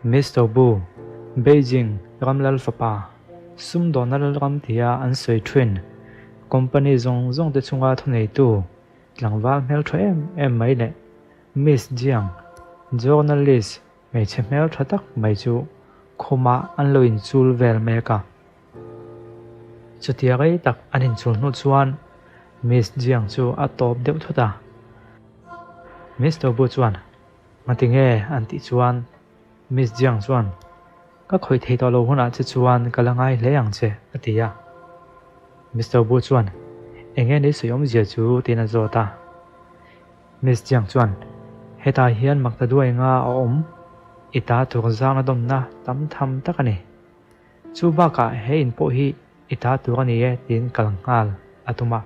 Mister Bu, Beijing ram lal fapa, sumdawnna lalram tia an sawi thin, company zawng zawng te chunga thuneitu, tlangval hmeltha em em mai leh Miss Jiang, journalist hmeichhe hmeltha tak mai chu khumah an lo inchul vel mek a. Chutia rei tak an inchul hnu chuan Miss Jiang chu a tawp deuh thut a. Mister Bu chuan, Ngati nge? an tih chuan Miss Jiang chuan, Ka khawih thei tawh lo hunah che chuan ka la ngai hle ang che, a ti a. Mister Bu chuan, Enge ni sawi awmzia chu? tiin a zawt a. Miss Jiang chuan, Hetah hian makta duai nga a awm, i ta tur zang a dawmna tam tham tak a ni. Chu bakah he in pawh hi i ta tur a ni e tiin kal nghal a tum a.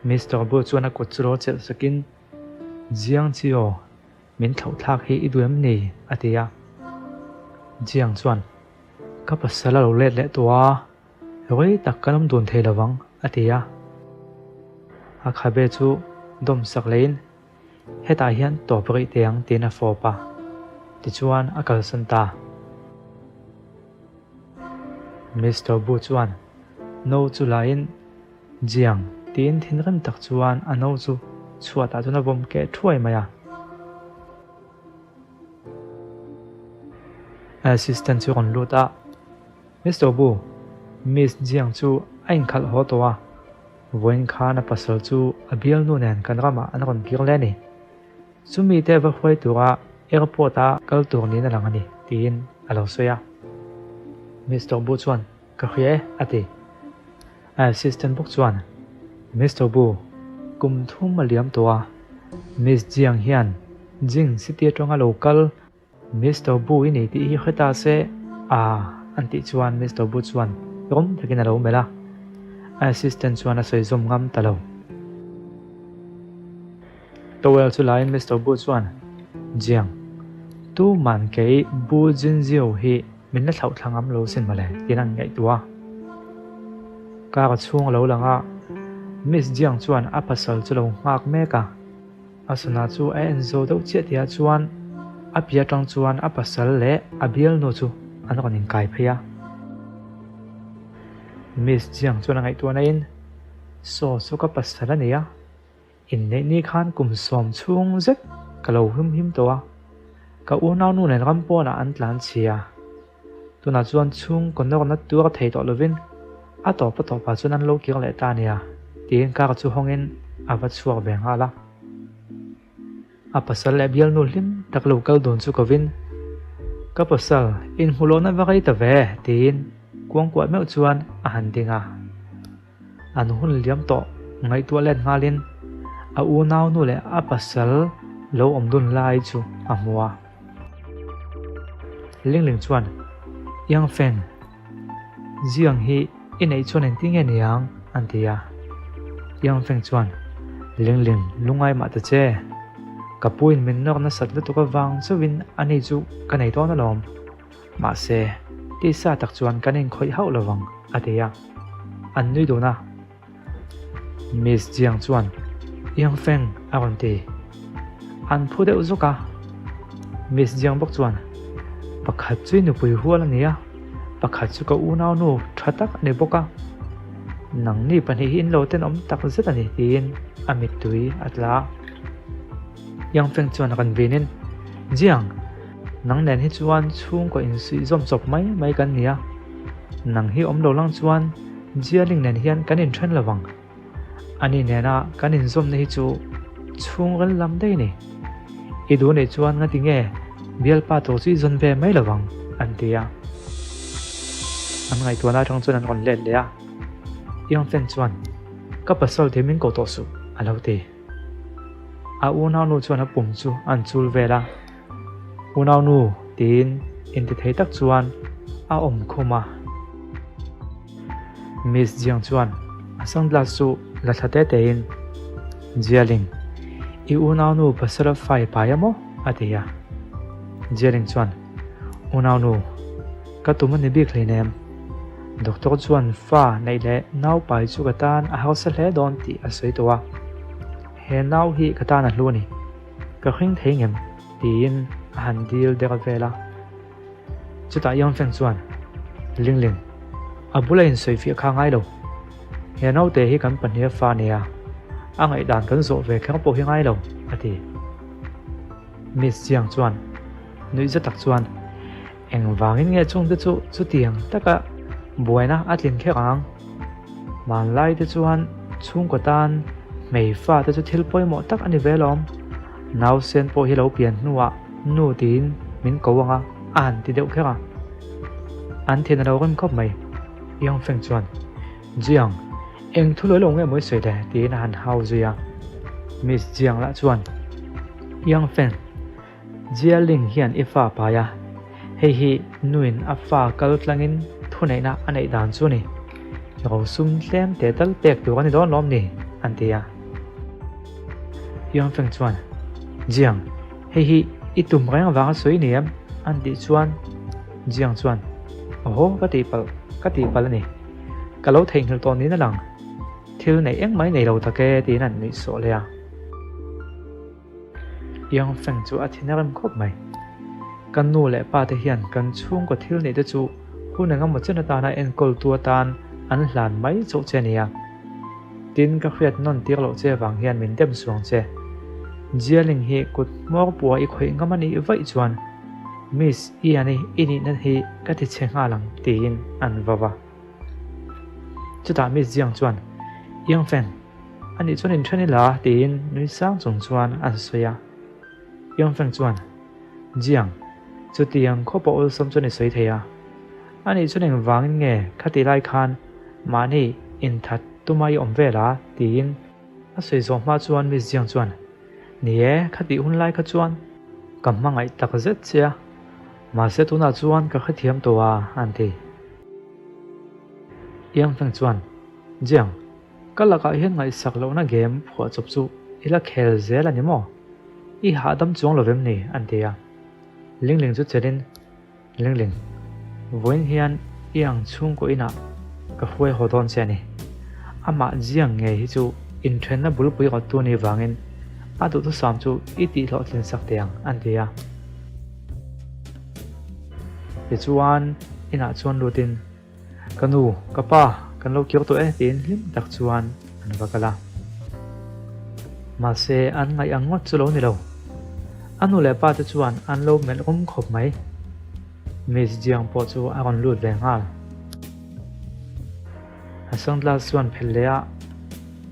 Mister Bu chuan a kut chu lo chelh sakin, Jiang Chiu, min thlauh thlak hi i duh em ni? a ti a. Jiang chuan, Ka pasal a lo let leh tawh a, rei tak kan awm dun thei lovang, a ti a. A khabe chu dawm sak leiin, Hetah hian tawp rih teh ang tiin a fawp a, tichuan a kalsan ta. Mister Bu chuan no chu lain Jiang tiin thinrim tak chuan a no chu chhuatah chuan a vawm keh thuai mai a. Assistant chu rawn lut a, Mister Bu, Miss Jiang chu a inkhalh haw tawh a, Vawiin khan a pasal chu a bialnu nen kan ramah an rawn kir leh a ni. Chumi te va hruai tura airport a kal tur niin a lang a ni, tiin a lo sawi a. Mister Bu chuan, Ka hria e, a ti. A assistant bawk chuan, Mister Bu, kum thum a liam tawh a, Miss Jiang hian Jing city atanga lo kal Mister Bu i nei tih hi hre ta se a an tih chuan Mister Bu chuan rawm takin a lo melh a, a assistant chuan a sawi zawm ngam ta lo. Towel chu laiin Mister Bu chuan, Jiang, tu man kei Bu Jinjiu hi min la thlauh thla ngam lo sin mawle tiin an ngaihtuah a. Car a chhung a lo lang a, Miss Jiang chuan a pasal chu lo nghak mek a. A sana chu a en zo deuh chiah tihah chuan a pi atang chuan a pasal leh a bialnu chu an rawn inkai phei a. Miss Jiang chuan a ngaihtuah naiin, Saw chu ka pasal a ni a, inneih ni khan kum sawm chhung zet ka lo him him tawh a, ka unaunu nen ram pawnah an tlan chhia. Tunah chuan chhungkaw nawrna tuar thei tawh lovin a tawp a tawpah chuan an lo kir leh ta nia tiin car chu hawngin a va chhuak ve nghal a. A pasal leh bialnu hlim tak lo kal dun chu kovin, Ka pasal, inhmuhlawhna va rei ta ve tiin kuangkuah meuh chuan a han ding a. An hun liam tawh ngaihtuah let nghalin a unaunu leh a pasal lo awm dun lai chu a hmu a. Lingling chuan, Yang Feng, Ziang hi i neih chuan engtin nge niang? an ti a. Yang Feng chuan, Lingling, lungai mah ta che. Ka puin min nawr nasat lutuk avang chauhin ani chu ka nei dawn alawm. Mahse, tisa tak chuan kan inkhawih hauh lo vang, a ti a. An nui dun a. Miss Jiang chuan, Yang Feng, a rawn ti. An phu deuh zuk a. Miss Jiang bawk chuan, Pakhat chu i nupui hual a ni a, pakhat chu ka unaunu tha tak a ni bawk a. Nangni pahnih hi in lo tenawm tak zet a ni, tiin a mittui a tla a. Yang Feng chuan a rawn vinin, Jiang, nang nen hi chuan chhungkaw insuih zawm chawp mai mai kan ni a, nang hi awm lo lang chuan Jialing nen hian kan inthen lo vang. Ani nena kan inzawmna hi chu chhungril lam daih a ni. I duh neih chuan ngati nge bialpa tur chu i zawn ve mai lo vang, an ti a. An ngaihtuahna atang chuan an rawn let leh a. Yang Feng chuan, Ka pasal te min ko tawh suh, a lo ti. A unaunu chuan a pum chu an chul vel a, Unaunu tiin intithei tak chuan a awm khum a. Miss Jiang chuan a sunglass chu la thla te tein, Jialing, i unaunu pasal fai pai a maw? a ti a. Jialing chuan, Unaunu, ka tum a ni bik hleinem. Doctor chuan fa neih leh nau pai chu ka tan a hausa hle dawn tih a sawi tawh a, he nau hi ka tan a hlu a ni, ka hring thei ngem? tiin a han dil der vel a. Chutah Yang Feng chuan, Lingling, a bula insawifiah kha ngai lo. He naute hi kan pahniha fa a nia, a ngaihdan kan zawh ve kher pawh hi ngai lo, a ti. Miss Jiang chuan nuihza tak chuan, Engvangin nge chungte chu chutiang taka buaina a tlin kher ang? Hmanlai te chuan chhungkaw tan hmei fate chu thil pawimawh tak a ni ve lawm. Nausen pawh hi lo pian hnuah nu tiin min ko ang a, a han ti deuh kher a. An thin a lo rem khawp mai. Yang Feng chuan, Jiang, eng thu lawi lo nge maw i sawi le? tiin a han hau zui a. Miss Jiang lah chuan, Yang Feng, Jia Ling hian i fa pai a, hei hi nuin a fa kal tlangin thuneihna a neih dan chu a ni. Rosum tlem teh tal pek tur a ni dawn lawm ni? an ti a. Yang Feng chuan, Jiang, hei hi i tum reng avanga sawi ni em? an tih chuan Jiang chuan, Aw, ka tihpalh, ka tihpalh a ni. Ka lo theihnghilh tawh niin a lang. Thil neih engmah i nei lo tak e, tiin an nuih sawh leh a. Yang Feng chu a thin a rem khawp mai. Kan nu leh pa te hian kan chhungkaw thil neih te chu hun engemaw chen atana enkawltu atan an hlan mai chauh che nia. Tin, ka hriat nawn tir loh che avang hian min dem suang che. Jialing hi kut hmawr pua i khawih ngam a nih vaih chuan Miss Ian-i i nihna hi ka ti chhe nghal ang tiin an vau a. Chutah Miss Jiang chuan, Yang Feng, Anih chuan inthen ila tiin nui sang chung chuan a sawi a. Yang Feng chuan, Jiang, chutiang khawpa awlsam chuan i sawi thei a. Anih chuan engvangin nge khati lai khan mahni inthat tuma i awm vel a? tiin a sawi zawh hma chuan Miss Jiang chuan, Ni e, khatih hun lai kha chuan ka hmangaih tak zet che a, mahse tunah chuan ka hrethiam tawh a, an ti. Yang Feng chuan, Jiang, Ka lakah hian ngaihsak lohna game phuahchawp chu i la khel zel a ni maw? I hahdam chuang lo vem ni? an ti a. Lingling chu chelin, Lingling, vawiin hian i ang chhungkaw inah ka hruai haw dawn che a ni. Amah ziang ngei hi chu inthenna bulpui rawttu a nih vangin a duhthusam chu i tihhlawhtlin sak teh ang, an ti a. Tichuan, inah chuan lutin, Ka nu, ka pa, kan lo kir tawh e tiin hlim tak chuan an va kal a. Mahse, an ngaih ang ngawt chu lo ni lo. A nu leh pa te chuan an lo melh rum khawp mai. Miss Jiang pawh chu a rawn lut ve nghal. A sunglass chuan phelh leh a,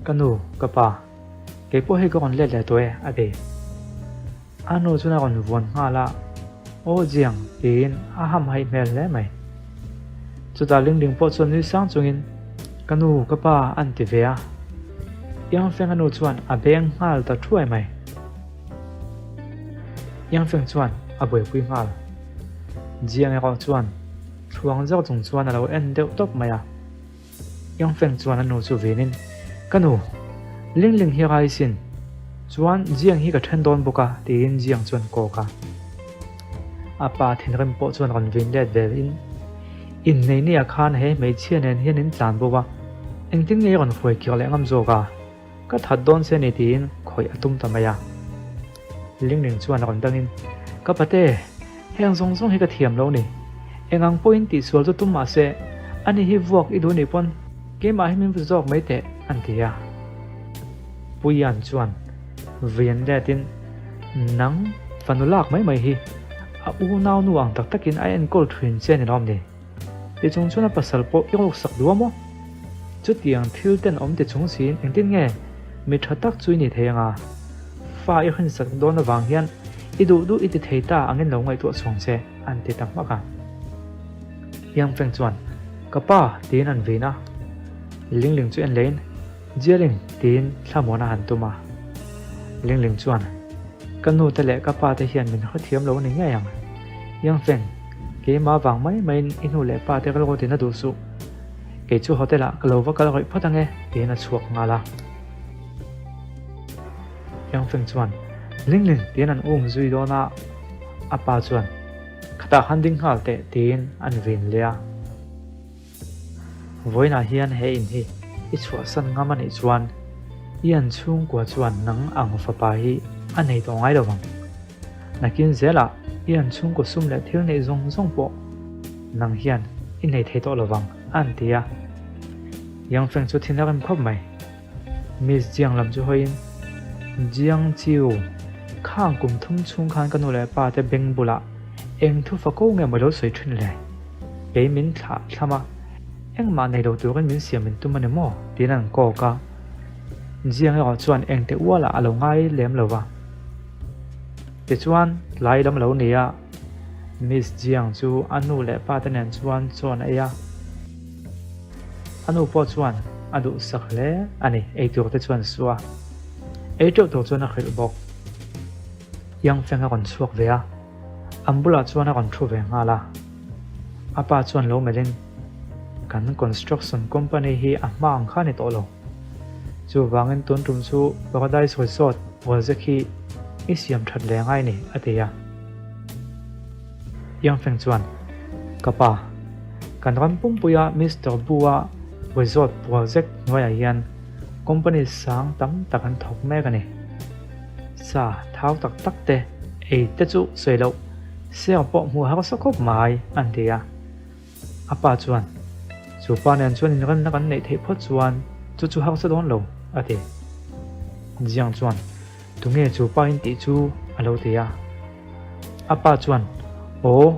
Ka nu, ka pa, kei pawh hei ka rawn let leh tawh e, a ti. A nu chuan a rawn vuan nghal a, Aw Jiang, tiin a hamhaih hmel hle mai. Chutah Lingling pawh chuan nui sang chungin, Ka nu, ka pa, an ti ve a. Yang Feng a nu chuan a beng nghal ta thuai mai. Yang Feng chuan a buaipui nghal. Jiang erawh chuan thluang zawk chung chuan a lo en deuh tawp mai a. Yang Feng chuan a nu chu vinin, Ka nu, Ling Ling hi rai sin, chuan Jiang hi ka then dawn bawk a, tiin Jiang chuan kawk a. A pa thinrim pawh chuan rawn vin let vel in, Innei nia khan he hmeichhia nen hian in tlan bo a, engtin nge i rawn hruai kir leh ngam zawk a, ka that dawn che ni tiin khawih a tum ta mai a. Ling Ling chuan rawn dangin, Ka pate, heng zawng zawng hi ka thiam lo ni. Eng ang pawhin tihsual chu tum mah se, ani hi vuak i duh nih pawn keimah hi min va zawk mai teh, an ti a. Puian chuan Vian letin, Nang fanu lak mai mai hi a unau nu ang tak takin a enkawl thin che ni lawm ni? Ti chung chuan a pasal pawh i rawk sak duh a maw? Chutiang thil ten awm ti chung siin engtin nge mi tha tak chu i ni thei anga? Fa i hrinsak dawn avang hian i duh duh i ti thei ta angin lo ngaihtuah chhuang che, an ti ta hmak a. Yang Feng chuan, Ka pa, tiin an vin a. Ling Ling chu en lehin, Jialing, tiin thlamuan a han tum a. Ling Ling chuan, Ka nu te leh ka pa te hian min hrethiam lo a ni ngei ang. Yang Feng, keimah vang mai maiin i nu leh pa te rilru tina duh suh. Kei chu hotel ah ka lo va kal rawih phawt ange, tiin a chhuak nghal a. Yang Feng chuan, Ling Ling, tiin an um zui dawn a, a pa chuan, Khatah khan ding nghal teh, tiin an vin leh a. Vawiinah hian he in hi i chhuahsan ngam a nih chuan i an chhungkua chuan nang ang fapa hi a nei tawh ngai lo vang. Nakin zelah. I an chhungkaw sum leh thil neih zawng zawng pawh nang hian i nei thei tawh lovang, a an ti a. Yang Feng chu thin a rem khawp mai. Miss Jiang lam chu hawiin, Jiang Chiu, khang kum thum chhung khan ka nu leh pa te beng bulah eng thufa ko nge maw lo sawi thin le? Kei min thlah thlam a, engmah nei lo turin min siam min tum a ni maw? tiin an kawk a. Jiang erawh chuan engte ualah a lo ngai lem lo va. Tichuan, tlai lam lo ni a, Miss Jiang chu a nu leh pa te nen chuan chawn a ei a. A nu pawh chuan a duhsak hle a ni, eitur te chuan su a, ei teuh tur chuan a hrilh bawk. Yang Feng a rawn chhuak ve a, an bulah chuan a rawn thu ve nghal a. A pa chuan lo melhin, Kan construction company hi a hma ang kha a ni tawh lo. Chuvangin tun tum chu Paradise Resort project hi i siam that leh ngai ni, a ti a. Yang Feng chuan, Ka pa, kan ram pumpuia Mister Bu-a resort project hnuaiah hian company sang tam tak an thawk mek a ni. Sa thau tak tak te ei te chu sawi loh, ser pawh hmuh harsa khawp mai, an ti a. A pa chuan, Chu pa nen chuan inremna kan neih theih phawt chuan chu chu harsa dawn lo, a ti. Jiang chuan, Tunge chu pa in tih chu? a lo ti a. A pa chuan, Aw,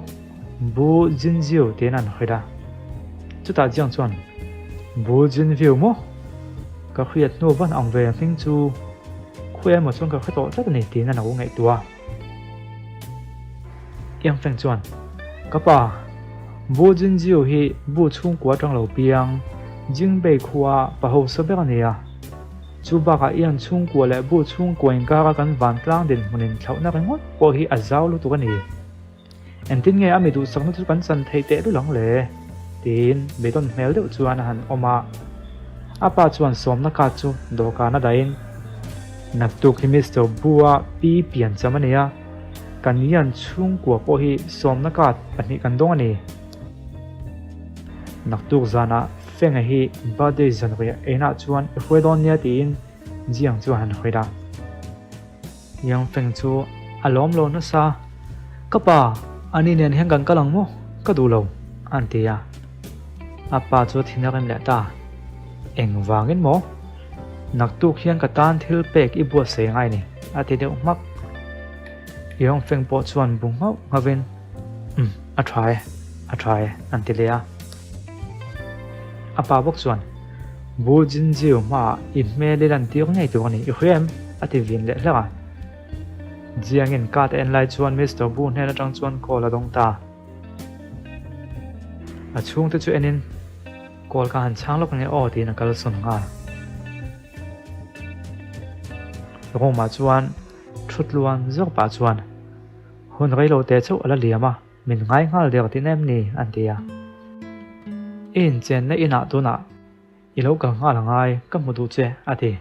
Bu Jinjiu tiin an hrilh a. Chutah Jiang chuan, Bu Jinviu maw? Ka hriat hnu van ang ve hming chu khawi emaw chuan ka hre tawh tlat a ni tiin a lo ngaihtuah a. Yang Feng chuan, Ka pa, Bu Jinjiu hi Bu chhungkua atang lo piang, Jingbei khua pa hausa ber a ni a. Chu bakah Ian chhungkua leh Bu chhungkua inkara kan vantlang dinhmunin thlauhna ringawt pawh hi a zau lutuk a ni. Engtin nge a mi duhsakna chu kan chan theih teh lul ang le? tiin beidawn hmel deuh chuan a han awm a. A pa chuan sawmna card chu dawhkan a dahin, Naktuk hi Mister Bu-a pi piancham a ni a, kan Ian chhungkua pawh hi sawmna card pahnih kan dawng a ni. Naktuk zanah Fenga hi birthday zanriah einah chuan i hruai dawn nia tiin Jiang chu a han hrilh a. Yang Feng chu a lawm lo nasa, Ka pa, ani nen hian kan kal ang maw? Ka duh lo, an ti a. A pa chu a thin a rem leh ta, Engvangin maw? Naktuk hian ka tan thil pek i buatsaih ngai ni, a ti deuh hmak. Yang Feng pawh chuan bu nghauh nghavin, Umm, a tha e, a tha e, an ti leh a. A pa bawk chuan, Bu Jinjiu hmaah i hmel i lantir ngei tur a ni, i hria em? a ti vin leh hlek a. Jiangin card a en lai chuan Mister Bu hnen atang chuan call a dawng ta. A chhungte chu enin, Call ka han chhang lawk ange aw tiin a kalsawn nghal. Room ah chuan thutluan zawk pah chuan hun reilote chauh a la liam a. Min ngai nghal der tin em ni? an ti a. I inchenna inah tunah i lo kal nghal angai, ka hmu duh che, a ti.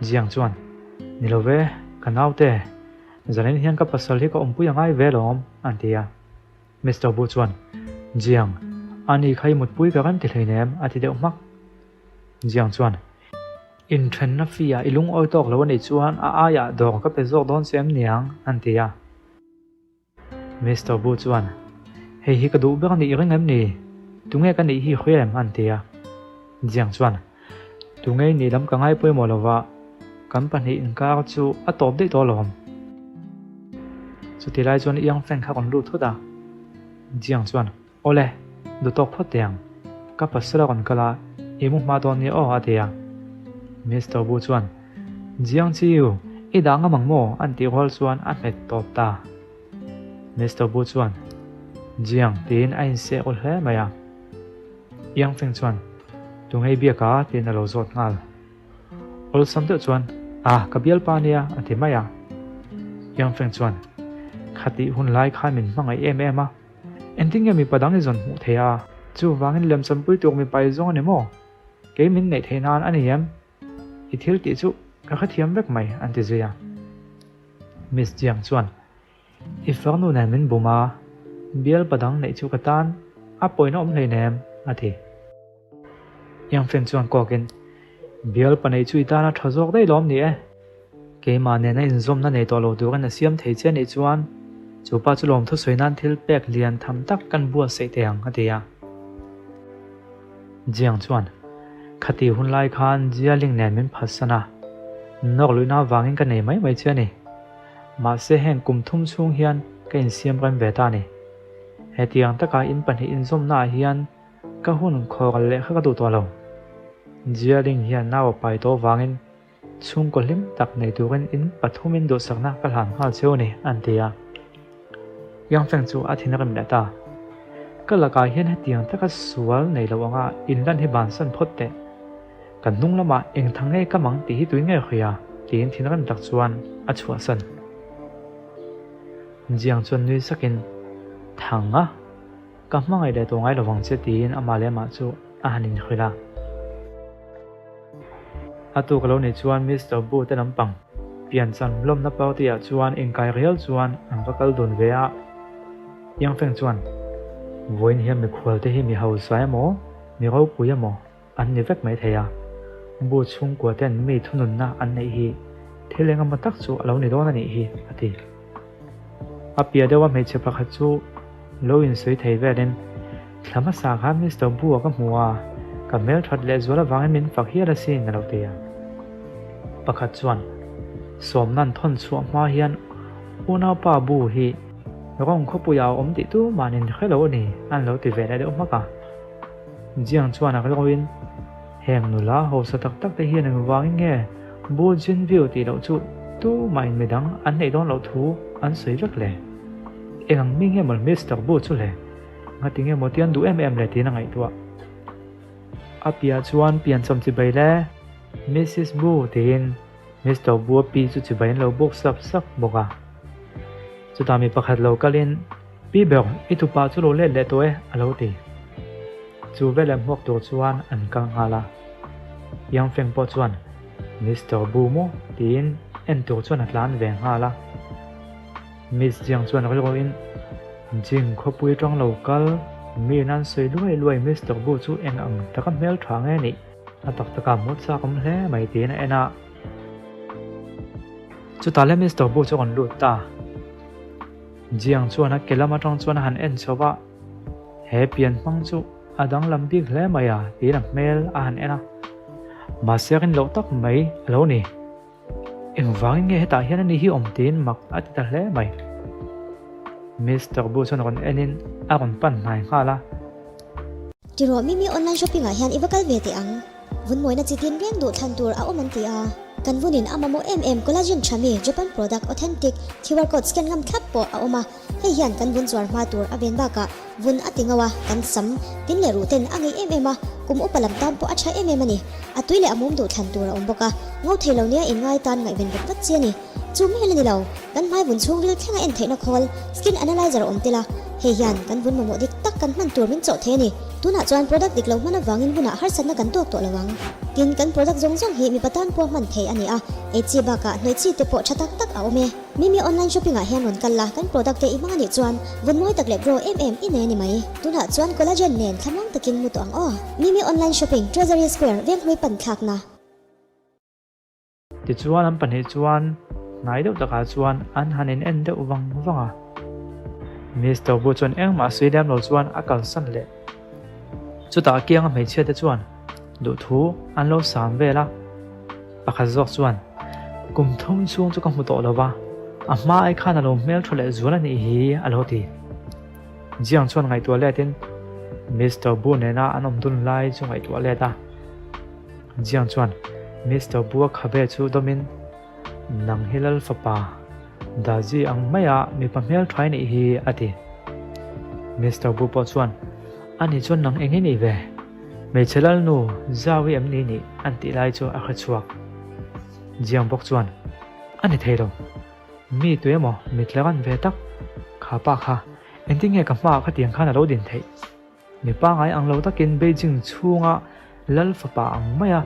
Jiang chuan, Ni lo ve, ka naute, zanin hian ka pasal hi ka awmpui angai ve lawm, an ti a. Mister Bu chuan, Jiang, ani kha i mutpui ka rem ti hleinem, a ti deuh hmak. Jiang chuan, Inthenna fee-ah i lungawi tawk lo a nih chuan a aiah dawr ka pe zawk dawn che em niang, an ti a. Mister Bu chuan, Hei hi ka duh ber a nih reng em ni? Tunge ka nih hi hria em? an ti a. Jiang chuan, Tunge i nih lam ka ngai pawimawh lo va, kan pahnih inkar chu a tawp daih tawh alawm. Chuti lai chuan Yang Feng kha rawn lut thut a. Jiang chuan, Awle, duh tawk phawt teh ang. Ka pasal a rawn kal a, i mu hma dawn nia aw, a ti a. Mister Bu chuan, Jiang Chiu, i dah ngam ang maw? an tih rual chuan a hmet tawp ta. Mister Bu chuan, Jiang, tiin a inseh awl hle mai a. Yang Feng chuan, Tungei biak a? tiin a lo zawt nghal. Awlsam deuh chuan, Ah, ka bialpa nia, a ti mai a. Yang Feng chuan, Khatih hun lai khan min hmangaih em em a. Engtin nge mipa dang i zawn hmuh thei a? Chuvangin lemchampui tur mipa i zawng a ni maw? Kei min neih theih nan a ni em? I thil tih chu ka hrethiam vek mai, an ti zui a. Miss Jiang chuan, I farnu nen min bum a, bialpa dang neih chu ka tan a pawina awm hleinem, a ti. Yang Feng chuan kawkin, Bialpa neih chu i tan a tha zawk daih lawm ni e. Keimah nena inzawmna nei tawh lo turin a siam thei che nih chuan. Chu pa chu lawmthu sawi nan thil pek lian tham tak kan buatsaih teh ang, a ti a. Jiang chuan, Khati hun lai khan Jialing nen min phatsan a, nawk luihna avangin ka nei mai mai che a ni. Mahse heng kum thum chhung hian ka insiam rem ve ta a ni. Hetiang taka in pahnih inzawmna ah hian ka hun khawral leh kha ka duh tawh lo. Jialing hian nau a pai tawh avangin Chhungkaw hlim tak nei turin in pathumin duhsakna ka hlan nghal cheu a ni, an ti a. Yang Feng chu a thin a rem leh ta. Ka lakah hian hetiang taka sual nei lo anga inlan hi bansan phawt teh. Kan hnung lamah eng thang nge ka mang tih hi tui nge hria, tiin thin rem tak chuan a chhuahsan. Jiang chuan nui sakin, Thang a, ka hmangaih leh tawh ngai lovang che tiin amah leh amah chu a han inhrilh a. A tuk lo nih chuan Mister Bu te lampang pianchan lawmna party ah chuan inkai rial chuan an va kal dun ve a. Yang Feng chuan, Vawiin hian mikhual te hi mi hausa emaw, mi ropui emaw an ni vek mai thei a. Bu chhungkua ten mi thununna an neih hi thil engemaw tak chu a lo ni dawn a nih hi, a ti. A piah deuha hmeichhe pakhat chu lo insawi thei velin, Thla hmasa khan Mister Bu-a ka hmu a, ka hmelthat lehzual avangin min fak hial asin, a lo ti a. Pakhat chuan, Sawmna'n thawn chhuah hma hian unaupa Bu hi rawng khawpuiah a awm tih tuma'n in hre lo a ni, an lo ti ve leh deuh hmak a. Jiang chuan a rilruin, Heng nula hausa tak tak te hian engvangin nge Bu Jinview tih loh chu tumahin midang an neih dawn loh thu an sawi vek le? Eng ang mi nge maw Mister Bu chu le? Ngati nge maw tian duh em em le tiin a ngaihtuah. A piah chuan pianchawm chibai le Missis Bu tiin Mister Bu a pi chu chibai an lo buk sap sap bawk a. Chutah mi pakhat lo kalin Pi ber, i tupa chu lo let leh tawh e, a lo ti. Chu veleh hmuak tur chuan an kal nghal a. Yang Feng pawh chuan, Mister Bu maw? tiin en tur chuan a tlan ve nghal a. Miss Jiang chuan rilruin, Jing khawpui tang lo kal, mi nan sawi luai luai Mister Bu chu eng ang taka hmel tha nge nih? A tak takah hmuh chak awm hle mai tiin a en a. Chutah le Mister Bu chu a rawn lut ta. Jiang chuan a ke lam atang chuan a han en chho va, He pian hmang chu a danglam bik hle mai a, tiin a hmel a han en a. Mahse rin loh tak mai a lo ni. Engvangin nge hetah hian ani hi awm tiin mak a ti ta hle mai. Mister Bu chuan rawn enin a rawn pan hnai nghal a. Tirawh Mimi online shopping ah hian i va kal ve teh ang. Vun mawina chi tin reng duh thlan tur a awm an ti a. Kan vunin a mamawh em em collagen tha mi Japan product authentic QR code scan ngam thlap pawh a awm a. Hei hian kan vun zuar hma tur a ven bakah vun a ti ngau a, kan sam tin leh ruh ten a ngeih em em a, kum upa lam tan pawh a tha em em a ni. A tui leh a mum duh thlan tur a awm bawk a, ngo thei lo nia inngai tan ngaihven vat vat chi a ni. Chu mai la ni lo, kan hmai vun chhungril thlenga en theihna khawl, skin analyzer a awm tel a, hei hian kan vun mamawh dik tak kan hman tur min chawh thei a ni. Tunah chuan product dik lo hman avangin hunah harsatna kan tawk tawh lo ang. Tin, kan product zawng zawng hi mipa tan pawh hman theih a ni a, ei chi bakah hnawih chi te pawh tha tak tak a awm e. Mimi online shopping ah hian rawn kal la, kan product te i hmang a nih chuan vun mawi tak leh glow em em i nei a ni mai. Tunah chuan collagen nen thlamuang takin mu tawh ang aw. Mimi online shopping, Treasury Square, Venghlui pan thlakna. Tichuan an pahnih chuan hnai deuh takah chuan an han in en deuh vang vang a. Mister Bu chuan engmah sawi lem lo chuan a kalsan leh. Chutah kianga hmeichhia te chuan duhthu an lo sam vel a. Pakhat zawk chuan, Kum thum chhung chu ka hmu tawh lo va, a hma ai khan a lo hmel tha leh zual a nih hi, a lo ti. Jiang chuan ngaihtuah letin Mister Bu nena an awm dun lai chu ngaihtuah let a. Jiang chuan Mister Bua khabe chu dawmin, Nang hi Lal fapa, Dazi ang maia mipa hmel tha i nih hi, a ti. Mister Bu pawh chuan, Ani chuan nang eng i nih ve? Hmeichhe Lalnu Zau i em ni nih? an tih lai chu a hre chhuak. Jiang bawk chuan, A ni thei lo. Mi tu emaw mit la ran ve tak? Kha pa kha, engtin nge ka hmaah khatiang khan a lo din theih? Mi pangai ang lo takin Beijing chhunga Lal fapa ang maia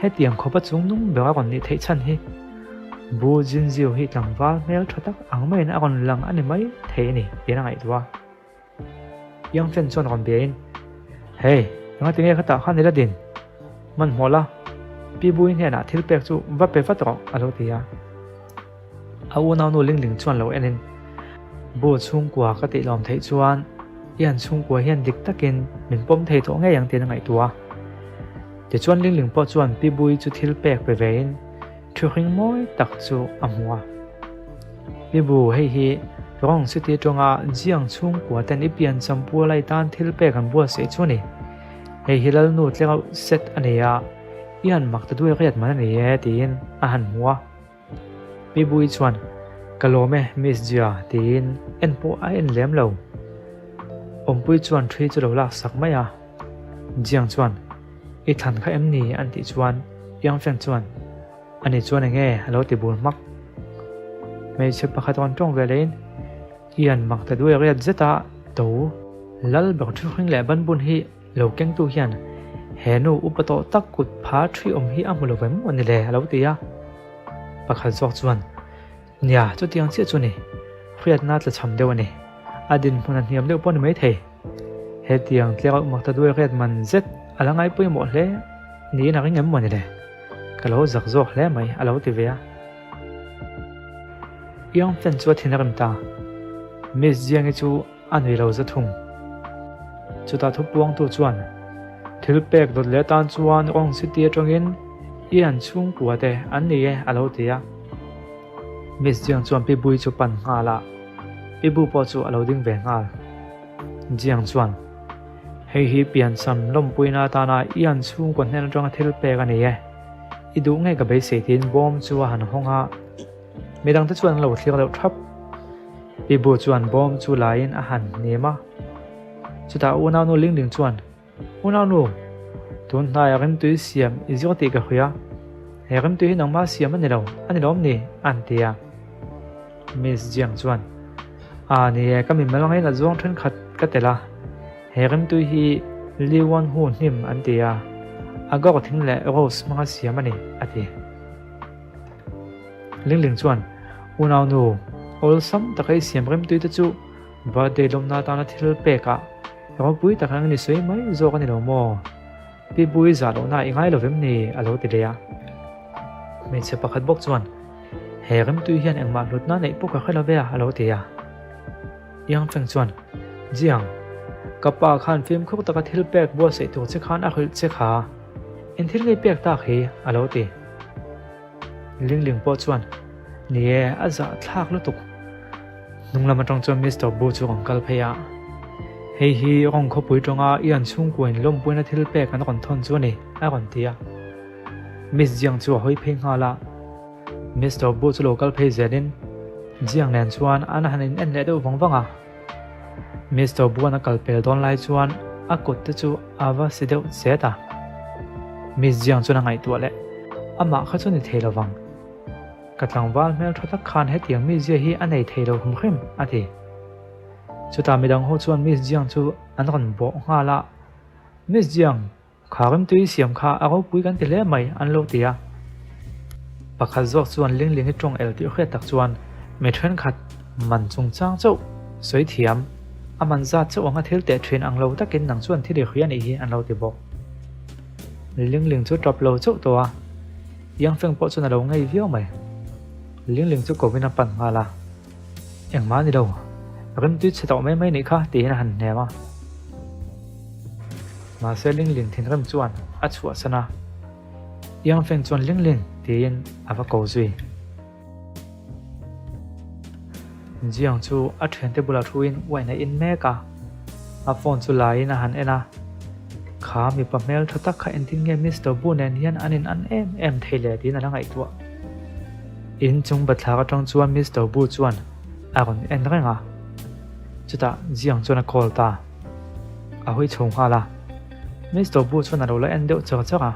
hetiang khawpa chung nung ber a rawn nih theih chhan hi Bu Jinziu hi tlangval hmel tha tak ang maiin a rawn lang a ni mai thei a ni tiin a ngaihtuah a. Yang Fen chuan rawn biain, Hey, engati nge khatah khan i la din? Hmanhmawh la, Pi Bui hnenah thil pek chu va pe vat rawh a lo ti a. A unaunu Ling Ling chuan lo enin. Bu chhungkua ka tih lawm theih chuan i an chhungkua hian dik takin min pawm thei tawh ngei ang tiin a ngaihtuah a. Tichuan Ling Ling pawh chuan Pi Bui chu thil pek pe vein thuhring mawi tak chu a hmu a. Pi Bu, hei hi Rong City atanga Jiang chhungkua ten i pian champua lai tan thil pek an buatsaih chu a ni. Hei hi Lalnu tlerauh set a ni a, i han mak ta duai riat man a ni e tiin a han hmu a. Pi Bui chuan, Ka lawm e, Miss Jia, tiin en pawh a en lem lo. Awmpui chuan ṭhi chu lo lak sak mai a. Jiang chuan, I thlan kha em ni? an tih chuan Yang Feng chuan, Ani chuan eng nge? a lo ti bur hmak. Hmeichhe pakhat rawn ṭawng ve leiin, Ian mak ta duai riat zet a, To lal ber ṭhuhring leh banbun hi Lo kengtu hian he nu upa tawh tak kut pha ṭhi awm hi a hmu lo em maw ni le a lo ti a. Pakhat zawk chuan, Nia, chutiang chiah chu ni. Hriatna tlachham deuh a ni. A dinhmun a hniam deuh pawh ni maithei. Hetiang tlek mak ta duai riat man zet a la ngaipawimawh hle niin a ring em maw ni le? Ka lo zak zawk hle mai a lo ti ve a. Iang fan chu a thin a rem ta. Miss Jiangi chu A nui lo za thung. Chutah thupuangtu chuan, Thil pek dawt leh atan chuan Rong City atangin i an chhungkua te an ni e a lo ti a. Miss Jiang chuan Pi Bui chu pan nghal a, Pi Bu pawh chu a lo ding ve nghal. Jiang chuan, Hei hi piancham lawmpuina atana i an chhungkua hnen atanga thil pek a ni e. I duh ngei ka beisei tiin bawm chu a han hawng a. Midangte chuan an lo thlir deuh thap. Pi Bu chuan bawm chu laiin a han hnim a. Chutah unaunu Ling Ling chuan, Unaunu, tun hnaiah rimtui siam i zir tih ka hria. He rimtui hi nangmah siam a ni lo, a ni lawm ni? an ti a. Miss Jiang chuan, A ni e, ka mimal ngain a zawng thenkhat ka tel a. He rimtui hi Li Wan Hu hnim an ti a, a gawk thing leh rose hmanga siam a ni, a ti. Ling Ling chuan, Unaunu, awlsam taka i siam remtui te chu birthday lawmna atana thil pek ah ropui tak ang ni sawi mai zawk a ni lo maw? Pi Bui zah lohna i ngai lo vem ni? a lo ti leh a. Hmeichhe pakhat bawk chuan, He remtui hian engmah hlutna neih pawh ka hre lo ve a, a lo ti a. Yang Feng chuan, Jiang, ka pa khan fimkhur taka thil pek buatsaih tur che khan a hrilh che kha. Eng thil ngei pek tak hi? a lo ti. Ling Ling pawh chuan, Ni e, a zah thlak lutuk. Hnung lam atang chuan Mister Bu chu rawn kal phei a. Hei hi rawng khawpui tawnga i an chhungkua in lawmpuina thil pek an rawn thawn chu a ni, a rawn ti a. Miss Jiang chu a hawi phei nghal a. Mister Bu chu lo kal phei zelin Jiang nen chuan an han in en leh deuh vang vang a. Mister Buan a kal pel dawn lai chuan a kut te chu a va si deuh zet a. Miss Jiang chuan a ngaihtuah leh, Amah kha chu ni thei lo vang. Ka tlangval hmel tha tak khan hetiang mizia hi a nei thei lo hrim hrim, a ti. Chutah midang ho chuan Miss Jiang chu an rawn bawh nghal a, Miss Jiang, Kha rimtui siam kha a ropui kan ti hle mai an lo ti a. Pakhat zawk chuan Linglingi tawng el tih hriat tak chuan mi thenkhat man chungchang chauh sawi thiam, a man zat chauh anga thil teh thin ang lo takin nang chuan thil i hria nih hi an lo ti bawk. Lingling chu tap lo chauh tawh a, Yangfeng pawh chuan a lo ngei viau mai. Lingling chu kovin a pan nghal a. Engmah a ni lo, rimtui chhe tawh mai mai nih kha tiin a han hnem a. Mahse Lingling thinrim chuan a chhuahsan a, Yangfeng chuan Lingling tiin a va ko zui. Jiang chu a thiante bulah thuin uain a in mek a, a phone chu laiin a han en a, Kha mipa hmel tha tak kha engtin nge Mister Bu nen hian an in an em em thei le tiin a la ngaihtuah. In chung bathlak atang chuan Mister Bu chuan a rawn en reng a, chutah Jiang chuan a call ta. A hawi chho nghal a, Mister Bu chuan a lo la en deuh char char a.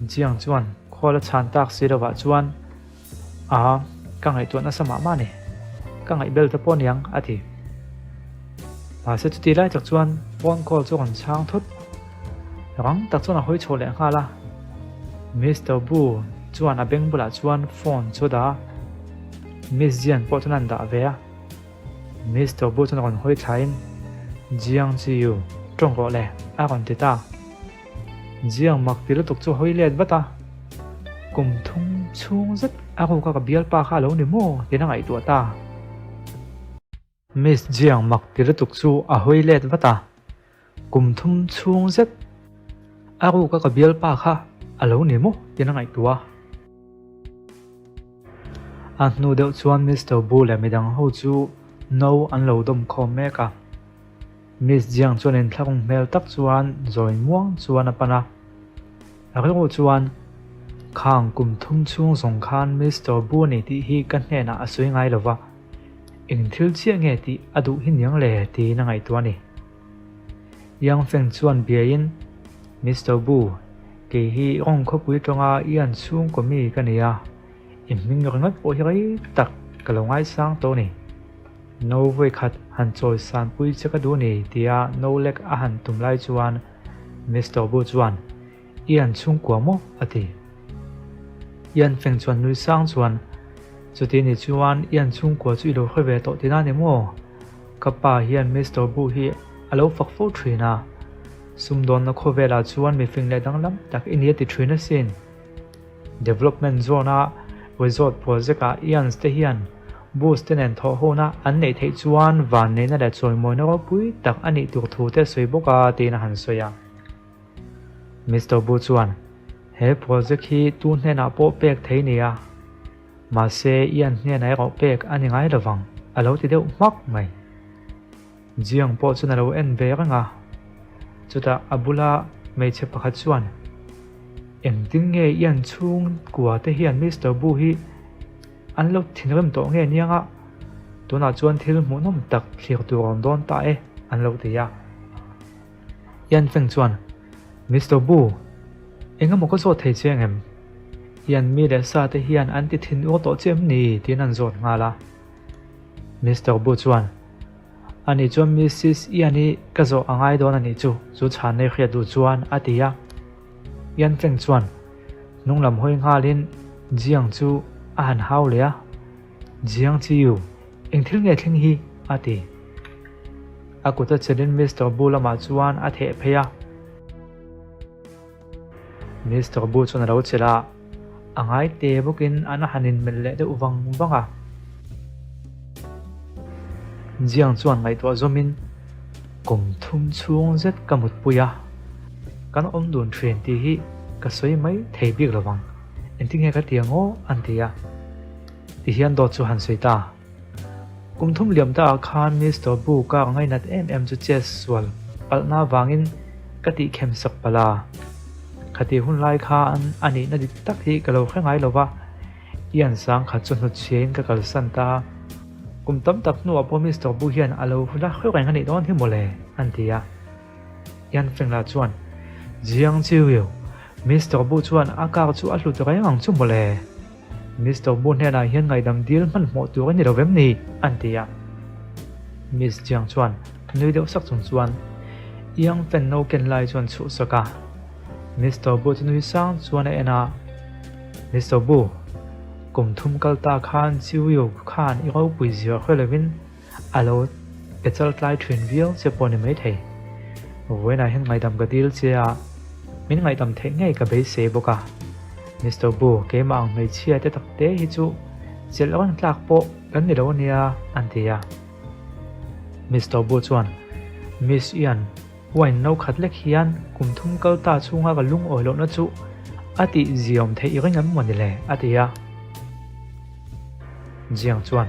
Jiang chuan khual a chhan tak si lovah chuan, A, ka ngaihtuah nasa mah mah a ni. Ka ngaihbel te pawh aniang, a ti. Mahse chuti lai tak chuan phone call chu a rawn chhang thut. Rang tak chuan a hawi chho leh nghal a. Mister Bu chuan a beng bulah chuan phone chu a dah a, Miss Jian pawh chuan a han dah ve a. Mister Bu chuan a rawn hawi thlain, Jiang Ziyu, tawng rawh le, a rawn ti ta. Jiang mak ti lutuk chu hawi let vat a, Kum thum chhung zet a ruka ka bialpa kha a lo ni maw? tiin a ngaihtuah ta. Miss Jiang mak ti lutuk chu a hawi let vat a, Kum thum chhung zet a ruka ka bialpa kha a lo ni maw tiin a ngaihtuah a. A hnu deuh chuan Mister Bu leh midang ho chu no an lo dawm khawm mek a. Miss Jiang chuan inthlakung hmel tak chuan zawi muang chuan a pan a. A rilru chuan, Khang kum thum chhung zawng khan Mister Bu a ni tih hi ka hnenah a sawi ngai lo va, eng thil chiah nge tih a duh hi niang le tiin a ngaihtuah a ni. Yang Feng chuan biain, Mister Bu, kei hi Rong khawpui tawnga i an chhungkaw mi ka ni a, i hming ringawt pawh hi rei tak ka lo ngaisang tawh a ni. No vawikhat han chawi sanpui che ka duh a ni tia no lek a han tum lai chuan Mister Bu chuan, I an chhungkua maw? a ti. Ian Feng chuan nui sang chuan, Chuti ni chuan i an chhungkua chu i lo hre ve tawh tina ni maw? Ka pa hian Mister Bu hi a lo fak fo thin a, sumdawnna khawvelah chuan mifing leh danglam tak i ni a ti thin asin. Development Zone-a resort project-ah Ians te hian bus te nen thawh hona an neih theih chuan vanneihna leh chawimawina ropui tak a nih tur thu te sawi bawk a tiin a han sawi a. Mister Bu chuan, He project hi tu hnenah pawh pek thei nia, mahse Ian hnenah erawh pek a ni ngai lovang a lo ti deuh hmak mai. Jiang pawh chuan a lo en ve reng a, chutah a bula hmeichhe pakhat chuan, Engtin nge i an chhungkua te hian Mister Bu hi an lo thinrim tawh nge niang a, tunah chuan thil hmuhnawm tak thlir tur a awm dawn ta e, an lo ti a. Yan Feng chuan, Mister Bu, engemaw ka zawt thei che angem? Yan mi leh sa te hian an ti thin ur tawh che em ni? tiin an zawt nghal a. Mister Bu chuan, Ani chuan Missis Ian-i ka zawh a ngai dawn a nih chu, chu chhanna i hriat duh chuan, a ti a. Ian Feng chuan hnung lam hawi nghalin Jiang chu a han hau leh a, Jiang Chiyu, eng thil nge thleng hi? a ti. A kut a chelin Mister Bu lamah chuan a theh phei a. Mister Bu chuan a lo chelh a, a ngai te bawkin an han inmelh leh deuh vang vang a. Jiang chuan ngaihtuah zawmin, Kum thum chhung zet ka mutpui a, kan awm dun thin tih hi ka sawi mai thei bik lo vang, engtin nge ka ti ang aw? an ti a. Tihian dawt chu han sawi ta. Kum thum liam ta ah khan Mister Bu ka ngainat em em chu chess sual palhna avangin ka tih khem sak palh a. Khati hun lai khan a nihna dik tak hi ka lo hre ngai lo va, i an sang khat chu hnutchhiain ka kalsan ta a. Kum tam tak hnuah pawh Mister Bu hian a lo la hre reng a nih dawn hi mawle, an ti a. Yan Feng lah chuan, Jiang Chiu, Mister Bu chuan a kar chu a hlut reng ang chu mawle. Mister Bu hnenah hian ngaihdam dil hmanhmawh tur a ni lo vem ni? an ti a. Miss Jiang chuan nui deuh sak chung chuan Yang Fen no ken lai chuan chhuh sak a. Mister Bu chu nui sang chuan a en a, Mister Bu, kum thum kal ta khan Chiu Yu khan i ropui zia hre lovin a lo pe chal tlai thin viau che pawh a ni maithei. Vawiinah hian ngaihdam ka dil che a, min ngaihdam theih ngei ka beisei bawk a. Mister Bu, keimah ang hmeichhia te tak te hi chu chelh reng tlak pawh kan ni lo ania, an ti a. Mister Bu chuan, Miss Ian, wine no khat lek hian kum thum kal ta chhunga ka lungawi lohna chu a tih ziawm theih reng em mawni le? a ti a. Jiang chuan,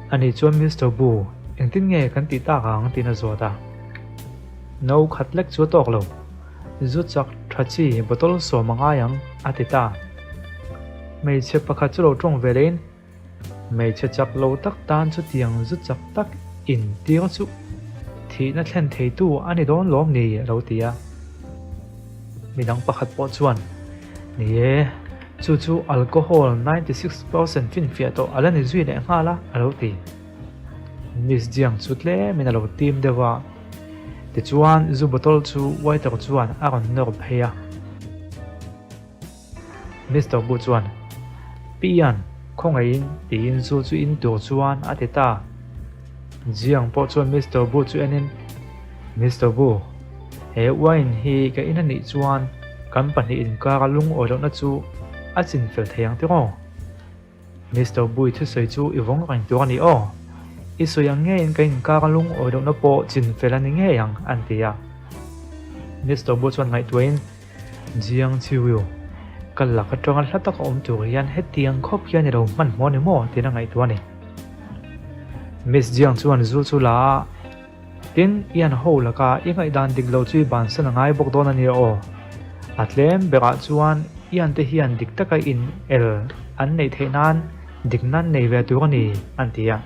Ani chuan Mister Bu, engtin nge kan tih tak ang? tiin a zawt a. No khat lek chu a tawk lo. Zu chak tha chi bottle sawm a ngai ang, a ti ta. Hmeichhe pakhat chu lo tawng ve lehin, Hmeichhe chak lo tak tan chutiang zu chak tak intir chu thihna thlen theitu a ni dawn lawm ni? a lo ti a. Midang pakhat pawh chuan, Ni e, chu chu alcohol 96% finfiah tawh a la ni zui leh nghal a, a lo ti. Miss Jiang chu tlemin a lo tim deuh a, tichuan zu bottle chu waiter chuan a rawn nawr phei a. Mister Bu chuan, Pi Ian, khawngaihin tiin zu chu in tur chuan a ti ta. Jiang pawh chuan Mister Bu chu enin, Mister Bu, he wine hi ka in a nih chuan kan pahnih inkara lungawi lohna chu a chin fel thei ang tiraw? Mister Bui thusawi chu i vawng reng tur a ni aw. I sawi ang ngeiin ka inkar a lungawi lohna pawh chin fel a ni ngei ang, an ti a. Mister Bu chuan ngaihtuahin, Jiang Chiu, ka lak atanga hla taka awm tur hian hetiang khawp hian i lo hmanhmawh a ni maw? tiin a ngaihtuah a ni. Miss Jiang chuan zu chu la a, Tin, i an ho laka i ngaihdan dik lo chu i bansan a ngai bawk dawn a nia aw. A tlem berah chuan i ante hian dik taka in el an neih theih nan dikna an nei ve tur a ni, an ti a.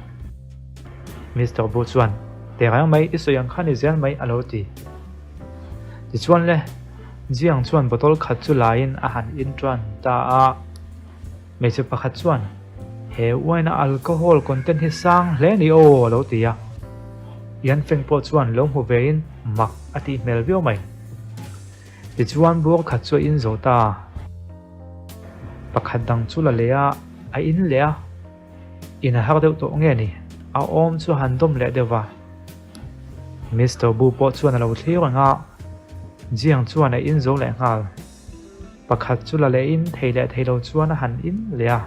Mister Bu chuan, Tehreng mai, i sawi ang kha ni zel mai, a lo ti. Tichuan le, Jiang chuan bottle khat chu laiin a han in tan ta a. Hmeichhe pakhat chuan, He uaina alcohol content hi sang hle ni aw, a lo ti a. Yan Feng pawh chuan lo hmu vein mak a tih hmel viau mai. Tichuan bur khat chu a in zo ta. Pakhat dang chu la leh a, a in leh a. In a har deuh tawh nge ni? A awm chu a han dawm leh deuh va. Mister Bu pawh chuan a lo thlir reng a, Jiang chuan a in zo leh nghal. Pakhat chu la lehin thei leh thei lo chuan a han in leh a.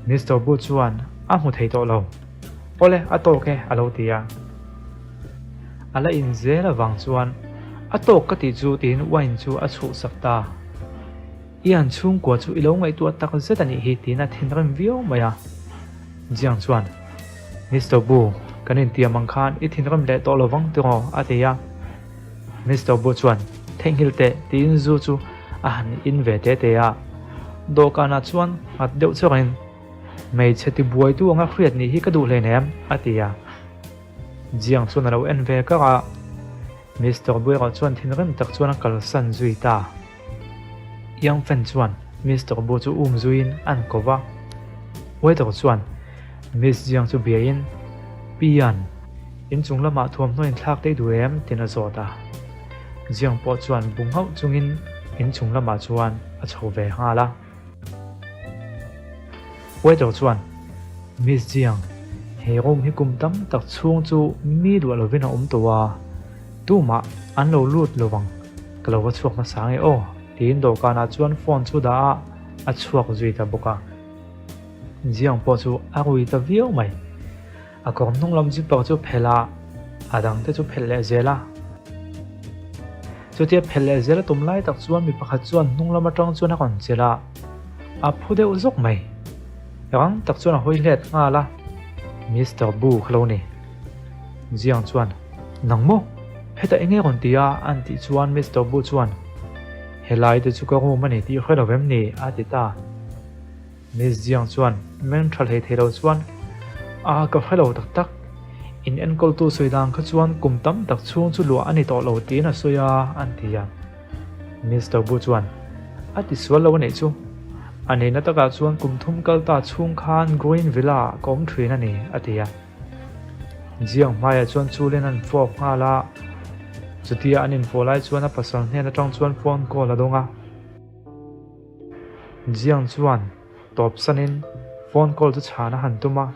Mister Bu chuan a hmu thei tawh lo. Awle, a tawk e, a lo ti a. A la in zel avang chuan a tawk ka tih chu tiin wine chu a chhuhsak ta. I han chhungkua chu i lo ngaihtuah tak zet a nih hi tiin a thinrim viau mai a. Jiang chuan, Mister Bu, kan intiam ang khan i thinrim leh tawh lovang tiraw? a ti a. Mister Bu chuan, Theihnghilh teh, tiin zu chu a han in ve te te a. Dawhkanah chuan nghat deuh chawkin, Hmeichhe tibuaitu anga hriat nih hi ka duh hleinem, a ti a. Jiang chuan a lo en ve kar a. Mister Bu erawh chuan thinrim tak chuan a kalsan zui ta. Yang Fen chuan Mister Bu chu um zuiin an ko va. Waiter chuan Miss Jiang chu biain, Pi Yan, inchung lamah thuamhnaw inthlak daih duh em? tiin a zawt a. Jiang pawh chuan bu nghauh chungin inchung lamah chuan a chho ve nghal a. Waiter chuan, Miss Jiang, he room hi kum tam tak chhung chu mi duah lovin a awm tawh a, tumah an lo lut lo vang, ka lo va chhuak hmasa nge aw, tiin dawhkanah chuan phone chu dah a, a chhuak zui ta bawk a. Jiang pawh chu a rui ta viau mai. A kawr hnung lam zipper chu phelh a, a dangte chu phelh leh zel a. Chutia phelh leh zel a tum lai tak chuan mi pakhat chuan hnung lam atang chuan a rawn chelh a, a phu deuh zawk mai. Rang tak chuan a hawi hlet nghal a, Mister Bu kha lo ni. Jiang chuan, Nang maw? Hetah eng nge rawn ti a? an tih chuan Mister Bu chuan, Helai te chu ka room a ni tih hre lo vem ni? a ti ta. Miss Jiang chuan meng tha hlei thei lo chuan, A, ka hre lo tak tak. In enkawltu sawi dan kha chuan kum tam tak chhung chu luah a ni tawh lo tiin a sawi a, an ti a. Mister Bu chuan, A ti sual lo a nih chu. A nihna takah chuan kum thum kal ta chhung khan Green Villa ah ka awm thin a ni, a ti a. Jiang hmaiah chuan chulin an fawp nghal a. Chutia an infawh lai chuan a pasal hnen atang chuan phone call a dawng a. Jiang chuan tawp sanin phone call chu chhan a han tum a,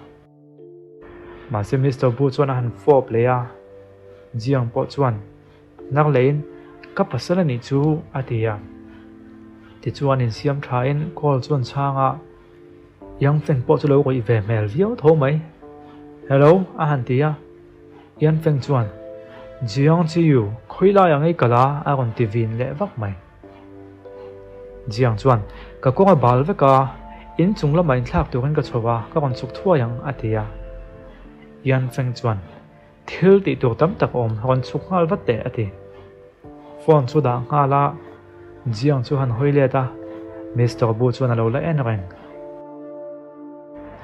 mahse Mister Bu chuan a han fawp leh a, Jiang pawh chuan nak leiin ka pasal a nih chu a ti a. Tichuan insiam thain call chuan chhang a, Yang Feng pawh chu lo rawih ve hmel viau tho mai. Hello a han ti a, Yan Feng chuan Jiang Chiyu khawi laiah ngei kal a a rawn ti vin leh vak mai. Jiang chuan, Ka kawng a bal vek a, in chung lamah inthlak turin ka chho a, ka rawn chhuk thuai ang, a ti a. Yan Feng chuan, Thil tih tur tam tak a awm, rawn chhuk nghal vat teh, a ti. Phone chu dah nghal a, Jiang chu han hawi let a, Mister Bu chuan a lo la en reng.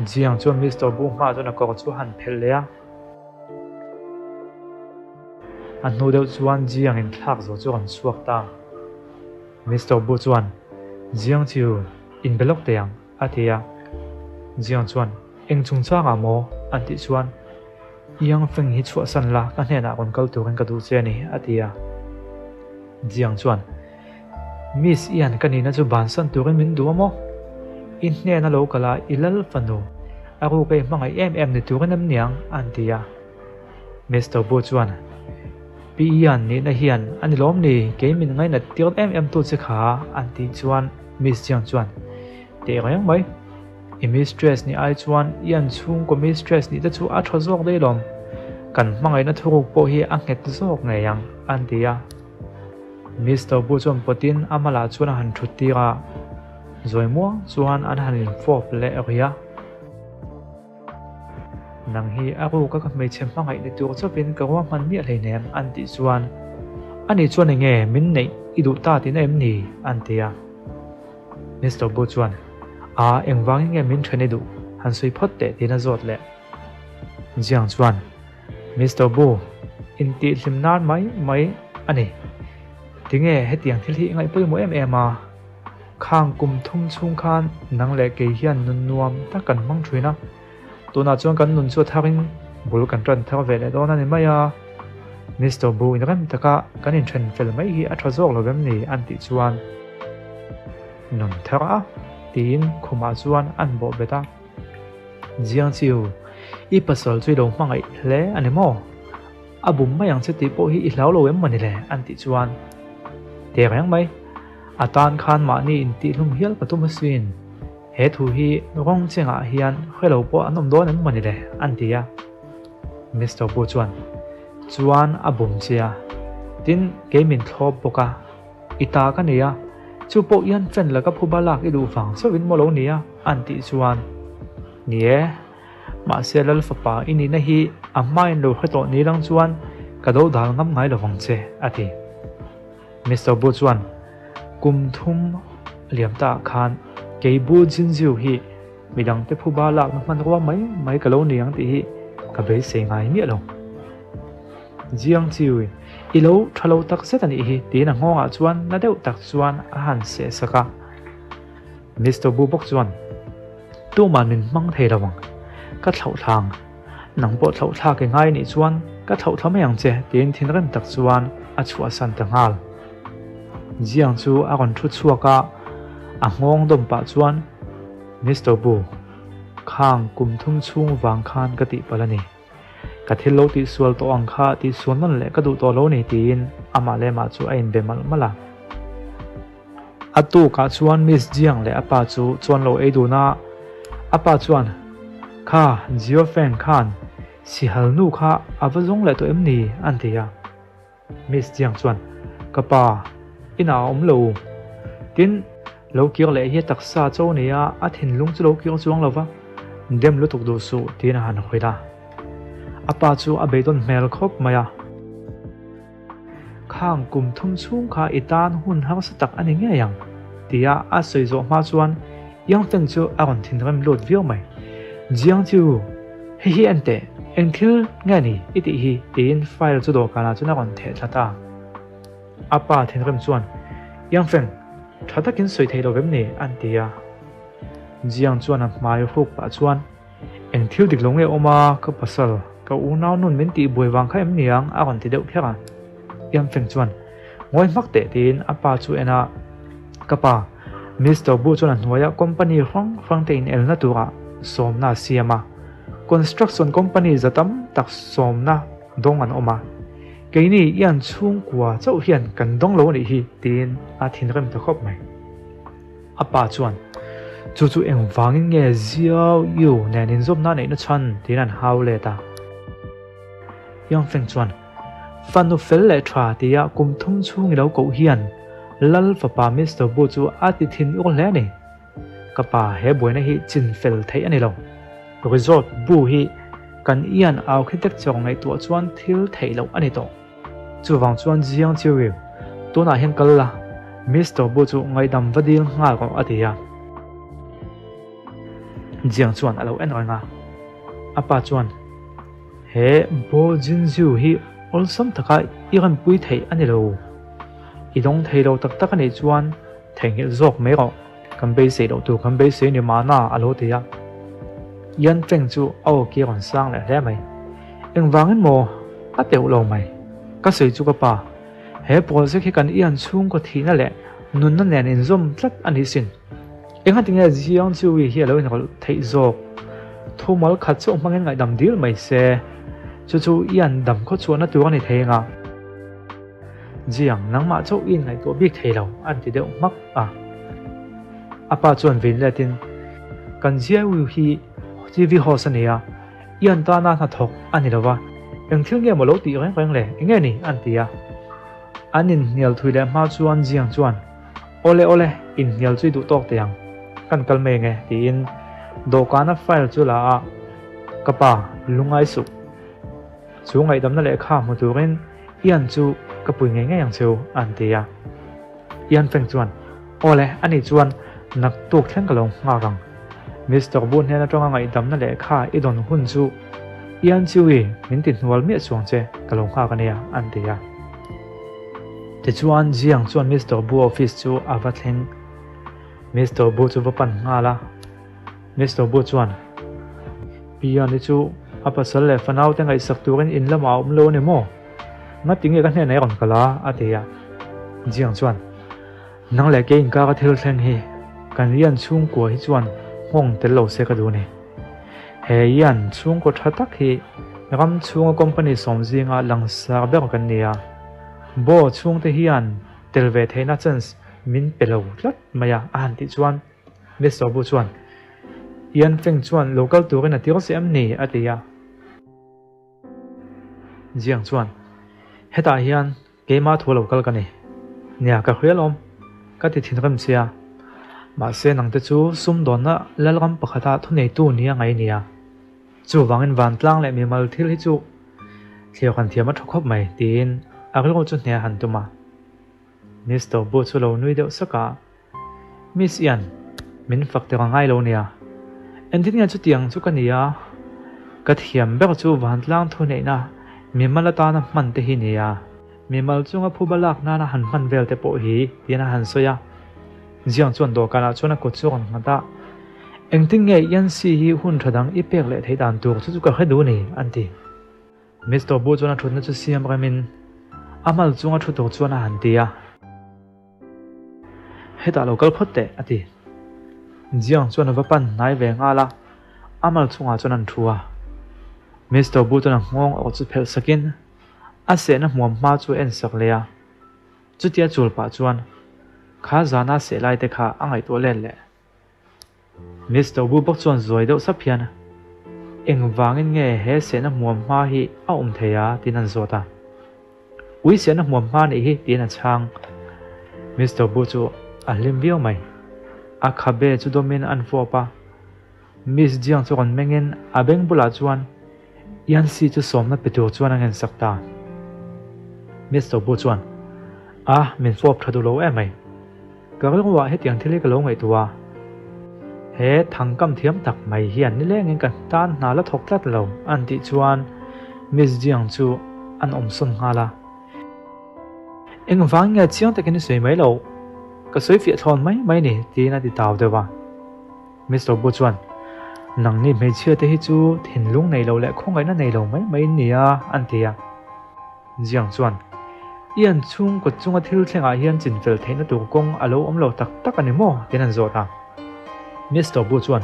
Jiang chuan Mister Bu hmaah chuan a kawr chu a han phelh leh a. A hnu deuh chuan Jiang in thlak zo chu a rawn chhuak ta. Mister Bu chuan, Jiang chu in be lawk teh ang, a ti a. Jiang chuan, Eng chungchangah maw? an tih chuan, Yang Feng hi chhuahsan la, ka hnenah rawn kal turin ka duh che a ni, a ti a. Jiang chuan, Miss Ian ka nihna chu bansan turin min duh a maw? I hnena lo kal a, i lal fanu, a ruk a i hmangaih em em ni turin em niang? an ti a. Mister Bu chuan, Pi Ian nihna hian a ni lawm ni, kei min ngainat tir em em tu che kha, an tih chuan Miss Jiang chuan, Teh reng mai. I mistress nih ai chuan i an chhungkaw mistress nih te chu a tha zawk daih lawm. Kan hmangaihna thuruk pawh hi a nghet zawk ngei ang, an ti a. Mister Bu chuan pawtin a malah chuan a han thut tir a, zawi muang chuan an han infawp leh rih a. Nang hi a ruka ka hmeichhe hmangaih ni tur chauhin ka ruahman miah hleinem, an tih chuan, Ani chuan enge min neih i duh ta tihna em ni? an ti a. Mister Bu chuan, A, engvangin nge min then i duh? Han sawi phawt teh tiin a zawt leh. Jiang chuan, Mister Bu, intihhlim nan mai mai a ni. Tinge hetiang thil hi i ngaih pawimawh em em a? Khang kum thum chhung khan nang leh kei hian nun nuam tak kan hmang thin a, tunah chuan kan nun chu a tharin bul kan tan thar ve leh dawn a ni mai a. Mister Bu inrem taka kan inthen fel mai hi a tha zawk lo vem ni an tih chuan nun thar a tiin khumah chuan an bawh bet a. Jiang Chiu, i pasal chu i lo hmangaih hle a ni maw? A bum mai ang che tih pawh hi i hlau lo em mawni le? an tih chuan Teh reng mai, a tan khan mahni intihhlum hial ka tum asin, he thu hi rawng chengah hian hre lo pawh an awm dawn em mawni le? an ti a. Mister Bu chuan Chuan a bum che a, tin kei min thlawp bawk a, i ta ka nei a, chu pawh ian fan laka phuba lak i duh vang chauhin maw lo nia? an tih chuan Ni e. Mahse Lal fapa i nihna hi a hmain lo hre tawh ni lang chuan ka do dal ngam ngai lo vang che, a ti. Mister Bu chuan, Kum thum liam ta khan kei Bu Jinjiu hi midangte phuba lakna hmanrua mai mai ka lo ni ang tih hi ka beisei ngai miah lo. Jiang Chiu, i lo tha lo tak zet a nih hi, tiin a nghawngah chuan na deuh tak chuan a han seh sak a. Mister Bu bawk chuan, Tumah min hmang thei lo ang, ka thlauh thlang. Nang pawh thlauh thlak i ngai nih chuan ka thlauh thla mai ang che, tiin thinrim tak chuan a chhuahsan ta nghal. Jiang chu a rawn thu chhuak a, a nghawng dawm pah chuan, Mister Bu, khang kum thum chhung vang khan ka tihpalh a ni. Ka thil lo tihsual tawh ang kha tihsual nawn leh ka duh tawh lo ni tiin amah leh amah chu a inbe malh malh a. A tukah chuan Miss Jiang leh a pa chu chuan lo ei dun a, a pa chuan, Kha Jio Feng khan sihal nu kha a va zawng leh tawh em ni? an ti a. Miss Jiang chuan, Ka pa, inah a awm lo. Tin, lo kir leh hi a taksa cho nia a thinlung chu lo kir chuang lo va, dem lutuk duh suh tiin a han hawih a. A pa chu a beidawn hmel khawp mai a. Khang kum thum chhung kha i tan hun harsa tak a ni ngei ang, tia a sawi zawh hma chuan Yang Feng chu a rawn thinrim lut viau mai. Jiang chu, Hei hi en teh, eng thil nge ni i tih hi? tiin file chu dawhkanah chuan a rawn theh thla ta. A pa thinrim chuan, Yang Feng, tha takin sawi thei lo vem ni? an ti a. Jiang chuan a hmai hruk pah chuan, Eng thil dik lo nge awm a, ka pasal, ka unau nun min tih buai vang kha em ni ang? a rawn ti deuh kher a. Yang Feng chuan, Ngawi hmak teh tiin a pa chu en a, Ka pa, Mister Bu chuan a hnuaia company hrang hrang te inelna turah sawmna a siam a, construction company za tam tak sawmna dawng an awm a, keini i an chhungkua chauh hian kan dawng lo a nih hi tiin a thinrim ta khawp mai. A pa chuan, Chu chu engvangin nge Xiao Yu nen inzawmna neihna chhan? tiin an hau let a. Yang Feng chuan, Fanu fel leh tha tia kum thum chhung i lo koh hian Lal fapa Mister Bu chu a ti thin ur hle a ni. Ka pa he buaina hi chin fel theih a ni lo. Resort Bu hi kan ian architecture ngaihtuah chuan thil theih loh a ni tawh. Chuvang chuan Jiang Chiu tunah hian kal la, Mister Bu chu ngaihdam va dil nghal rawh a ti a. Jiang chuan a lo en reng a. A pa chuan, He Bo Jinzhu hi awlsam taka i rawnpui theih a ni lo. I dawng thei lo tak tak a nih chuan theihnghilh zawk mai rawh, kan beisei loh tur kan beisei ni mahna a lo ti a. Yan Feng chu a aw ki a rawn sang leh hle mai. Engvangin maw? A teuh lo mai. Ka sawi chu ka pa, he project hi kan ian chhungkaw thihna leh nunna nen inzawm tlat a ni sin. Engati nge Jiang Jiuyi hi a lo inrawlh theih zawk? Thumal khat chauh hmangin ngaihdam dil mai se, chu chu i an dam khaw chhuahna tur a ni thei anga. Jiang, nangmah chauh i inngaihtuah bik thei lo, an ti deuh hmak a. A pa chuan vin letin, Kan Jiaoyu hi TV host a ni a, Ian tana hnathawk a ni lo va, eng thil nge maw lo tih reng reng le, eng nge ni? an ti a. An inhnial thui leh hma chuan Jiang chuan, Awle awle, inhnial chu i duh tawk teh ang, kan kal mai enge? tiin dawhkana file chu la a, Ka pa, lungngai suh. Chu ngaihdamna lehkha hmu turin Ian chu ka pui ngei ngei ang che u, an ti a. Ian Feng chuan, Awle, ani chuan naktuk thleng ka lo nghak ang. Mister Bu hnen atanga ngaihdamna lehkha i dawn hun chu Ian Chiwi min ti hnual miah chuang che ka lo nghak ania, an ti a. Tichuan Jiang chuan Mister Bu office chu a va thleng. Mister Bu chu va pan nghal a. Mister Bu chuan, Pi Ian-i chu a pasal leh fanaute ngaihsak turin in lamah a awm lo a ni maw? Ngati nge ka hnenah i rawn kal a? a ti a. Jiang chuan, Nang leh kei inkar a thil thleng hi kan Ian chhungkua hi chuan nghawng tel lo se ka duh a ni. He Ian chhungkaw tha tak hi ram chhunga company sawm zinga langsar ber kan ni a. Bo chhungte hian tel ve theihna chance min pe lo tlat mai a, a han tih chuan Mister Bu chuan, Ian Feng chuan lo kal turin a tir si em ni? a ti a. Jiang chuan, Hetah hian keimah thu lo kal ka ni. Nia, ka hria lawm. Ka ti thinrim sia. Mahse nangte chu sumdawnna lalram pakhata thuneitu nia ngai nia. Chuvangin vantlang leh mimal thil hi chu thlir han thiam a tha khawp mai, tiin a rilru chu hne a han tum a. Mister Bu chu lo nui deuh sak a, Miss Ian, min fak tir a ngai lo nia. Engtin nge chutiang chu ka ni a? Ka thiam ber chu vantlang thuneihna mimal atana hman te hi nia. Mimal chunga phuba lak nana han hman vel te pawh hi, tiin a han sawi a. Ziang chuan dawhkanah chuan a kut chu a rawn nghat a. Engtin nge Ian Si hi hun tha dang i pek leh theih dan tur chu chu ka hre duh ni, an ti. Mister Bu chuan a thutna chu siam remin a hmal chunga thu tur chuan a han ti a. Hetah lo kal phawt teh, a ti. Jiang chuan a va pan hnai ve nghal a, a mal chungah chuan an thu a. Mister Bu chuan a nghawng awk chu phelh sakin a sehna hmuam hma chu a en sak leh a. Chutia chul pah chuan kha zana seh lai te kha a ngaihtuah let leh. Mister Bu bawk chuan zuai deuh sap hian, Engvangin nge he sehna hmuam hma hi a awm thei a? tiin an zawt a. Ui sehna hmuam hma nih hi tiin a chhang. Mister Bu chu a hlim viau mai. A khabe chu dawmin an fawp a. Miss Jiang chu rawn mengin a beng bulah chuan Yancy chu sawmna pe tur chuan a ngensak ta. Mister Bu chuan, A, min fawp tha duh lo em mai. Ka rilruah hetiang thil hi ka lo ngaihtuah a, he thangkam thiam tak mai hian nilengin ka tan hna la thawk tlat lo an tih chuan Miss Jiang chu an awmsawn nghal a. Engvang nge chiang takin i sawi mai lo, ka sawi fiah thlawn mai mai ni tiin a ti tau deuh a. Mister Bu chuan, Nangni hmeichhia te hi chu thinlung nei lo leh khawngaihna nei lo mai mai in ni a an ti a. Jiang chuan, I an chhungkaw chunga thil thlengah hian chinfel theihna tur kawng a lo awm lo tak tak a ni maw? tiin an zawt a. Mister Bu chuan,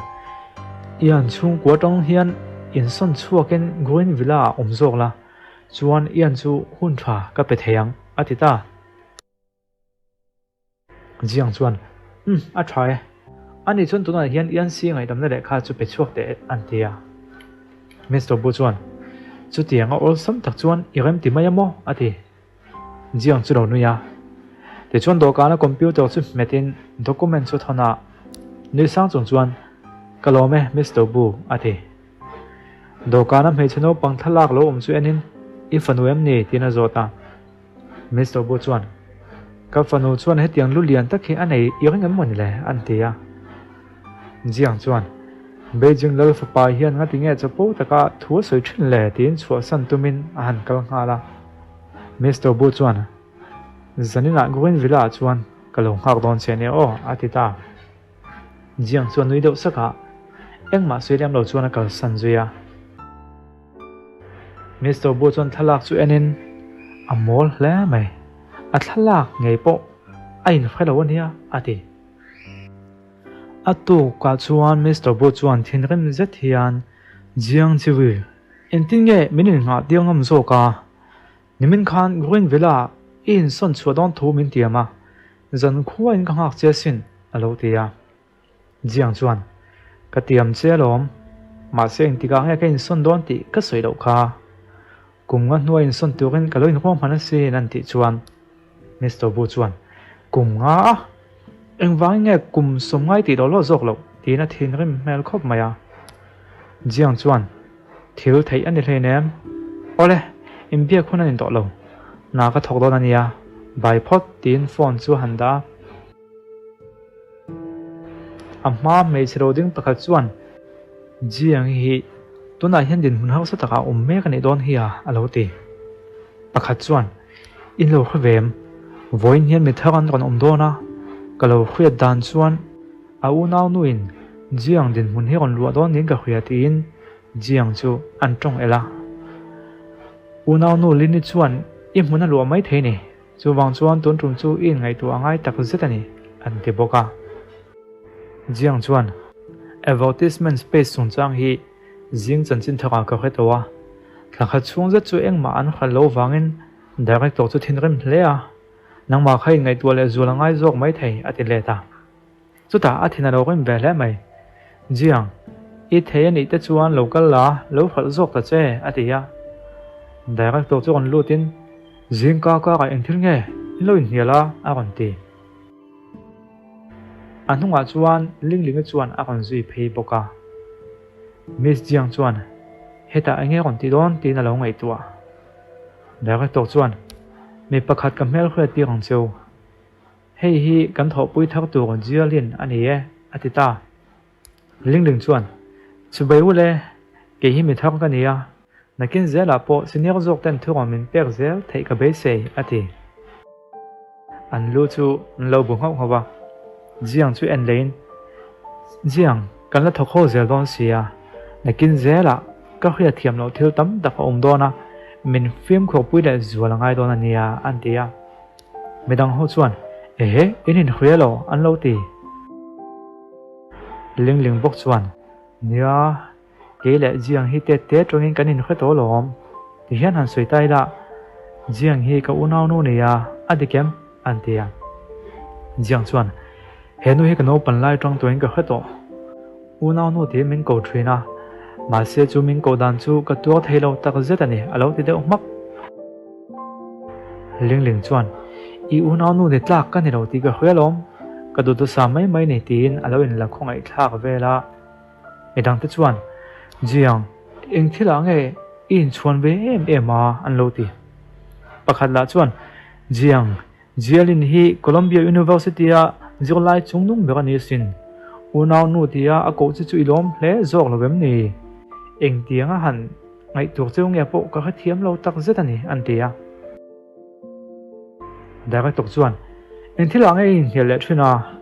I an chhungkua atang hian insawn chhuakin Green Villa-ah awm zawk la, chuan i an chu hun tha ka pe thei ang, a ti ta. Jiang chuan, Umm, a tha e. Ani chuan tunah hian Yanxi ngaihdamna lehkha chu pe chhuak teh an ti a. Mister Bu chuan, Chutiang a awlsam tak chuan i rem ti mai a maw? a ti. Jiang chu lo nui a. Tichuan dawhkana computer chu hmetin document chu thawn a, nui sang chung chuan, Ka lawm e, Mister Bu, a ti. Dawhkana hmeichhe naupang thlalak lo awm chu enin, I fanu em ni? tiin a zawt a. Mister Bu chuan, Ka fanu chuan hetiang lu lian tak hi a nei i ring em maw ni le? an ti a. Jiang chuan, Beijing lal fapa hian ngati nge chapo taka thu a sawi thin le? tiin chhuahsan tumin a han kal nghal a. Mister Bu chuan, Zaninah Green Villa ah chuan ka lo nghak dawn che nia aw, a ti ta. Jiang chuan nui deuh sak a, engmah sawi lem lo chuan a kalsan zui a. Mister Bu chuan thlalak chu enin a mawl hle mai, a thlalak ngei pawh a inhre lo ania a ti. A tukah chuan Mister Bu chuan thinrim zet hian Jiang Chiwi, engtin nge min innghah tir ngam zawk a? Nimin khan Green Villa i insawn chhuah dawn thu min tiam a, zan khuain ka nghak che asin a lo ti a. Jiang chuan, Ka tiam che alawm, mahse engtikah nge ka insawn dawn tih ka sawi loh kha. Kum nga hnua insawn turin ka lo inruam hman asin an tih chuan Mister Wu chuan, Kum nga a? Engvangin nge kum sawm ngai tih loh loh zawk loh? tiin a thinrim hmel khawp mai a. Jiang chuan, Thil theih a ni hleinem. Awle, inbiak hun a ni tawh lo. Hna ka thawk dawn a nia, bai phawt tiin phone chu a han dah a. A hma hmeichhe lo ding pakhat chuan, Jiang hi tunah hian dinhmun harsa takah a awm mek a nih dawn hi a, a lo ti. Pakhat chuan, In lo hre ve em? Vawiin hian mi thar an rawn awm dawn a, ka lo hriat dan chuan a unau nuin Jiang dinhmun hi rawn luah dawn niin ka hria tiin Jiang chu an tawng el a. Unau nu Lini chuan i hmun a luah mai thei ni. Chuvang chuan tun tum chu i inngaihtuah a ngai tak zet a ni, an ti bawk a. Jiang chuan, Advertisement space chungchang hi zing chanchin thawkah ka hre tawh a, thla khat chhung zet chu engmah an hral lo vangin director chu thinrim hle a, nangmah kha inngaihtuah leh zual a ngai zawk mai thei, a ti let a. Chutah a thin a lo rim ve hle mai. Jiang, i thei a nih te chuan lo kal la, lo hralh zawk ta che, a ti a. Director chu rawn lutin, Zingka karah eng thil nge in lo inhnial a? a rawn ti. A hnungah chuan Linglinga chuan a rawn zui phei bawk a. Miss Jiang chuan, Hetah eng nge rawn ti dawn? tiin a lo ngaihtuah. Director chuan, Mi pakhat ka hmelhriat tir ang cheu. Hei hi kan thawhpui thar tur Jialin a ni e, a ti ta. Lingling chuan, Chubei ule, kei hi mi thar ka ni a, nakin zelah pawh senior zawk ten thurawn min pek zel theih ka beisei, a ti. An lu chu an lo bu nghauh nghauh a, Jiang chu en leiin, Jiang, kan la thawk ho zel dawn si a, nakin zelah ka hriat thiam loh thil tam tak a awm dawn a, min fimkhurpui leh zual a ngai dawn a nia, an ti a. Midang ho chuan, Ehe, in inhria lo, an lo ti. Lingling bawk chuan, Nia, kei leh Jiang hi tet te tawngin kan inhre tawh alawm. Tihian han sawi ta ila, Jiang hi ka unaunu nia, a dik em? an ti a. Jiang chuan, He nu hi ka naupan lai tang tuahin ka hre tawh. Unaunu tiin min ko thin a, mahse chu min koh dan chu ka tuar thei lo tak zet a ni, a lo ti deuh hmak. Lingling chuan, I unaunu ni tlak ka ni lo tih ka hria alawm, ka duhdusa mai mai ni tiin a lo inla khawngaih thlak vel a. Midangte chuan, Jiang, eng thilah nge i inchhuan ve em em a? an lo ti. Pakhat lah chuan, Jiang, Jialin hi Columbia University-a zirlai chungnung ber a ni asin. Unau nu tia a koh che chu i lawm hle zawk lo em ni? Engtianga han ngaihtuah cheu nge pawh ka hrethiam lo tak zet a ni, an ti a. Director chuan, Eng thilah nge i inhnial leh thin a?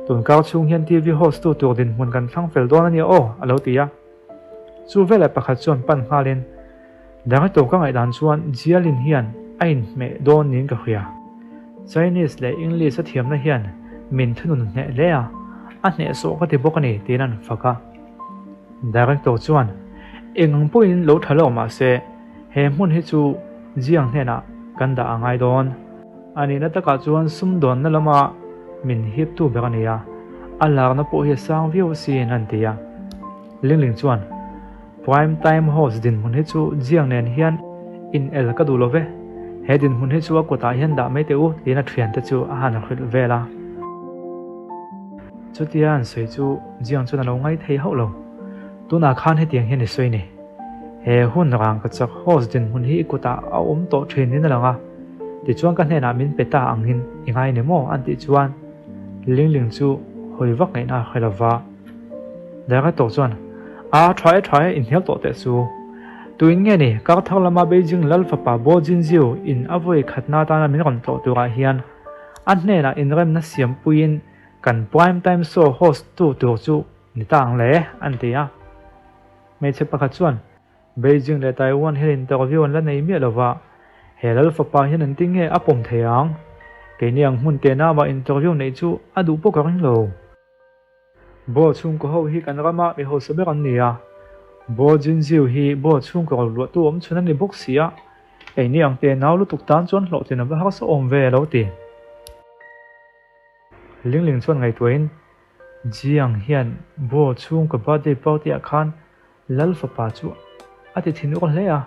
Tunkar chhung hian TV host tu tur dinhmun kan thlang fel dawn a nia aw, a lo ti a. Chu veleh pakhat chuan pan nghalin, Director ka ngaihdan chuan Jialin hian a inhmeh dawn niin ka hria. Chinese leh English a thiamna hian min thunun hneh hle a, a hnehsawh ka ti bawk a ni tiin an fak a. Director chuan, Eng ang pawhin lo tha lo mah se, he hmun hi chu Jiang hnenah kan dah a ngai dawn. A nihna takah chuan sumdawnna lama min hiptu ber a ni a, a larna pawh hi a sang viau asin an ti a. Lingling chuan, Prime time host dinhmun hi chu Jiang nen hian in el ka duh lo ve, he dinhmun hi chu a kutah hian dah mai teh u tiin a thiante chu a han hrilh vel a. Chutia an sawi chu Jiang chuan a lo ngai thei hauh lo. Tunah khan hetiang hian i sawi ni. He hun rang ka chak host dinhmun hi i kutah a awm tawh thin in a lang a, tichuan ka hnenah min pe ta angin i ngai ni maw an tih chuan Lingling chu hawi vak ngaihna a hre lo va. Dara tawh chuan, A tha e tha e, inhnial tawh teh chu. Tuin nge ni, kar thar lama Beijing lal fapa Bo Jinziu in a vawi khatna atana min rawn tlawh turah hian a hnenah inremna siampuiin kan prime time show host tu tur chu ni ta ang le, an ti a. Hmeichhe pakhat chuan, Beijing leh Taiwan hian interview an la nei miah lova, he lal fapa hian engtin nge a pawm thei ang? Keini ang hmun tenama interview neih chu a duh pawh ka ring lo. Bo chhungkaw ho hi kan rama mi hausa ber an ni a, Bo Jinziu hi Bo chhungkaw ro luahtu awm chhun a ni bawk si a, keini ang te nau lutuk tan chuan hlawhtlin a va harsa awm ve a lo ti. Lingling chuan ngaihtuahin, Jiang hian Bo chhungkaw birthday party ah khan Lal fapa chu a ti thinur hle a,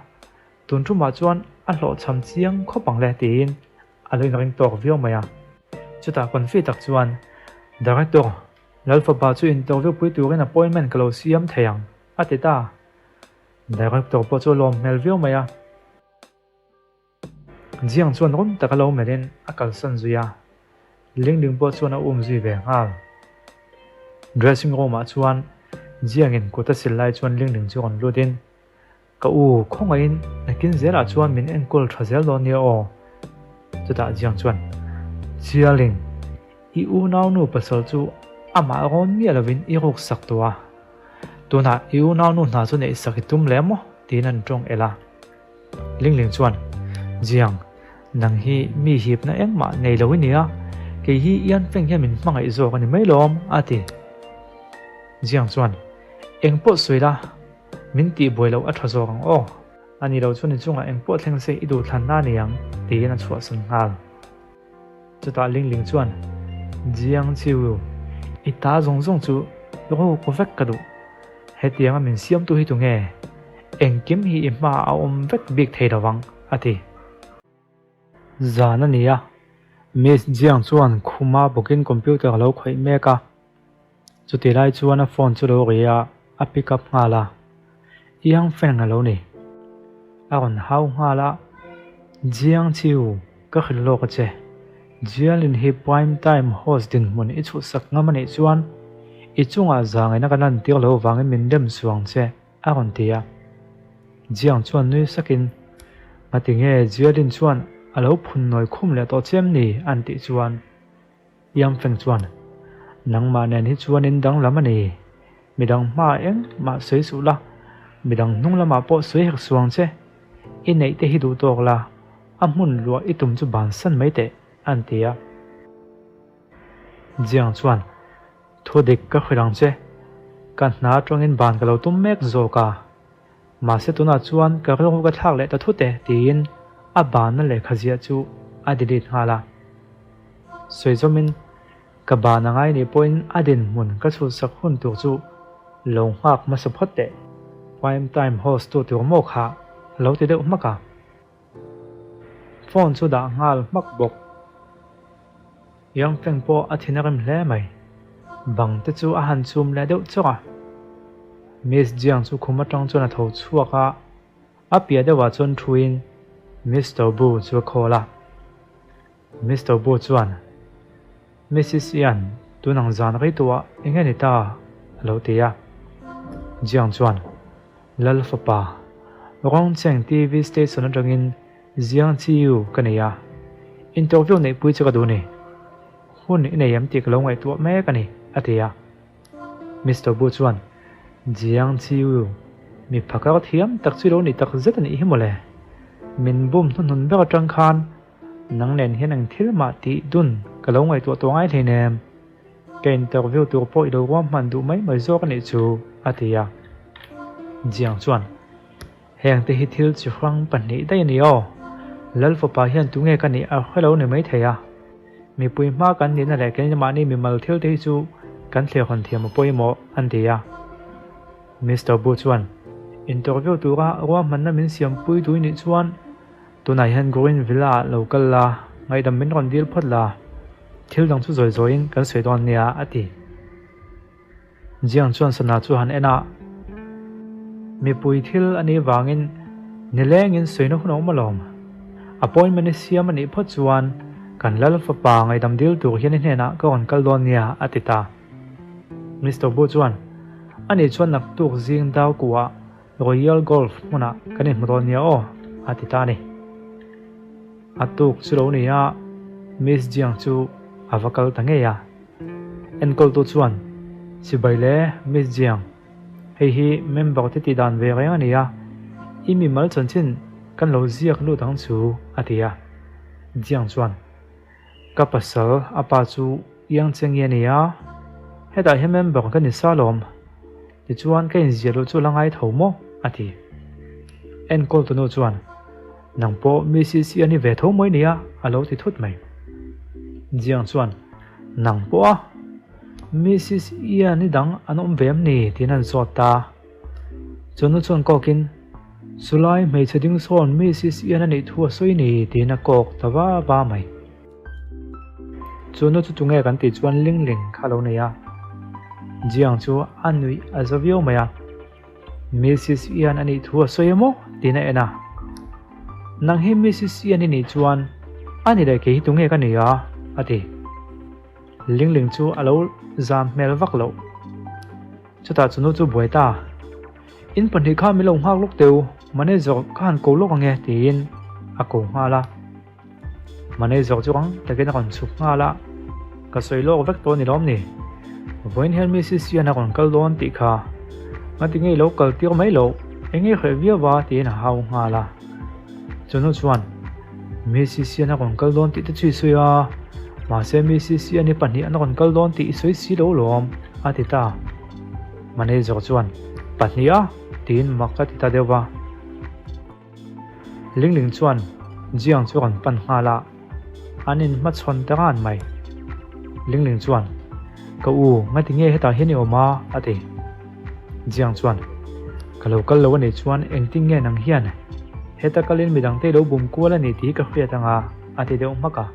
tun tumah chuan a hlawhchham chiang khawp ang le tiin a lo inring tawk viau mai a. Chutah confi tak chuan, Director, Lal fapa chu interview pui turin appointment ka lo siam thei ang, a ti ta. Director pawh chu a lawm hmel viau mai a. Jiang chuan rawm taka lo melhin a kalsan zui a, Lingling pawh chuan a um zui ve nghal. Dressing room ah chuan Jiangin kut a sil lai chuan Lingling chu rawn lutin, Ka u, khawngaihin nakin zelah chuan min enkawl tha zel dawn nia aw. Chutah Jiang chuan, Jialing, i unaunu pasal chu amah rawn miah lovin i ruk sak tawh a, tunah i unaunu hna chu neih sak i tum leh maw? tiin an tawng el a. Lingling chuan, Jiang, nang hi mi hipna engmah nei lo i nia, kei hi Ian Feng hian min hmangaih zawk a ni mai lawm, a ti. Jiang chuan, Eng pawh sawi la, min tih buai loh a tha zawk ang aw. A ni lo chuan i chungah eng pawh thleng se i duhthlanna a ni ang, tiin a chhuahsan nghal. Chutah Lingling chuan, Jiang Chiu, i ta zawng zawng chu ruk vek ka duh. Hetianga min siamtu hi tunge? Engkim hi i hmaah a awm vek bik thei lo vang, a ti. Zan a ni a, Miss Jiang chuan khuma bawkin computer a lo khawih mek a. Chutih lai chuan a phone chu lo ri a, a pick up nghal a. Iang Feng a lo ni. A rawn hau nghal a, Jiang Chiu, ka hrilh lawk a che. Jialin hi prime time host dinhmun i chhuhsak ngam a nih chuan i chungah zangaihna ka lantir lo vangin min dem suang che, a rawn ti a. Jiang chuan nui sakin, Ngatinge Jialin chuan a lo phun nawi khum leh tawh chiam ni? an tih chuan. Iang Feng chuan, Nangmah nen hi chuan in danglam a ni. Midang hmaah engmah sawi suh la, midang hnung lamah pawh sawi hek suang che. I neih te hi duh tawk la, a hmun luah i tum chu bansan mai teh, an ti a. Jiang chuan, Thu dik ka hrilh ang che. Ka hna atangin ban ka lo tum mek zawk a. Mahse tunah chuan ka rilru ka thlak leh ta thut e tiin a banna lehkha ziah chu a delete nghal a. Sawi zawmin ka ban a ngai nih pawhin a dinhmun ka chhutsak hun tur chu lo nghak hmasa phawt teh. Prime time host tu tur maw kha a lo ti deuh hmak a. Phone chu dah nghal hmak bawk. Yangfeng pawh a thin a rem hle mai. Bang te chu a han chum leh deuh chawk a. Miss Jiang chu khum atang chuan a tho chhuak a, a piah deuhah chuan thuin Mister Bu chu a call a. Mister Bu chuan, Missis Yan, tun ang zan rei tawhah eng nge ni ta? a lo ti a. Jiang chuan, Lal fapa, Rongcheng TV station atangin Ziang Chiu ka nei a, interview neihpui chu ka duh ni. Hun i nei em tih ka lo ngaihtuah mek a ni, a ti a. Mister Bu chuan, Jiang Chiu, mi phakar thiam tak chu i lo ni tak zet a nih hi mawle. Min bum hnuhnun ber atang khan nang nen hian eng thil mah tih dun ka lo ngaihtuah tawh ngai hleinem. Ka interview tur pawh i lo ruahman duh mai mai zawk a nih chu, a ti a. Jiang chuan, Heng te hi thil chi hrang pahnih daih a ni aw. Lal fapa hian tunge ka nih a hre lo ni mai thei a. Mipui hma kan nihna leh keimahni mimal thil te hi chu kan thlir hawn thiam a pawimawh, an ti a. Mister Bu chuan, Interview tura ruahmanna min siampui dui nih chuan tunah hian Green Villa ah lo kal la, ngaihdam min rawn dil phawt la, thil dang chu zawi zawiin kan sawi dawn nia, a ti. Jiang chuan sana chu han en a, Mipui thil a nih vangin nilengin sawina hun a awm alawm. Appointment i siam a nih phawt chuan kan lal fapa ngaihdam dil tur hian i hnenah ka rawn kal dawn nia, a ti ta. Mister Bu chuan, A nih chuan naktuk zing dau kuah Royal Golf hmunah kan inhmu dawn nia aw, a ti ta a ni. A tuk chu lo ni a, Miss Jiang chu a va kal ta ngei a. Enkawltu chuan, Chibai le, Miss Jiang, hei hi member te tih dan ve reng a ni a, i mimal chanchin kan lo ziak lut ang chu, a ti a. Jiang chuan, Ka pasal, a pa chu Yang Cheng-i a ni a, hetah hian member ka ni sa lawm. Tichuan ka inziah luh chu la ngai tho maw? a ti. Enkawl tunu chuan, Nang pawh mi CC a ni ve tho mai nia, a lo ti thut mai. Jiang chuan, Nang pawh a? Missis Ian-i dang an awm ve em ni? tiin an zawt ta. Chu nu chuan kawkin, Chulai hmeichhe ding sawn Missis Ian a nih thu a sawi ni tiin a kawk ta va va mai. Chu nu chu tunge kan tih chuan Ling Ling kha a lo nei a. Jiang chu a nuih a za viau mai a. Missis Ian a nih thu a sawi emaw? tiin a en a. Nang hi Missis Ian i nih chuan a ni leh kei hi tunge ka ni a? a ti. Ling Ling chu a lo zam hmel vak loh. Chutah chu nu chu buai ta. In pahnih kha min lo nghak lawk teu, manager ka han ko lawk ange tiin a ko nghal a. Manager chu rang takin a rawn chhuk nghal a, Ka sawi lawk vek tawh a ni lawm ni? Vawiin hian Mrs hian a rawn kal dawn tih kha ngati nge i lo kal tir mai loh, eng nge hreh viau va tiin a hau nghal a. Chunu chuan Mrs hian a rawn kal dawn tih te chu i sawi a, mahse Mrs hian i pahnih an rawn kal dawn tih i sawi si lo lawm a ti ta. Manager chuan Pahnih a? tiin mak a ti ta deuh va. Ling Ling chuan Jiang chu a rawn pan nghal a, an inhmachhawn ta ran mai. Ling Ling chuan, Ka u, ngati nge hetah hian i awm a? a ti. Jiang chuan, Ka lo kal lo a nih chuan engtin nge nang hian heta kalin midangte i lo bum kual a ni tih hi ka hriat anga a ti deuh hmak a.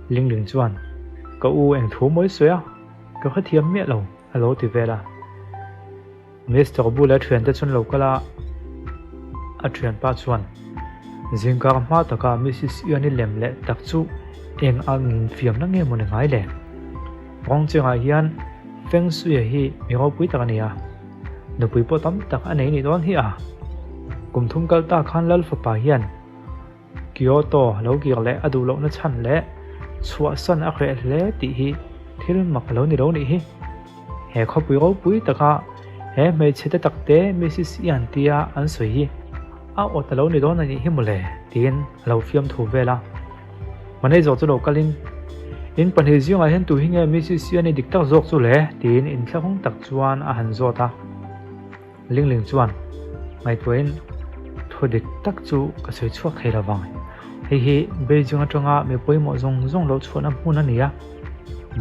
Ling Ling chuan, Ka u, eng thu mawi sawi a? Ka hrethiam miah lo, a lo ti vel a. Mister bula thiante chuan lo kal a, a thianpa chuan zingkar hma taka Missis Ian-i lem leh tak chu eng ang infiamna nge maw ni ngai le? Rawng chengah hian Feng Shui-a hi mi ropui tak a ni a, nupui pawh tam tak a nei nih dawn hi a. Kum thum kal ta khan Lal fapa hian Kyoto lo kir leh a duh lohna chhan leh chhuahsan a hreh hle tih hi thil mak a lo ni lo nih hi. He khawpui ropui taka he hmeichhe te takte Missis Ian tia an sawi hi a awt a lo ni dawn a nih hi mawle tiin a lo fiamthu vel a. Manager chu lo kalin, In pahnih zingah hian tu hi nge Missis Ian-i dik tak zawk chu le? tiin inthlahrung tak chuan a han zawt a. Ling Ling chuan ngaihtuahin thu dik tak chu ka sawi chhuak thei lo vang. Hei hi Beijing atanga mi pawimawh zawng zawng lo chhuahna hmun a ni a,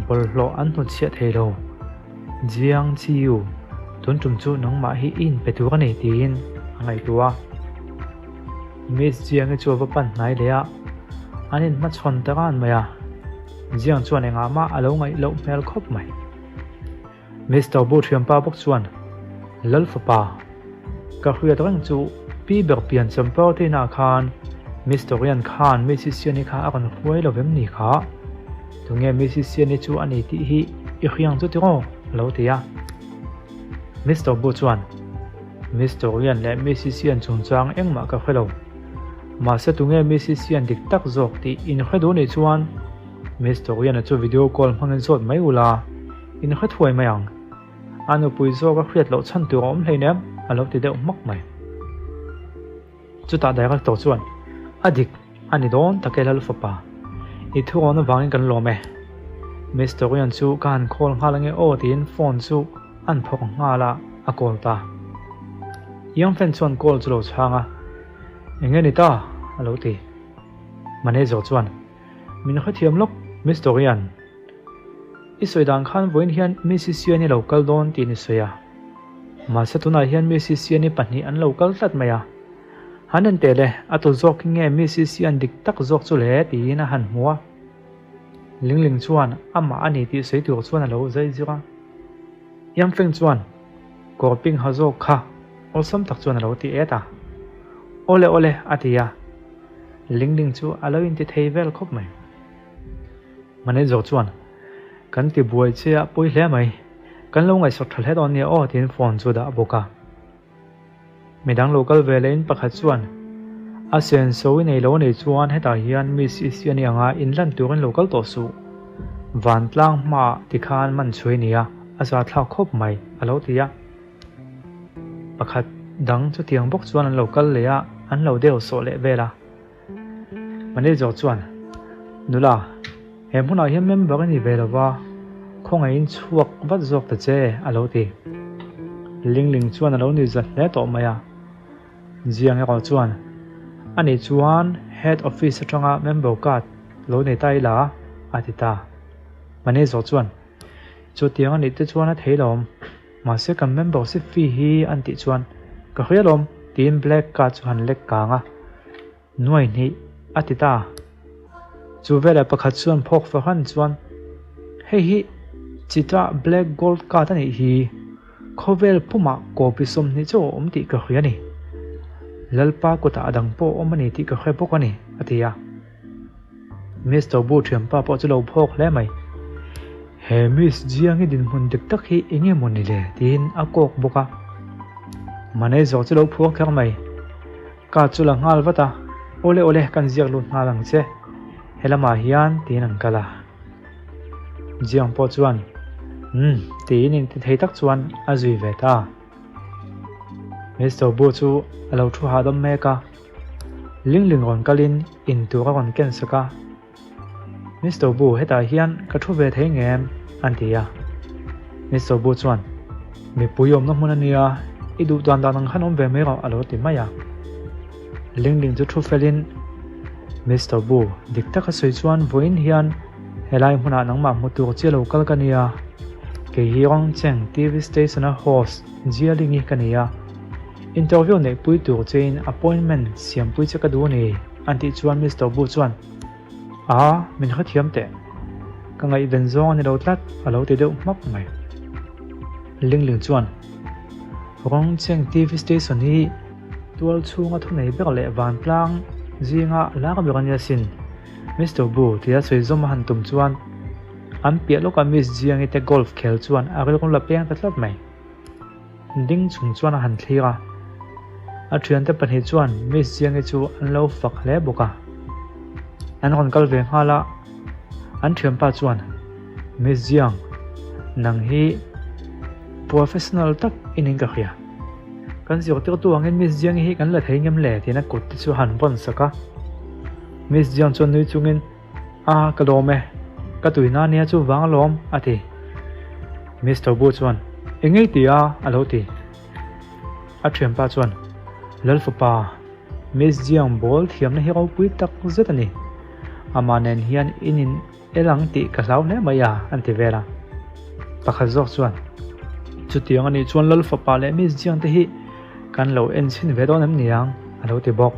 bawlhhlawh an hnutchhiah thei lo. Jiang Qiyu, tun tum chu nangmah hi i inpe tur a ni tiin a ngaihtuah a. Miss Jiang-i chu a va pan hnai leh a, an inhmachhawn ta ran mai a. Jiang chuan engah mah a lo ngaih loh hmel khawp mai. Mister Bu thianpa bawk chuan, Lal fapa, ka hriat reng chu Pi ber pian cham party nah khan Mister Rian khan Missis Siani kha a rawn hruai lo vem ni kha? Tunge Missis Siani chu a ni tih hi i hriang chu tiraw? a lo ti a. Mister Bu chuan, Mister Rian leh Missis Sian chungchang engmah ka hre lo. Mahse tunge Missis Sian dik tak zawk tih in hre duh nih chuan Mister Riana chu video call hmangin zawt mai ula, In hre thuai mai ang. A nupui zawk a hriat loh chhan tur a awm hleinem, a lo ti deuh hmak mai. Chutah director chuan, A dik, a ni dawn tak e Lal fapa. I thu rawn avangin kan lawm e. Mister Rian chu ka han call nghal ange aw tiin phone chu an phawk nghal a, a call ta. Young fan chuan call chu lo chhang a, Enge ni ta? a lo ti. Manager chuan, Min hrethiam lawk, Mister Rian. I sawi dan khan vawiin hian Missy Siani lo kal dawn tiin i sawi a. Mahse tunah hian Missy Siani pahnih an lo kal tlat mai a. Han en teh le, a tu zawk hi nge Missy Sian dik tak zawk chu le tiin a han hmu a. Ling Ling chuan amah a ni tih sawi tur chuan a lo zai zir a. Yang Feng chuan kawr ping ha zawk kha awlsam tak chuan a lo ti et a. Awle awle a ti a. Ling Ling chu a lo inti thei vel khawp mai. Manager chuan, Kan ti buai che a pawi hle mai, kan lo ngaihsak tha hle dawn nia aw tiin phone chu dah bawk a. Midang lo kal ve lehin pakhat chuan, A senso i nei lo a nih chuan hetah hian Miss Isiani anga inlan turin lo kal tawh suh. Vantlang hmaah tikhan man chhui nia, a zathlak khawp mai, a lo ti a. Pakhat dang chutiang bawk chuan an lo kal leh a, an lo deu sawh leh vel a. Manager chuan, Nula, he hmunah hian member i ni ve lo va, khawngaihin chhuak vat zawk ta che, a lo ti. Ling Ling chuan a lo ni zat hle tawh mai a. Jiang erawh chuan, Ani chuan head office atanga member card lo nei ta ila, a ti ta. Manager chuan. Chutiang a nih te chuan a thei lawm. Mahse kan membership fee hi an tih chuan ka hria lawm tiin black card chu han lek kang a. Nuai hnih a ti ta. Chu velah pakhat chuan phawk fahran chuan hei hi chita black gold card a nih hi. Khawvel pumah copy 20 chauh a awm tih ka hria a ni. Lalpa kutah a dang pawh a awm a ni tih ka hre bawk a ni a ti a. Mister Bu thianpa pawh chu lo phawk hle mai. He Miss Jiang-i dinhmun dik tak hi eng nge maw ni le? tiin a kawk bawk a. Manager chu lo phuang kher mai. Ka chu la nghal vat a, Awle awle kan ziak lut nghal ang che. He lamah hian tiin an kal a. Jiang pawh chuan, Umm tiin inti thei tak chuan a zui ve ta. Mister Bu chu a lo thu hahdam mek a. Lingling rawn kalin in tur a rawn ken sak a, Mister Bu hetah hian ka thu ve thei ngem? an ti a. Mister Bu chuan, Mipui awmna hmun a nia, i duh dan dan ang khan awm ve mai rawh a lo ti mai a. Lingling chu thu felin, Mister Bu, dik taka sawi chuan vawiin hian helai hmunah nangmah hmu tur chi lo kal ka nia, kei hi Rongcheng TV station-a host Jialing-i ka ni a. Interview neihpui tur chein appointment siampui che ka duh a ni, an tih chuan Mister Bu chuan, Aa, min hrethiam teh. Ka ngaihven zawng a ni lo tlat, a lo ti deuh hmak mai. Lingling chuan, Rongcheng TV station hi tual chhunga thunei ber leh vantlang zinga lar ber a nia sin, Mister Bu tia sawi zawm a han tum chuan an piah lawka Miss Jiangi te golf khel chuan a rilru la peng ta tlat mai. Ding chung chuan a han thlir a, a thiante pahnih chuan Miss Jiangi chu an lo fak hle bawk a. An rawn kal ve nghal a, an thianpa chuan, Miss Jiang, nang hi professional tak i ning ka hria. Kan zirtirtu angin Miss Jiangi hi kan la thei ngem le tiin a kut te chu a han vawn sak a. Miss Jiang chuan nui chungin, A, ka lawm e. Ka tuina nia chu vang alawm, a ti. Mister Bu chuan, Eng ngei ti a? a lo ti. A thianpa chuan, Lal fapa, Miss Jiang bawl thiamna hi ropui tak zet a ni. Amah nen hian in in el ang tih ka hlau hle mai a, an ti vel a. Pakhat zawk chuan, Chutiang a nih chuan Lal fapa leh Miss Jiang te hi Kan lo en chhin ve dawn em niang? a lo ti bawk.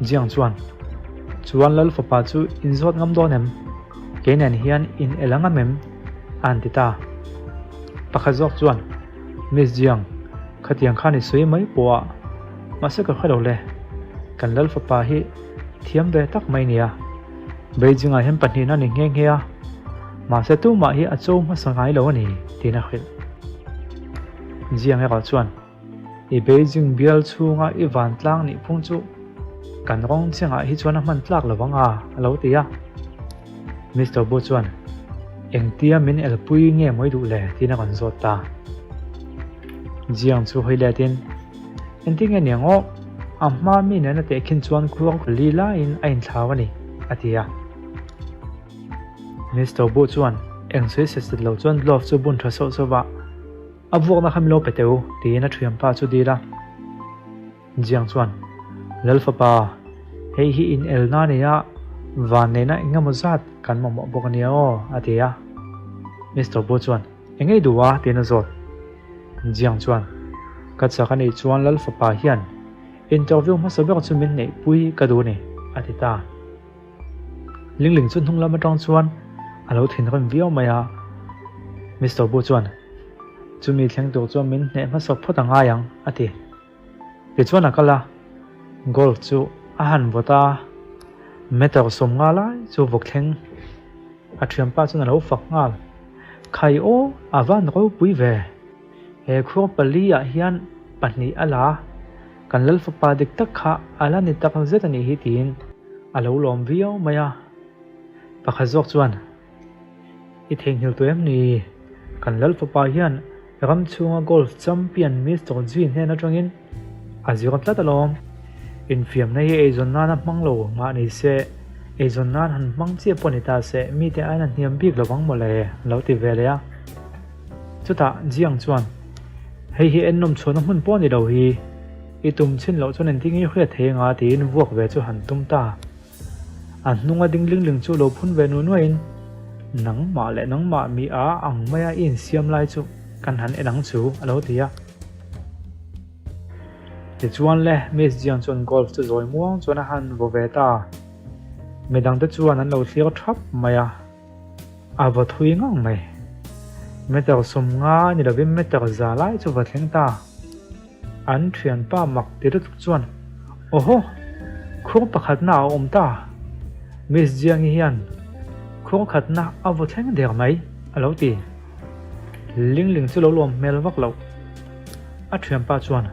Jiang chuan, Chuan Lal fapa chu in zawt ngam dawn em? Kei nen hian in el a ngam em? a han ti ta. Pakhat zawk chuan, Miss Jiang, khatiang khan i sawi mai pawh a, mahse ka hre lo le. Kan Lal fapa hi thiam ve tak mai nia. Beijing-ah hian pahnihna a ni nghe nghe a, mahse tumah hi a cho hmasa ngai lo a ni, tiin a hrilh. Jiang erawh chuan, I Beijing bial chhunga i vantlang nih phung chu kan rawng chengah hi chuan a hman tlak lo vang a, a lo ti a. Mister Bu chuan, Engtia min elpui nge mawi duh le? tiin a rawn zawt ta. Jiang chu hawi letin, Engtin nge niang aw? A hma mi nen a tehkhin chuan khuang li laiin a inthlau a ni, a ti a. Mister Bu chuan eng sawi set set lo chuan glove chu bun tha sauh sauh va, A vuakna kha min lo pe teh u, tiin a thianpa chu dil a. Jiang chuan, Lal fapa, hei hi in elna a ni a, van neihna eng emaw zat kan mamawh bawk a nia aw, a ti a. Mister Bu chuan, Eng ei duh a? tiin a zawt. Jiang chuan, Ka chak a nih chuan Lal fapa hian interview hmasa ber chu min neihpui ka duh a ni, a ti ta. Lingling chu hnung lam atang chuan a lo thinrim viau mai a, Mister Bu chuan, Chumi thleng tur chuan min hneh hmasa phawt a ngai ang, a ti. Tichuan a kal a, golf chu a han vawt a, meter 50 lai chu vawk thleng a thianpa chuan a lo fak nghal. Khai aw, a van ropui ve! He khuang pali ah hian pahnih a la, kan lal fapa dik tak kha a la ni tak zet a nih hi tiin a lo lawm viau mai a. Pakhat zawk chuan, I theihnghilh tawh em ni? Kan lal fapa hian ram chhunga golf champion Mister Ji hnen atangin a zir tlat alawm. Infiamna hi eizawn nana hmang lo mah ni se, eizawn nan han hmang chiah pawh ni ta se, mite aiin a hniam bik lovang mawle, a lo ti ve leh a. Chutah Jiang chuan, Hei hi ennawm chhuahna hmun pawh ni lo hi, i tum chhin loh chuan engtin nge hriat thei anga tiin vuak ve chu han tum ta. A hnunga ding ling ling chu lo phun ve nuai nuaiin, Nangmah leh nangmah mi a ang maia i insiam lai chu kan han en ang chu, a lo ti a. Tichuan le, Miss Jiang chuan golf chu zawi muang chuan a han vaw ve ta. Midangte chuan an lo thlir thap mai a. A va thui ngang mai. Meter 50 ni lovin meter 100 lai chu va thleng ta. An thianpa mak ti lutuk chuan, Awhaw! Khur pakhatna a awm ta. Miss Jiangi hian khur khatna a vaw thleng der mai, a lo ti. Lingling chu lo lawm hmel vak loh. A thianpa chuan,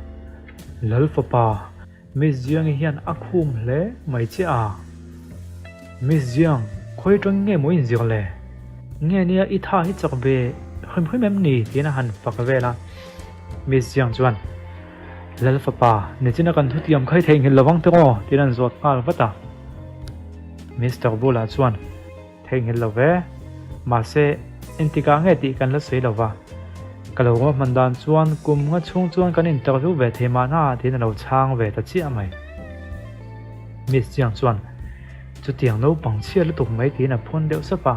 Lal fapa, Miss Jiangi hian a khum hle mai che a. Miss Jiang, khawi atang nge maw inzir le? Nge nia i tha hi chak ve hrim hrim em ni? tiin a han fak vel a. Miss Jiang chuan, Lal fapa, nichina kan thutiam kha i theihnghilh lovang tiraw? tiin an zawt nghal vat a. Mister Bulah chuan, Theihnghilh lo ve. Mahse, engtikah nge tih kan la sawi lo va. Ka lo ruahman dan chuan kum nga chhung chuan kan interview ve thei mahna tiin a lo chhang ve ta chiah mai. Miss Chiang chuan, Chutiang naupang chhia lutuk mai tiin a phun deuh sap a,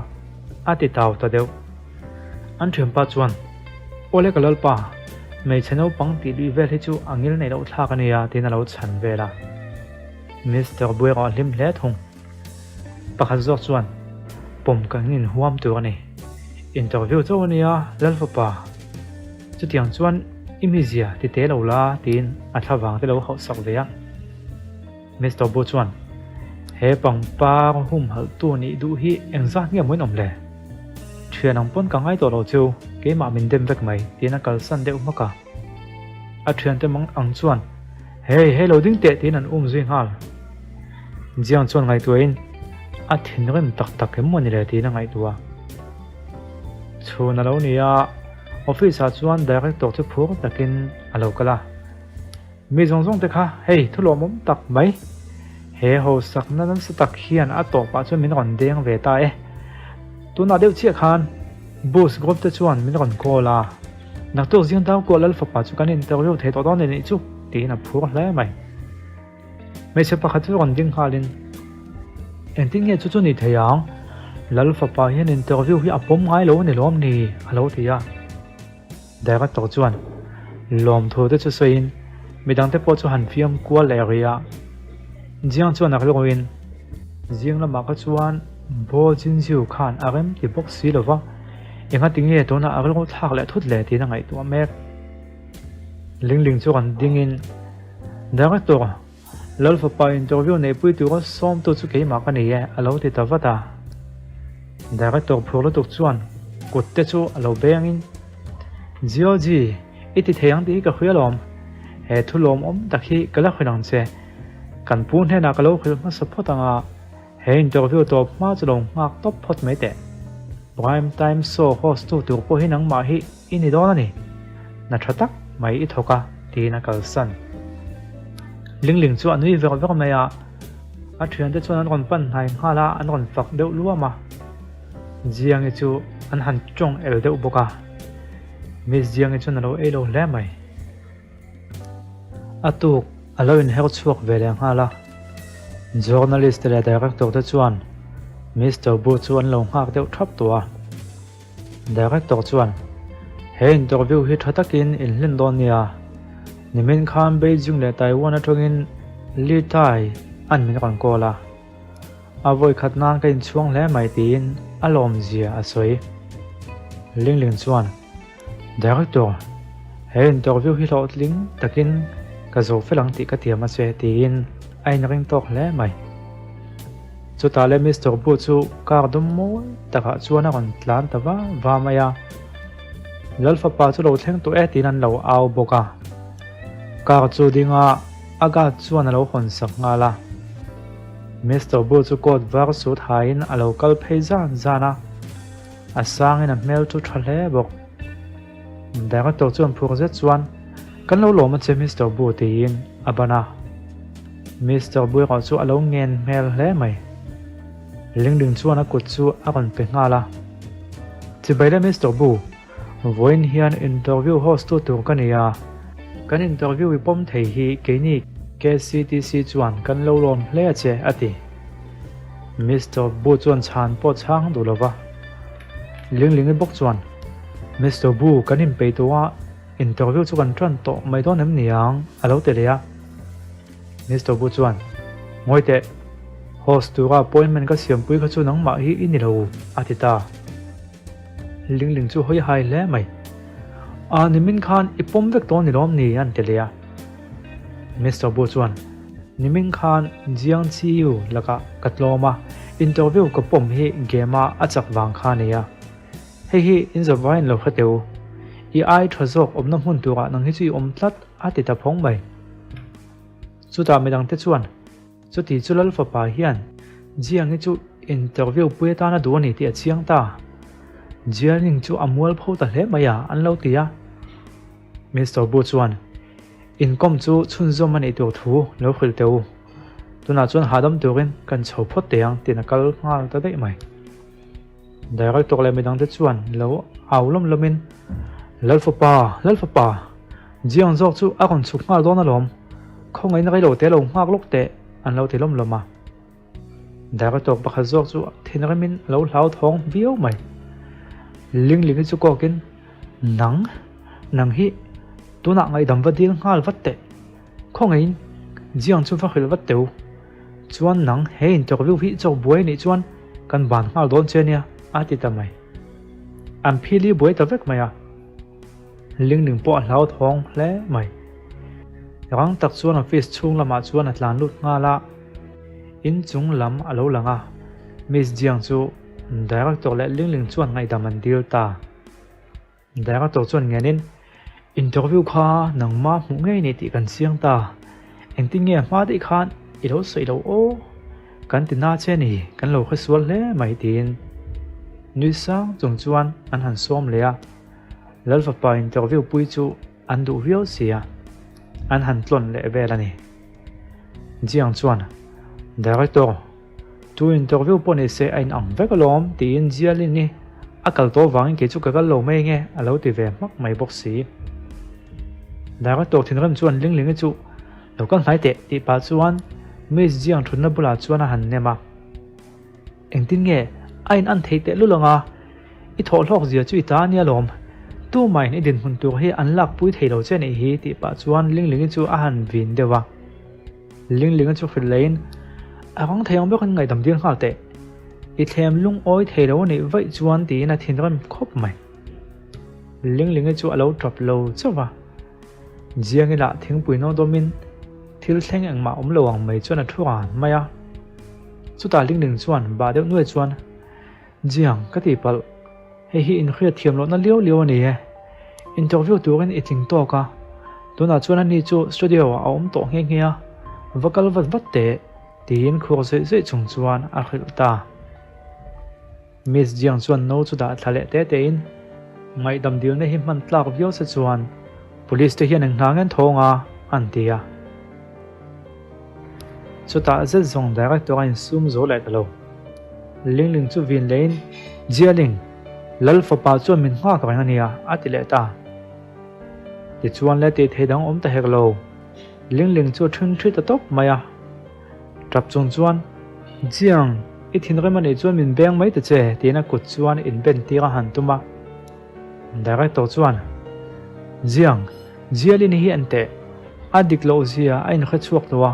a ti tau ta deuh. An thianpa chuan, Awle ka lalpa, hmeichhe naupang tih luih vel hi chu a ngil neih loh thlak a nia tiin a lo chhan vel a. Mister Buera a hlim hle thung. Pakhat zawk chuan pawm kan inhuam tur a ni. Interview chauh a nia Lal fapa. Chutiang chuan i mizia ti te lo la tiin a thlavang te lo hauh sak ve a. Mister Bu chuan he pangpar humhalhtu nih duh hi engzat nge maw in awm le? Thian ang pawn ka ngai tawh lo chu keimah min dem vek mai tiin a kalsan deuh hmak a. A thiante mang ang chuan Hei, hei lo ding teh tiin an um zui nghal. Jiang chuan ngaihtuahin a thinrim tak tak em maw ni le tiin a ngaihtuah. Chhun a lo ni a, office ah chuan director chu phur takin a lo kal a. Mi zawng zawng te kha hei thu lawmawm tak mai. He hosakna nasa tak hian a tawpah chuan min rawn deng ve ta e. Tunah deuh chiah khan bus group te chuan min rawn call a. Naktuk zing dau kuah Lal fapa chu kan interview thei tawh dawn anih chu tiin a phur hle mai. Hmeichhe pakhat chu rawn ding nghalin, Engtin nge chu chu ni thei ang? Lal fapa hian interview hi a pawm ngai lo a ni lawm ni? a lo ti a. Director chuan lawmthu te chu sawiin midangte pawh chu han fiam kual leh rih a. Jiang chuan a rilruin, Zing lamah kha chuan Bo Jinjiu khan a rem ti bawk si lo va, engati nge tunah a rilru thlak leh thut le tiin a ngaihtuah mek. Lingling chu rawn dingin, Director, Lal fapa interview neihpui tura sawmtu chu keimah ka ni e, a lo ti ta vat a. Director phur lutuk chuan kut te chu a lo bengin, Georgie, i ti thei ang tih hi ka hria alawm. He thu lawmawm tak hi ka la hrilh ang che. Kan pu hnenah ka lo hrilh hmasa phawt ang a, he interview tawp hma chu lo nghak tawp phawt mai teh. Prime Time Show host tu tur pawh hi nangmah hi i ni dawn a ni. Na tha tak mai i thawk a, tiin a kalsan. Lingling chu a nui ver ver mai a, a thiante chuan an rawn pan hnai nghal a, an rawn fak deuh luam a. Jiangi chu an han tawng el deuh bawk a, Miss Jiangi chuan a lo ei lo hle mai. A tuk a lo inher chhuak ve leh nghal a, journalist leh director te chuan Mister Bu chu an lo nghak deuh thap tawh a. Director chuan, He interview hi tha takin in hlen dawn nia, nimin khan Beijing leh Taiwan atangin Li Tai an min rawn call a, a vawi khat nan ka inchhuang hle mai tiin a lawmzia a sawi. Lingling chuan, Director, he interview hi hlawhtling takin ka zo fel ang tih ka tiam a che tiin a inring tawk hle mai. Chutah le Mister Bu chu car dum mawi takah chuan a rawn tlan ta va va mai a. Lal fapa chu lo thleng tawh e tiin an lo au bawk a. Car chu ding a, a guard chuan a lo hawn sak nghal a. Mister Bu chu coat var suit haiin a lo kal phei zan zan a. A sangin a hmel chu tha hle bawk. Director chuan phur zet chuan, Kan lo lawm a che Mister Bu tiin a ban a. Mister Bu erawh chu a lo ngen hmel hle mai. Lingling chuan a kut chu a rawn pe nghal a. Chibai le Mister Bu, vawiin hian interview host tu tur ka ni a. Kan interview i pawm thei hi keini KCTC chuan kan lo lawm hle a che a ti. Mister Bu chuan chhan pawh chhang duh lo va. Linglingi bawk chuan, Mister Bu, kan inpeih tawh a, interview chu kan tan tawh mai dawn em ni ang? a lo ti leh a. Mister Bu chuan, Ngawi teh, host tura appointment ka siampui kha chu nangmah hi i ni lo, a ti ta. Lingling chu hawi hai hle mai. A, nimin khan i pawm vek tawh ni lawm ni? an ti leh a. Mister Bu chuan, Nimin khan Jiang Qiyu lakah ka tlawm a, interview ka pawm hi game a a chak vang kha a ni a. Hei hi in zawh vaiin lo hre teh u. I ai tha zawk awmna hmun turah nang hi chu i awm tlat a ti ta phawng mai. Chutah midangte chuan, Chuti chu Lal fapa hian Jiang hi chu interview pui atan a duh a ni tih a chiang ta. Jialing chu a mual pho ta hle mai a, an lo ti a. Mister Bu chuan, Inkawm chu chhunzawm a nih tur thu lo hrilh teh u. Tunah chuan hahdam turin kan chho phawt teh ang tiin a kal nghal ta daih mai. Director leh midangte chuan lo au lawm lawmin, Lal fapa, Lal fapa, Jiang zawk chu a rawn chhuk nghal dawn alawm, khawngaihna rei lo te lo nghak lawk teh, an lo ti lawm lawm a. Director pakhat zawk chu thinrimin a lo hlauthawng viau mai. Linglingi chu kawkin, Nang, nang hi tunah ngaihdam va dil nghal vat teh, khawngaihin Jiang chu va hrilh vat teh u. Chuan nang he interview hi chawk buai anih chuan kan ban nghal dawn che nia a ti ta mai. An phili buai ta vek mai a. Lingling pawh a hlauthawng hle mai. Rang tak chuan office chhung lamah chuan a tlan lut nghal a. In chung lam a lo lang a. Miss Jiang chu director leh Lingling chuan ngaihdam an dil ta. Director chuan ngenin, Interview kha nangma hmuh ngei ni tih kan chiang ta. Engtin nge hma daih khan i lo sawi lo aw? Kan ti na che ni, kan lo hre sual hle mai tiin nui sang chung chuan an han sawm leh a. Lal fapa interview pui chu an duh viau sia, an han tlawn leh vel a ni. Jiang chuan, Director, Tu interview pawh ni se a inang vek alawm tiin Jialin-i a kal tawh vangin kei chu ka kal lo mai nge a lo ti ve hmak mai bawk si. Director thinrim chuan Linglingi chu lo kal hnai teh tih pah chuan Miss Jiang thutna bulah chuan a han nem a. Engtin nge a in an theih teh lul anga i thawhhlawk zia chu i ta ania lawm. Tumahin i dinhmun tur hi an lakpui thei lo che nih hi tih pah chuan Linglingi chu a han vin deuh a. Linglinga chu hrilh leiin, A rang thei ang bawkin ngaihdam dil nghal teh. I thlem lungawi thei lo a nih vaih chuan tiin a thinrim khawp mai. Linglinga chu a lo tap lo chauh a. Jiangi lah thingpui naw dawmin thil thleng engmah awm lo ang mai chuan a thu ran mai a. Chutah Lingling chuan bah deuh nuai chuan, Jiang, ka tihpalh. Hei hi inhriat thiam lohna liau liau a ni e. Interview turin i tling tawk a, tunah chuan ani chu studio ah a awm tawh nghe nghe a, va kal vat vat teh, tiin khuak zawih zawih chung chuan a hrilh ta. Miss Jiang chuan no chu dah thla leh te tein, Ngaihdam dilna hi hman tlak viau se chuan police te hian eng hna ngen thawng a, an ti a. Chutah zet zawng director a insum zo leh ta lo. Lingling chu vin leiin, Jialing, Lal fapa chuan min nghak reng a nia, a ti leh ta. Tichuan le tih thei dang awm ta hek lo. Lingling chu a ṭhin ṭhi ta tawp mai a. Ṭap chung chuan, Jiang, i thinrim a nih chuan min beng mai ta che, tiin a kut chuan inben tir a han tum a. Director chuan, Jiang, Jialin hi en teh, a dik loh zia a inhre chhuak lo a,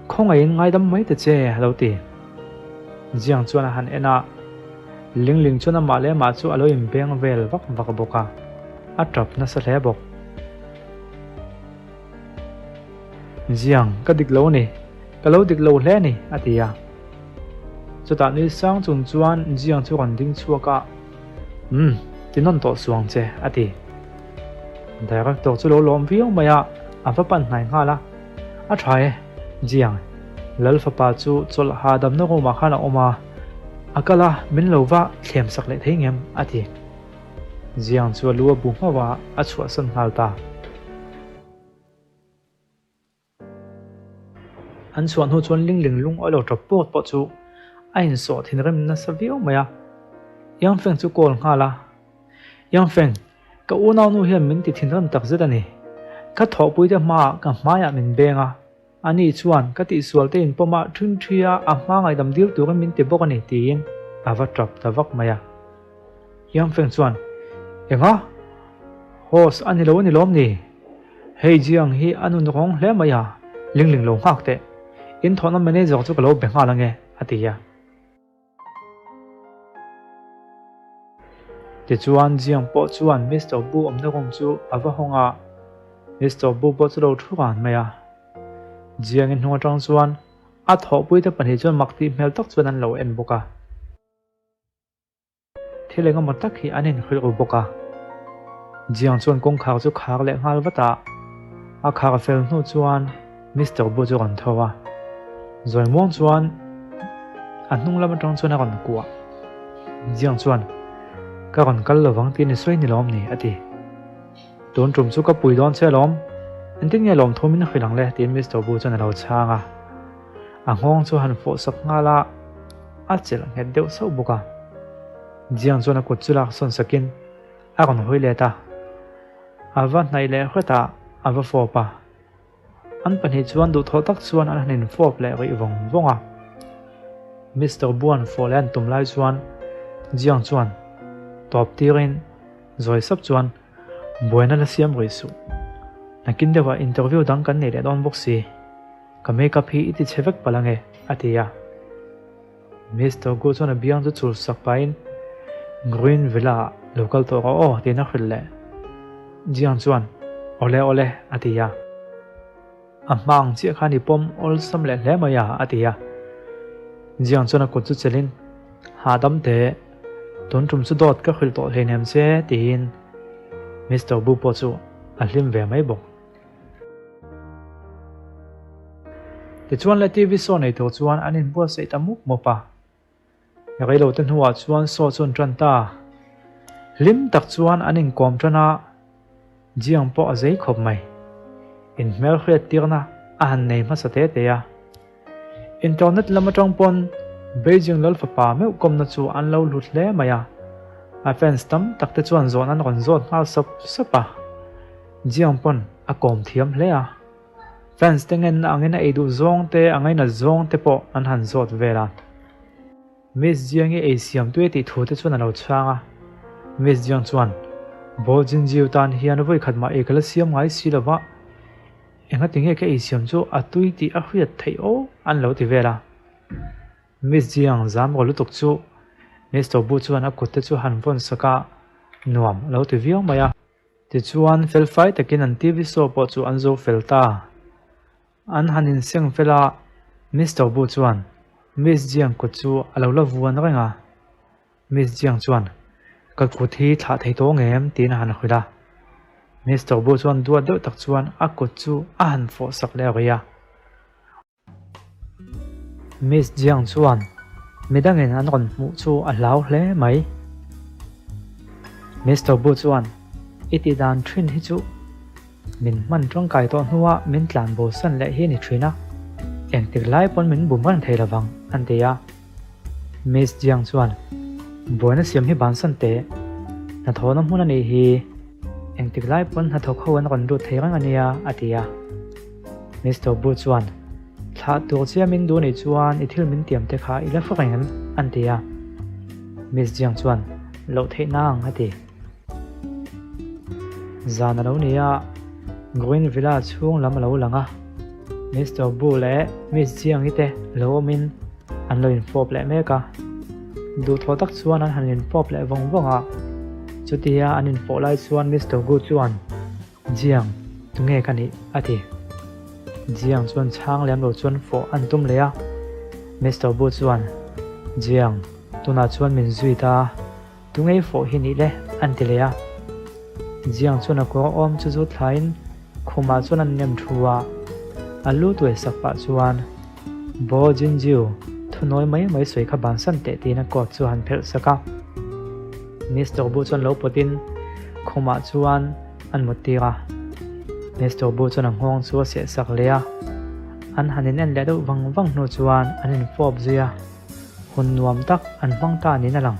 khawngaihin ngaidam mai ta che, a lo ti. Jiang chuan a han en a, Lingling chuan amah leh amah chu a lo inbeng vel vak vak bawk a, a tap nasa hle bawk. Jiang, ka dik lo a ni, ka lo dik lo hle a ni, a ti a. Chutah nui sang chung chuan Jiang chu rawn ding chhuak a, Umm, ti nawn tawh suang che, a ti. Director chu lo lawm viau mai a, a va pan hnai nghal a. A tha e, Jiang, Lal fapa chu chawlh hahdamna room ah khan a awm a, a kal a, min lo va thlem sak leh thei ngem, a ti. Jiang chu a lu a bu nghauh a, a chhuahsan nghal ta. An chhuah hnu chuan Lingling lungawi lo tawp pawt pawh chu a insawh thinrim nasa viau mai a. Yang Feng chu call nghal a, Yang Feng, ka unaunu hian min ti thinrim tak zet a ni. Ka thawhpuite hmaah ka hmaiah min beng a, ani chuan ka tihsual te inpawm a ṭhin ṭhi a, a hma ngaihdam dil turin min ti bawk a ni tiin a va tap ta vak mai a. Yang Feng chuan, Enga? Host a ni lo a ni lawm ni? Hei Jiang hi a nun rawng hle mai a, ling ling lo nghak teh. In thawhna manager chu ka lo be nghal ange, a ti a. Tichuan Jiang pawh chuan Mister Bu awmna room chu a va hawng a, Mister Bu pawh chu lo thu ran mai a. Jiang-i hnung atang chuan a thawhpuite pahnih chuan mak tih hmel tak chuan an lo en bawk a. Thil engemaw tak hi an inhrilh ru bawk a. Jiang chuan kawngkhar chu khar leh nghal vat a, a khar fel hnu chuan Mister Bu chu a rawn tho a. Zawi muang chuan a hnung lam atang chuan a rawn kuah. Jiang chuan, Ka rawn kal lovang tih ni sawi ni lawm ni, a ti. Tun tum chu ka pui dawn che alawm. Engtin nge lawmthu min hrilh ang le? tiin Mister Bu chuan a lo chhang a. A nghawng chu han fawh sak nghal a, a chelh nghet deuh sauh bawk a. Jiang chuan a kut chu lak sawn sakin a rawn hawi let a, a va hnaih leh hret a, a va fawp a. An pahnih chuan duhthawh tak chuan an han infawp leh rih vawng vawng a. Mister Buan fawh leh an tum lai chuan Jiang chuan tawp tirin zawi sap chuan buaina la siam rih suh. Nakin deuhah interview dang kan nei leh dawn bawk si. Ka makeup hi i ti chhe vek palh ange, a ti a. Mister Gu chuan a biang chu chul sak pahin Green Villa ah lo kal tawh rawh aw tiin a hrilh leh. Jiang chuan Awle awle a ti a. A hma ang chiah khan i pawm awlsam leh hle mai a a ti a. Jiang chuan a kut chu chelhin Hahdam teh, tun tum chu dawt ka hrilh tawh hleinem che tiin Mister Bu pawh chu a hlim ve mai bawk. Tichuan le TV saw nei tur chuan an inbuatsaih ta mup mup a. Reilote hnuah chuan saw chu an tan ta. Hlim tak chuan an inkawm tan a, Jiang pawh a zei khawp mai. Inhmelhriat tirna a han nei hmasa te te a. Internet lam atang pawn Beijing lal fapa meuh kawmna chu an lo hlut hle mai a, a fans tam tak te chuan zawn an rawn zawt nghal sawp sawp a. Jiang pawn a kawm thiam hle a, fans te ngenna angin a ei duh zawng te a ngainat zawng te pawh an han zawt vel a. Miss Jiang i ei siam tui tih thu te chuan a lo chhang a. Miss Jiang chuan, Bo Jinjiu tan hian vawi khat mah ei ka la siam ngai si lo va, engati nge ka ei siam chu a tui tih a hriat theih aw an lo ti vel a. Miss Jiang zam rawh lutuk chu Mister Bu chuan a kut te chu han vawn sak a, nuam a lo ti viau mai a. Tichuan felfai takin an TV show pawh chu an zo fel ta. An han inseng fel a, Mister Bu chuan Miss Jiang kut chu a lo la vuan reng a. Miss Jiang chuan, Ka kut hi thlah thei tawh ngem? tiin a han hrilh a. Mister Bu chuan duat deuh tak chuan a kut chu a han fawh sak leh rih a. Miss Jiang chuan midangin an rawn hmuh chu a hlau hle mai. Mister Bu chuan, I tih dan thin hi chu min hman tangkai tawh hnua min tlan bosan leh hi a ni thin a, engtik lai pawn min bum reng thei lovang, an ti a. Miss Jiang chuan, Buaina siam hi bansan teh, hnathawhna hmun a nih hi, engtik lai pawn hnathawk ho an rawn lut thei reng a nia, a ti a. Mister Bu chuan, Thlah tur chia min duh nih chuan i thil min tiam te kha i la hre reng em? an ti a. Miss Jiang chuan, Loh theih nang, a ti. Zan a lo ni a, Green Villa chhung lam a lo lang a. Mister Bu leh Miss Jiang-i te lo awmin an lo infawp leh mek a. Duhthawh tak chuan an han infawp leh vawng vawng a. Chutia an infawh lai chuan Mister Gu chuan, Jiang, tunge ka nih? a ti. Jiang chuan chhang lem lo chuan fawh an tum leh a. Mister Bu chuan, Jiang, tunah chuan min zui ta, tunge i fawh hi nih le? an ti leh a. Jiang chuan a kawr awm chu zut thlain khumah chuan an nem thu a. A lu tuai sak pah chuan, Bo Jinjiu, thunawi mai mai sawi kha bansan teh tiin a coat chu a han phelh sak a. Mister Bu chuan lo pawtin khumah chuan an mut tir a. Mister Bu chuan a nghawng chu a seh sak leh a. An han in en leh deuh vang vang hnu chuan an infawp zui a, hun nuam tak an hmang ta niin a lang.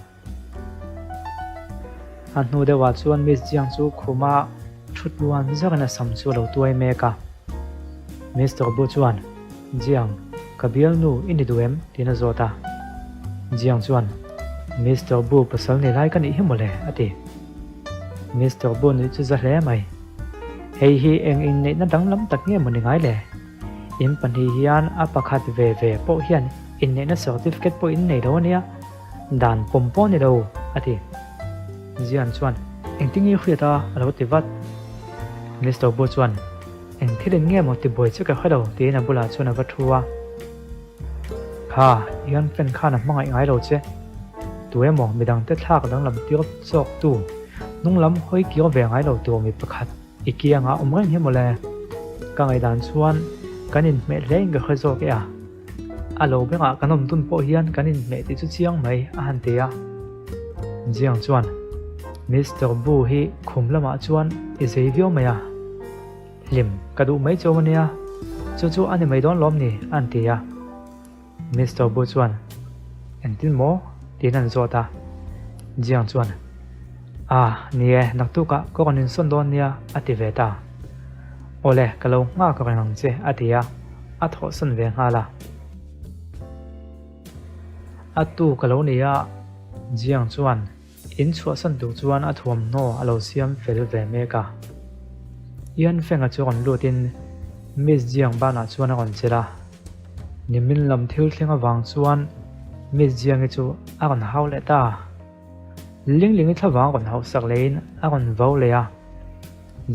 A hnu deuhah chuan Miss Jiang chu khuma thut luan zakin a sam chu a lo tuai mek a. Mister Bu chuan, Jiang, ka bialnu i ni duh em? tiin a zawt a. Jiang chuan, Mister Bu pasal nei lai ka nih hi mawle, a ti. Mister Bu nuih chu za hle mai. Hei hi eng inneihna danglam tak nge maw ni ngai le? In pahnih hian a pakhat ve ve pawh hian inneihna certificate pawh in nei lo a nia, dan pawm pawh a ni lo, a ti. Zian chuan, Engtin nge i hriat a? a lo ti vat. Mister Bu chuan, Eng thil in nge maw ti buai che ka hre lo, tiin a bulah chuan a va thu a. Kha, Ian fan khan a hmangaih ngai lo che. Tu emaw midangte thlak danglam tir zawk tu, hnung lam hawi kir ve ngai lo tur mi pakhat i kiangah awm reng hi mawle. Ka ngaihdan chuan kan inhmeh hle in ka hre zawk e a. A lo bengah kan awm dun pawh hian kan inhmeh tih chu chiang mai, a han ti a. Jiang chuan, Mister Bu hi khum lamah chuan i zei viau mai a. Hlim ka duh mai chauh ania, chu chu a ni mai dawn lawm ni? a an ti a. Mister Bu chuan, Engtin maw? tiin an zawt a. Jiang chuan, Ah, ni e, naktukah ka rawn insawn dawn nia, a ti ve ta. Awle, ka lo nghak reng ang che, a ti a, a thawhsan ve nghal a. A tu ka lo ni a, Jiang chuan, In chhuahsan tur chuan a thuamhnaw a lo siam fel ve mek a. Ian Feng-a chu rawn lutin Miss Jiang banah chuan a rawn chelh a. Nimin lam thil thleng avang chuan Miss Jiang-i chu a rawn hau leh ta. Linglingi thlavang rawn hauhsak lehin a rawn vo leh a.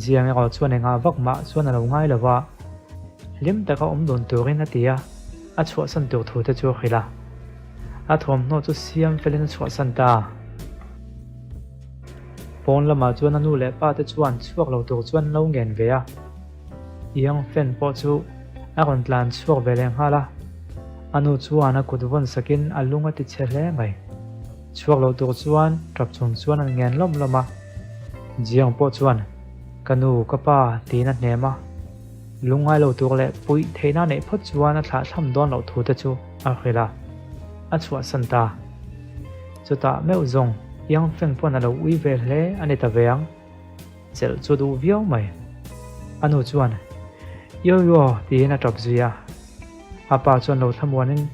Jiang erawh chuan engah vak mah chuan a lo ngai lo va, hlim taka awm dun turin a ti a, a chhuahsan tur thu te chu a hrilh a. A thuamhnaw chu siam felin a chhuahsan ta. Pawn lamah chuan a nu leh pa te chuan chhuak lo tur chuan an lo ngen ve a. Young Fan pawh chu a rawn tlan chhuak ve leh nghal a. A nu chuan a kut vawn sakin a lung a ti chhe hle mai. Chhuak lo tur chuan tap chung chuan an ngen lawm lawm a. Jiang pawh chuan, Ka nu, ka pa, tiin a hnem a. Lungngai lo tur leh puih theihna neih phawt chuan a thlahthlam dawn loh thu te chu a hrilh a, a chhuahsan ta. Chutah meuh zawng Yang Feng pawn a lo ui ve hle a ni ta ve ang. Chelh chu duh viau mai. A nu chuan, Yo yo, tiin a tap zui a. A pa chuan lo thlamuanin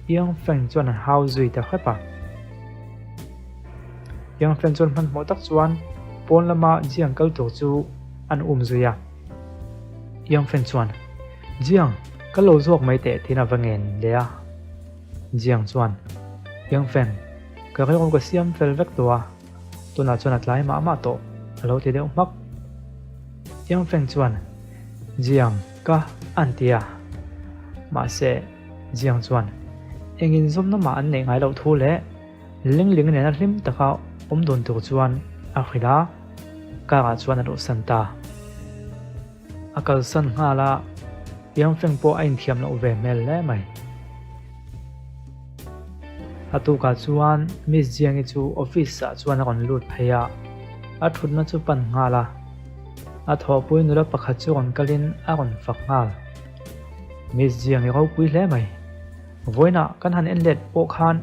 Yang Feng chuan an hau zui ta hrep a. Yang Feng chuan hmanhmawh tak chuan pawn lama Jiang kal tur chu an um zui a. Yang Feng chuan, Jiang, ka lo zawk mai teh tiin a va ngen leh a. Jiang chuan, Yang Feng, ka rilru ka siam fel vek tawh a, tunah chuan a tlai mah mah tawh, a lo ti deuh hmak. Yang Feng chuan, Jiang, ka an ti a. Mahse, Jiang chuan, Engin zawmna mah an neih ngai loh thu leh Lingling nena hlim taka awm dun tur chuan a hrilh a, car ah chuan a luhsan ta. A kalsan nghal a, Yang Feng pawh a inthiam loh ve hmel hle mai. A tukah chuan Miss Jiang-i chu office ah chuan a rawn lut phei a, a thutna chu pan nghal a. A thawhpui nula pakhat chu rawn kalin a rawn fak nghal. Miss Jiang-i ropui hle mai. Vawiinah kan han en let pawh khan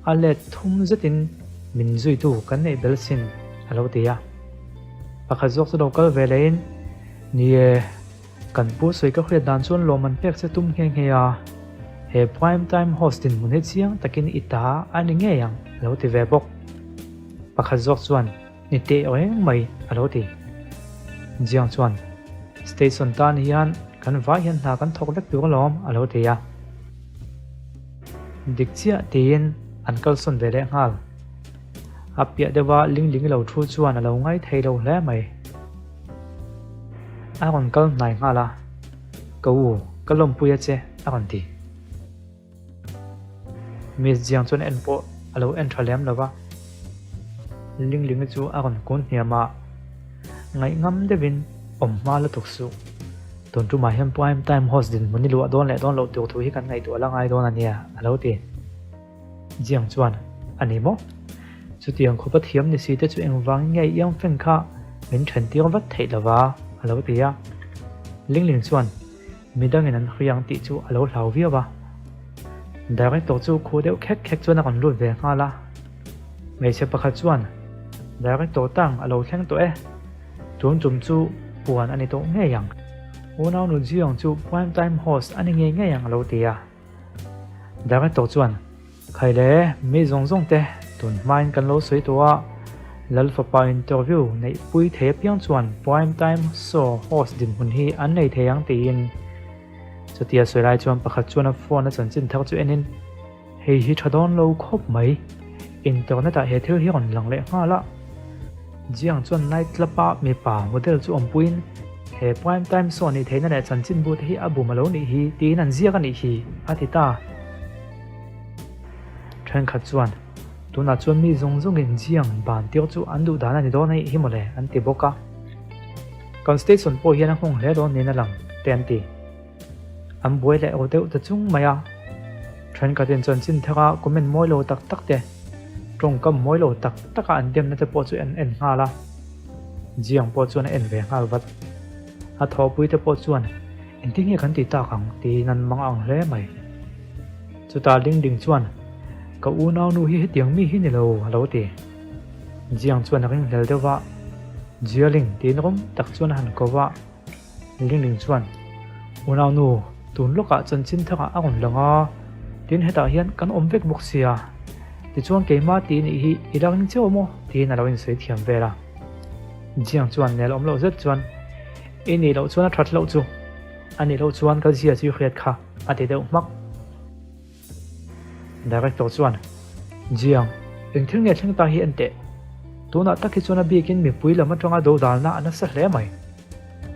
a let thum zetin min zuitu kan neih bel sin a lo ti a. Pakhat zawk chu lo kal ve lehin, Ni e, kan pu sawi ka hriat dan chuan lawm an pek che tum nghe nghe a, he prime time host dinhmun hi chiang takin i ta a ni ngei ang a lo ti ve bawk. Pakhat zawk chuan, Ni teh reng mai a lo ti. Jiang chuan, Station tan hian kan vai hian hna kan thawk vek tur alawm a lo ti a. Dik chiah tiin an kalsawn ve leh nghal. A piah deuha Lingling lo thu chuan a lo ngai thei lo hle mai. A rawn kal hnai nghal a, Ka u, ka lawmpui a che a rawn ti. Miss Jiang chuan en pawh a lo en tha lem lo va, Linglingi chu a rawn kun hniam a, Ngaihngam deuhin awm hma lutuk suh. Tun tumah hian prime time host dinhmun i luah dawn leh dawn loh tur thu hi kan ngaihtuah la ngai dawn a nia, a lo ti. Jiang chuan, A ni maw? Chutiang khawpa thiam ni si te chu engvangin nge Yang Feng kha min then tir vat theih lova? a lo ti a. Lingling chuan, Midangin an hrui ang tih chu a lo hlau viau a. Director chu khuh deuh khek khek chuan a rawn lut ve nghal a. Hmeichhe pakhat chuan, Director tang a lo thleng tawh e. Tun tum chu puan a ni tawh ngei ang. Unau nu Jiyoung chu prime time host a ni ngei ngei ang a lo ti a. Director chuan, Khai le, mi zawng zawng te Tun hmain kan lo sawi tawh a, Lal fapa interview neihpui thei apiang chuan prime time show host dinhmun hi an nei thei ang tiin. Chutia sawi lai chuan pakhat chuan a phone a chanchin thar chu enin, Hei hi tha dawn lo khawp mai, internet ah he thil hi rawn lang leh nghal a. Jiang chuan night club a mipa model chu awmpuiin, He prime time show nih theihna leh chanchinbu te hi a bum a lo nih hi tiin an ziak a nih hi, a ti ta. Thenkhat chuan, Tunah chuan mi zawng zawngin Jiang ban tir chu an duh dan a ni dawn a nih hi mawle, an ti bawk a. Kan station pawh hian a nghawng hle dawn niin a lang, te an ti. An buai leh aw deuh ta chung mai a. Thenkhatin chanchin thara comment mawi lo tak tak te, tawngkam mawi lo tak taka an demna te pawh chu an en nghal a. Jiang pawh chuan a en ve nghal vat. A thawhpui te pawh chuan, Engtin nge kan ti tak ang? tiin an mang ang hle mai. Chutah Ling Ling chuan, Ka unaunu hi hetiang mi hi ni lo, a lo ti. Jiang chuan a ringhlel deuh va, Jialing tiin rawm tak chuan a han ko va. Ling Ling chuan, Unaunu, tun lawkah chanchin thangah a rawn lang a, tin hetah hian kan awm vek bawk sia. Tichuan keimah tih nih hi i la ring cheu maw? tiin a lo insawi thiam vel a. Jiang chuan nel awm loh zet chuan, I nih loh chuan a that loh chu, a nih loh chuan ka zia chu i hriat kha, a ti deuh hmak. Director chuan, Jiang, eng thil nge thleng ta hi en teh. Tunah tak hi chuan a bikin mipui lam atanga dodalna a nasa hle mai.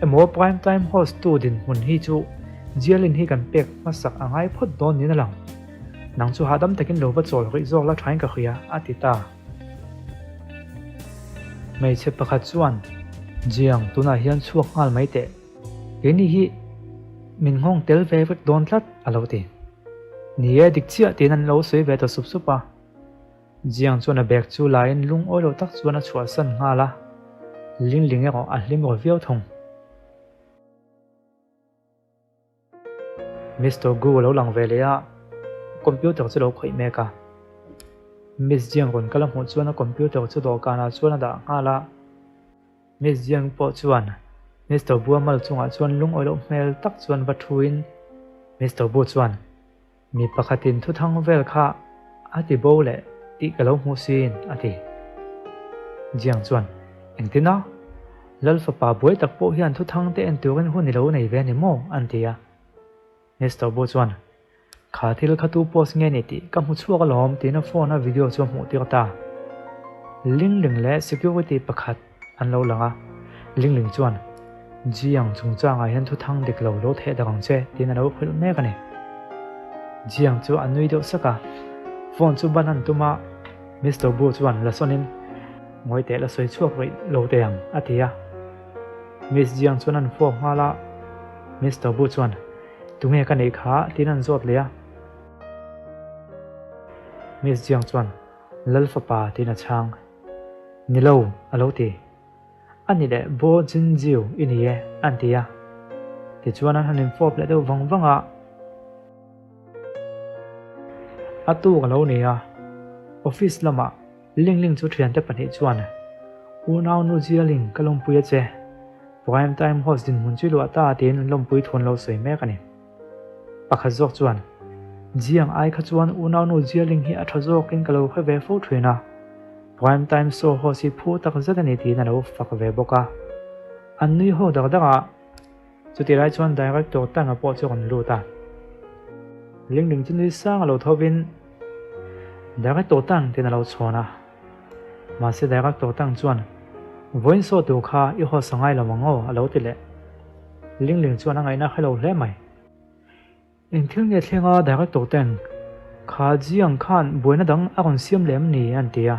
Emaw prime time host tu dinhmun hi chu Jialin hi kan pek hmasak a ngai phawt dawn niin a lang. Nang chu hahdam takin lo va chawl rih zawk la thain ka hria, a ti ta. Hmeichhe pakhat chuan, Jiang, tunah hian chhuak nghal mai teh. Keini hi min nghawng tel ve vek dawn tlat, a lo ti. Ni e, dik chiah tiin an lo sawi ve ta sup sup a. Jiang chuan a bag chu laiin lungawi lo tak chuan a chhuahsan nghal a, Lingling erawh a hlim rawh viau thung. Mister Gu a lo lang ve leh a, computer chu lo khawih mek a. Miss Jiang rawn kal a hmuh chuan a computer chu dawhkanah chuan a dah nghal a. Miss Jiang pawh chuan Mister Bu a mal chungah chuan lungawi loh hmel tak chuan va thuin Mister Bu chuan, Mi pakhatin thuthang vel kha a ti bo leh tih ka lo hmuh siin, a ti. Jiang chuan, Engtin a? Lal fapa buai tak pawh hian thuthang te en turin hun i lo nei ve a ni maw? an ti a. Mister Bu chuan, Kha thil kha tu post nge ni tih ka hmu chhuak alawm tiin a phone a video chu a hmuh tir ta. Ling Ling leh security pakhat an lo lang a, Ling Ling chuan, Jiang chungchangah hian thuthang dik lo lo theh dak ang che tiin a lo hrilh mek a ni. Jiang chu a nui deuh sak a, phone chu ban an tum a, Mister Bu chuan la sawnin, Ngawi teh la sawi chhuak rih lo teh ang, a ti a. Miss Jiang chuan an fawk nghal a, Mister Bu chuan, Tunge ka neih kha? tiin an zawt leh a. Miss Jiang chuan, Lal fapa tiin a chhang. Ni lo, a lo ti. A ni leh Bo Jin Jiu i ni e, an ti a. Tichuan an han infawp leh deuh vang vang a. A tuk a lo ni a, office lamah Ling Ling chu thiante pahnih chuan, Unau nu Jia Ling, ka lawmpui a che. Prime time host dinhmun chu i luah ta tiin an lawmpui thu an lo sawi mek a ni. Pakhat zawk chuan, Jiang ai kha chuan unau nu Jia Ling hi a tha zawkin ka lo hre ve fo thin a. Prime time show host hi phu tak zet a ni tiin a lo fak ve bawk a. An nui ho dak dak a. Chutih lai chuan Director Tang-a pawh chu a rawn lut a. Ling Ling chu nui sang a lo thovin Director Tang tiin a lo chhawn a. Mahse Director Tang chuan, Vawiin saw tur kha i haw sa ngai lo ang aw a lo ti leh. Ling Ling chuan a ngaihna hre lo hle mai. Eng thil nge thleng a Director ten kha Jiang khan buaina dang a rawn siam leh em ni an ti a.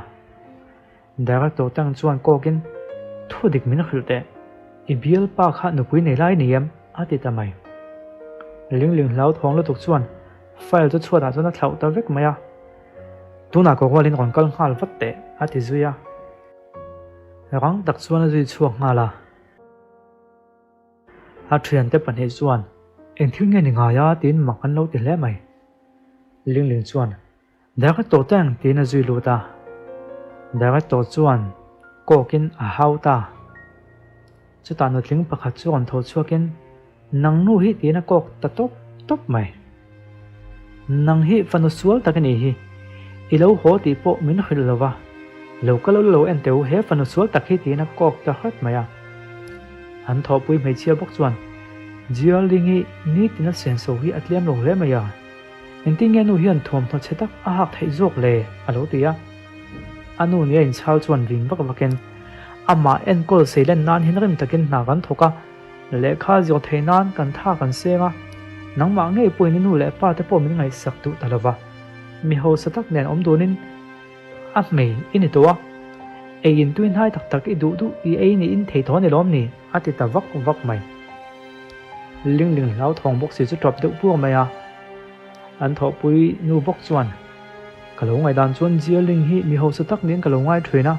Director Tang chuan kawkin, Thu dik min hrilh teh, i bialpa kha nupui nei lai ni em? a ti ta mai. Ling Ling hlauthawng lutuk chuan file chu chhuatah chuan a thlauh ta vek mai a. Tunah ka rualin rawn kal nghal vat teh a ti zui a. Rang tak chuan a zui chhuak nghal a. A thiante pahnih chuan, Eng thil nge ni ngai a? tiin mak an lo ti hle mai. Ling Ling chuan, Director teng tiin a zui lut a. Director chuan kawkin a hau ta. Chutah nutling pakhat chu rawn tho chhuakin, Nang nu hi tiin a kawk ta tawp tawp mai. Nang hi fanu sual tak i nih hi. I lo haw tih pawh min hrilh lo va, lo kal ula lo en teh u, he fanu sual tak hi tiin a kawk ta hret mai a. An thawhpui hmeichhia bawk chuan, Jialing-i nitin a senso hi a tlem lo hle mai a, engtin nge nu hian thuamhnaw chhe tak a hak theih zawk le? a lo ti a. A nu nia inchhal chuan ring vak vakin, Amah enkawl seilen nan hian rim takin hna kan thawk a, Lehkha zir theih nan kan tha kan seng a, nangmah ngei pawhin i nu leh pa te pawh min ngaihsak duh ta lova, mi hausa tak nen awm dunin a hmei i ni tawh a, ei in tui hnai tak tak i duh duh i ei niin thei tawh a ni lawm ni? a ti ta vak vak mai. Lingling hlauthawng bawk si chu tawp deuh pur mai a, an thawhpui nu bawk chuan, Ka lo ngaihdan chuan Jialing hi mi hausa tak niin ka lo ngai thin a,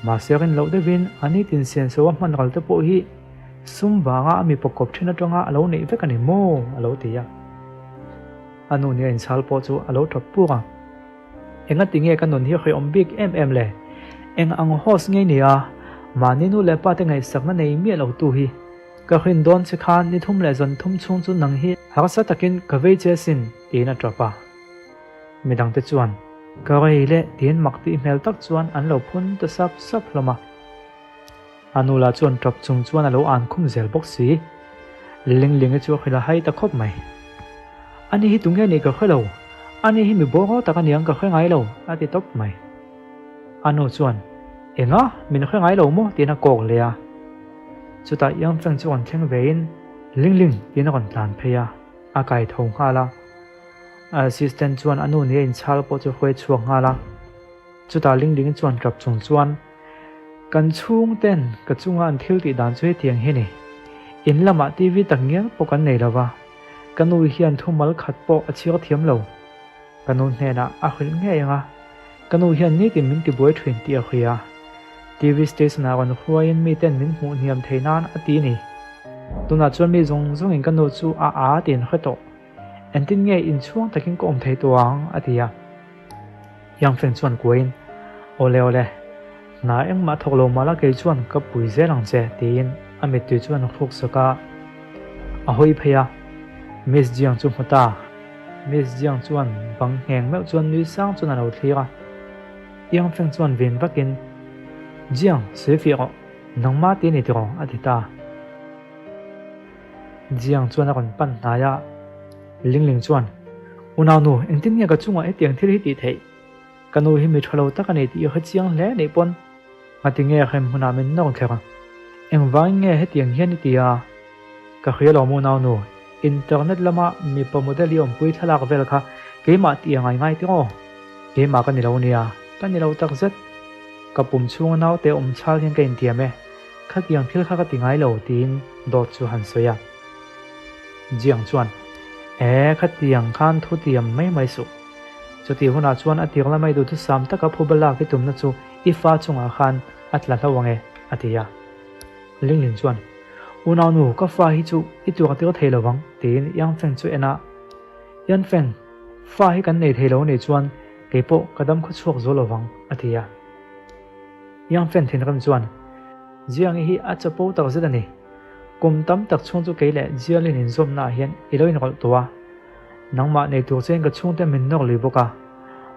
Mahse rin loh deuhin a nitin senso a hman ral te pawh hi sum vanga a mipa kawp thin atanga a lo neih vek a ni maw? a lo ti a. A nu nia inchhal pawh chu a lo tap puk a. Engati nge ka nun hi hrehawm bik em em le? Eng ang host ngei nia mahni nu leh pa te ngaihsakna nei miah lo tu hi ka hrin dawn che khan ni thum leh zan thum chhung chu nang hi harsa takin ka vei che sin tiin a tap a. Midangte chuan, Ka rei leh tiin mak tih hmel tak chuan an lo phun ta sap sap hlawm a. A nu lah chuan tap chung chuan a lo an khum zel bawk si. Linglingi chu a hrilh a hai ta khawp mai. Ani hi tunge nih ka hre lo, ani hi mi bawr tak aniang ka hre ngai lo, a ti tawp mai. A nu chuan, Enga, min hre ngai lo maw? tiin a kawk leh a. Chutah Iangfeng chu rawn thleng vein, Lingling, tiin a rawn tlan phei a, a kai tho nghal a. A assistant chuan a nu nia inchhal pawh chu hruai chhuak nghal a. Chutah Lingling chuan tap chung chuan, Kan chhungten ka chunga an thil tih dan chu hetiang hi ni. In lamah TV tak ngial pawh kan nei lova, ka nu hian thumal khat pawh a chhiar thiam lo. Ka nu hnenah a hrilh ngei ang a, ka nu hian nitin min tibuai thin tih a hria. TV station ah rawn hruaiin miten min hmuh hniam thei nan a ti ni. Tunah chuan mi zawng zawngin ka nu chu a â tiin hre tawh. Engtin nge inchhuang takin ka awm thei tawh ang? a ti a. Yang Feng chuan kuain, Awle awle, hna engmah thawk lo mahla kei chuan ka pui zel ang che, tiin a mittui chuan a hruk sak a. A hawi phei a, Miss Jiang chu hmu ta. Miss Jiang chuan bang ngheng meuh chuan nui sang chuan a lo thlir a. Yang Feng chuan vin vakin, Jiang, sawi fiah rawh, nangmah ti a ni tiraw? a ti ta. Jiang chuan a rawn pan hnai a, Lingling chuan, Unau nu, engtin nge ka chungah hetiang thil hi tih theih? Ka nu hi mi tha lo tak a ni tih i hre chiang hle anih pawn ngati nge hrem hmunah min nawr kher a? Engvangin nge hetiang hian i ti a? Ka hria lo unau nu, internet lama mipa model i awmpui thlalak vel kha keimah tih a ngai ngai tiraw? Keimah ka ni lo nia, ka ni lo takzet. Ka pum chhunga naute awm chhal hian ka intiam e. Khatiang thil kha ka ti ngai lo tiin dawt chu han sawi a. Jiang chuan, E, khatiang khan thu tiam mai mai suh. Chutih hunah chuan a tir lamai duhthusam taka phuba lak i tumna chu i fa chungah khan a tla hlo ang e, a ti a. Lingling chuan, Unaunu, ka fa hi chu i tuar tir thei lo vang, tiin Yang Feng chu en a. Yan Feng, fa hi kan nei thei lo nih chuan kei pawh ka dam khawchhuak zo lo vang, a ti a. Yang Fen thinrim chuan, Jiang-i hi a chapo tak zet a ni. Kum tam tak chhung chu kei leh Jialin inzawmnaah hian i lo inrawlh tawh a. Nangmah nei tur chein ka chhungte min nawr lui bawk a.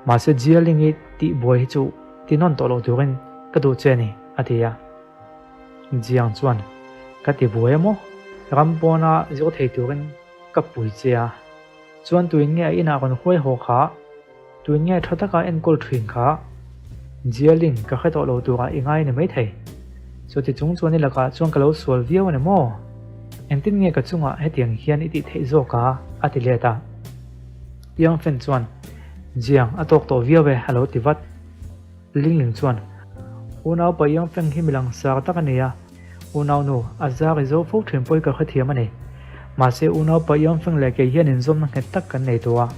Mahse Jialing-i tih buai hi chu ti nawn tawh loh turin ka duh che a ni, a ti a. Jiang chuan, Ka ti buai a maw? Ram pawna zir thei turin ka pui che a. Chuan tuin nge a inah rawn huai haw kha? Tun nge tha taka enkawl thin kha? Jialin, ka hre tawh lo turah i ngai ni maithei. Chuti chung chuan i lakah chuan ka lo sual viau a ni maw? Engtin nge ka chungah hetiang hian i tih theih zawk a? a ti let a. Piang Fen chuan, Jiang, a tawk tawh viau e, a lo ti vat. Lingling chuan, Unau pa Yang Feng hi mi langsar tak a ni a, unau nu, a zar i zo fo thin pawh hi ka hrethiam a ni. Mahse unau pa Yang Feng leh kei hian inzawmna nghet tak kan nei tawh a.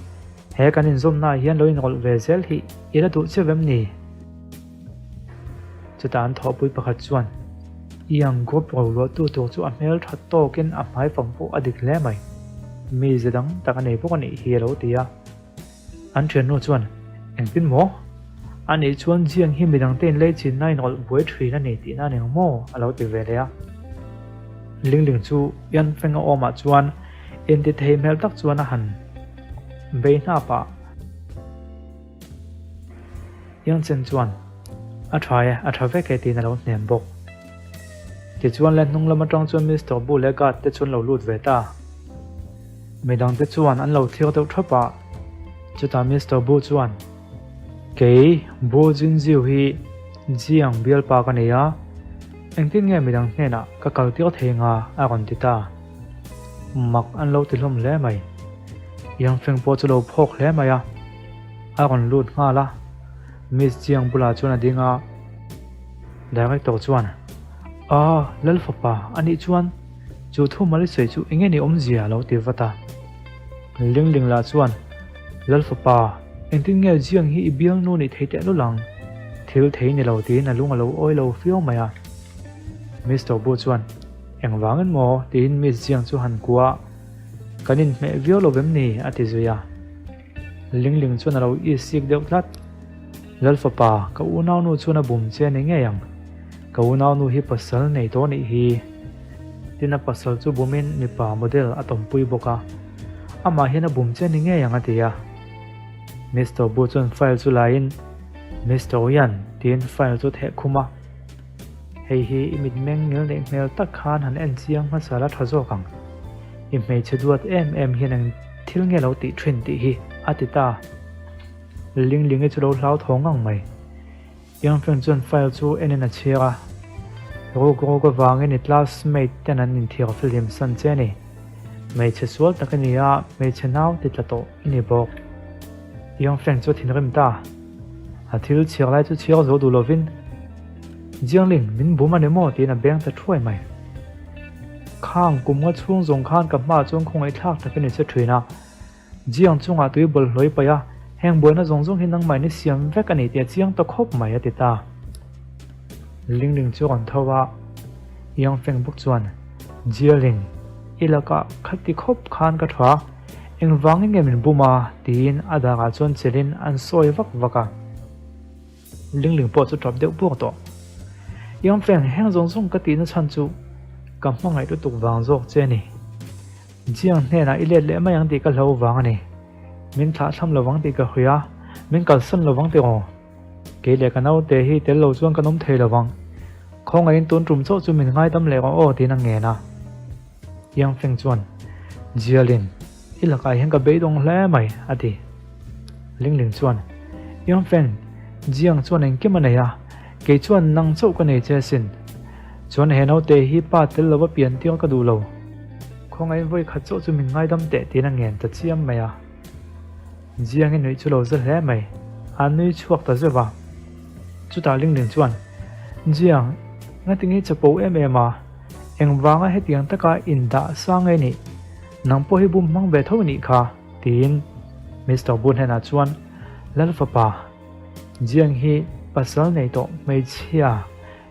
He kan inzawmnaah hian lo inrawlh ve zel hi i la duh chiah vem ni? Chutah an thawhpui pakhat chuan, Iang group roluahtu tur chu a hmel tha tawkin a hmaifang pawh a dik hle mai. Mi ze dang tak a nei bawk a nih hi a lo ti a. An thiannu chuan, Engtin maw? A nih chuan Jiang hi midangte inlei chinna inrawlh buai thin a ni tihna a ni ang maw? a lo ti ve leh a. Lingling chu Yan Feng a awmah chuan Intithei hmel tak chuan a han bei hnap a. Yang Chen chuan, A tha e, a tha vek e tiin a lo hnem bawk. Tichuan le hnung lam atang chuan Mister Bu leh guard te chu an lo lut ve ta. Midang te chuan an lo thlir deuh thap a, chutah Mister Bu chuan, Kei Bu Jinjiu hi Jiang bialpa ka nei a, engtin nge midang hnenah ka kal tir thei nga a rawn ti ta. Mak an lo ti hlawm hle mai. Yang Feng pawh chu lo phawk hle mai a, a rawn lut nghal a, Miss Jiang bulah chuan a ding a. Director chuan, A, Lal fapa, anih chuan chu thu mal i sawi chu eng nge ni awmzia a lo ti vat a. Ling Ling lah chuan, Lal fapa, engtin nge Jiang hi i bialnu nih thei teh lul ang? Thil thei ni lo tiin a lung a lo awi lo fiau mai a. Mister Bu chuan, Engvangin maw? tiin Miss Jiang chu han kua a, Kan inhmeh viau lo vem ni? a ti zui a. Ling Ling chuan a lo isik deuh tlat. Lal fapa, ka unaunu chuan a bum che a ni ngei ang. Ka unaunu hi pasal nei tawh nih hi. Tin a pasal chu bumin mipa model a tawmpui bawk a. Amah hian a bum che a ni ngei ang a ti a. Mister Bu chuan file chu laiin, Mister Yan tiin file chu theh khum a. Hei hi i mitmeng ngil neih hmel tak khan han en chiang hmasa la tha zawk ang. I hmeichhe duat em em hian eng thil nge lo tih thin tih hi a ti ta. Linglingi chu lo hlau thaw ngang mai. Yangfeng chuan file chu enin a chhiar a. Ruk ruk avangin i classmate ten an inthiar fihlim san che a ni. Hmeichhe sual tak i ni a, hmeichhe nau ti tla tawh i ni bawk. Yangfeng chu a thinrim ta. A thil chhiar lai chu chhiar zo duh lovin, Jiangling, min bum a ni maw? tiin a beng ta thuai mai. Khang kum nga chhung zawng khan ka hmaah chuan khawngaihthlak takin i che thin a. Jiang chungah tui bawlhhlawh i paih a, heng buaina zawng zawng hi nangmah in i siam vek a ni tih a chiang ta khawp mai a ti ta. Lingling chu a rawn tho a, Yang Feng bawk chuan, Jialing, i lakah khati khawp khan ka tha. Engvangin nge min bum a? tiin a dangah chuan chelin an sawi vak vak a. Lingling pawh chu tap deuh buak tawh. Yang Feng, heng zawng zawng ka tihna chhan chu ka hmangaih lutuk vang zawk che a ni. Jiang hnenah i let leh mai ang tih ka hlo vang a ni. Min thlahthlam lo vang tih ka hawi a, min kalsan lo vang tiraw? Kei leh ka naute hi tel lo chuan kan awm thei lo vang. Khawngaihin tun tum chauh chu min ngaidam leh rawh aw tiin a ngen a. Yang Feng chuan, Jialin, i lakah hian ka beidawng hle mai, a ti. Ling Ling chuan, Yang Feng, Jiang chuan engkim a nei a, kei chuan nang chauh ka nei che asin. Chuan he naute hi pa tel lova pian tir ka duh lo. Khawngaihin vawi khat chauh chu min ngaidam teh tiin a ngen ta chiam mai a. Jiang i nuih chu lo za hle mai, a nui chhuak ta zeuh a. Chutah Ling Ling chuan, Jiang, ngatinge chapo em em a? Engvanga hetiang taka indah sang nge nih? Nang pawh hi bum hmang ve tho nih kha, tiin Mister Boon hnenah chuan Lal fapa Jiang hi pasal nei tawh hmeichhia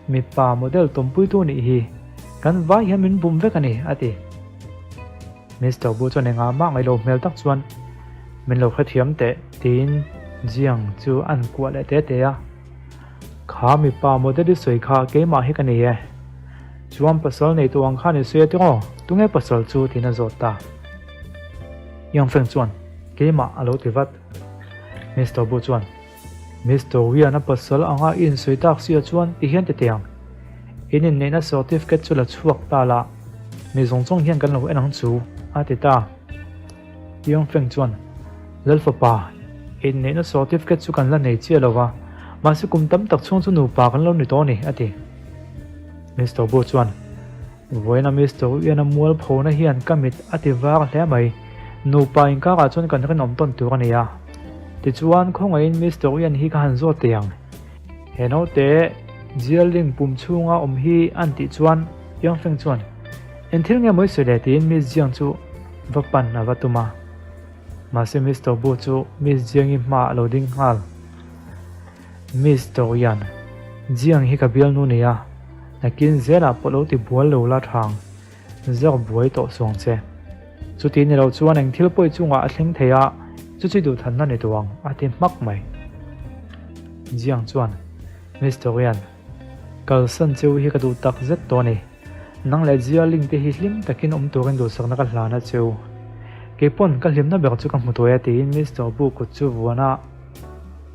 mipa model tawmpuitu nih hi kan vai hian min bum vek a ni, a ti. Mister Boo chuan engah mah ngaih lo hmel tak chuan min lo hrethiam teh, tiin Jiang chu an kuah leh te te a. Kha mipa model i sawi kha keimah hi ka nei e. Chuan pasal nei tawh ang khan i sawi a tiraw? Tunge pasal chu? tiin a zawt ta. Yang Feng chuan, Keimah a lo ti vat. Mister Bu chuan, Mister Wian a pasal anga i insawi tak si a chuan ti hian ti teh ang. In inneihna certificate chu la chhuak ta la, mi zawng zawng hian kan lo en ang chu, a ti ta. Yang Feng chuan, Lal fapa, inneihna certificate chu kan la nei chiah lo va, mahse kum tam tak chhung chu nupa kan lo ni tawh a ni, a ti. Mister Bu chuan, Vawiina Mister Uiana mualphona hian ka mit a ti var hle mai, nupa inkarah chuan kan rinawm tawn tur a ni a. Tichuan, khawngaihin Mister Uian hi ka han zawt teh ang. He naute Jialing pum chhunga awm hi an tih chuan Yang Feng chuan, Eng thil nge mawi sawi le? tiin Miss Jiang chu va pan a va tum a. Mahse Mister Bu chu Miss Jiangi hmaah a lo ding nghal. Miss Dorian, Jiang hi ka bialnu nia, nakin zelah pawh lo ti bual lo la thang, zar buai tawh suang che. Chuti ni lo chuan eng thil pawi chungah a thleng thei a, chu chi duhthanna ni tawh ang, a ti hmak mai. Jiang chuan, Miss Dorian, kalsan cheu hi ka duh tak zet tawh a ni. Nang leh Jialing te hi hlim takin awm turin duhsakna ka hlan a cheu. Keipawn ka hlimna ber chu ka hmu tawh e tiin Mister Bu kut chu vuan a.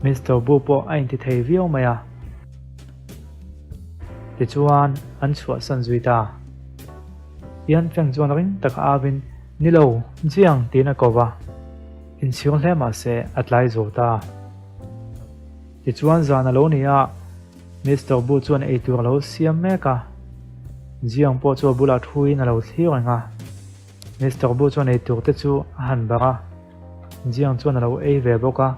Mister Bu pawh a intithei viau mai a. Tichuan, an chhuahsan zui ta. Yan Feng chuan ring taka avin, Ni lo, Jiang tiin a ko va. Inchhir hle mah se, a tlai zo ta. Tichuan zan a lo ni a, Mister Bu chuan eitur a lo siam mek a. Jiang pawh chu a bulah thuin a lo thlir reng a. Mister Bu chuan eitur te chu a han barh a, Jiang chuan a lo ei ve bawk a.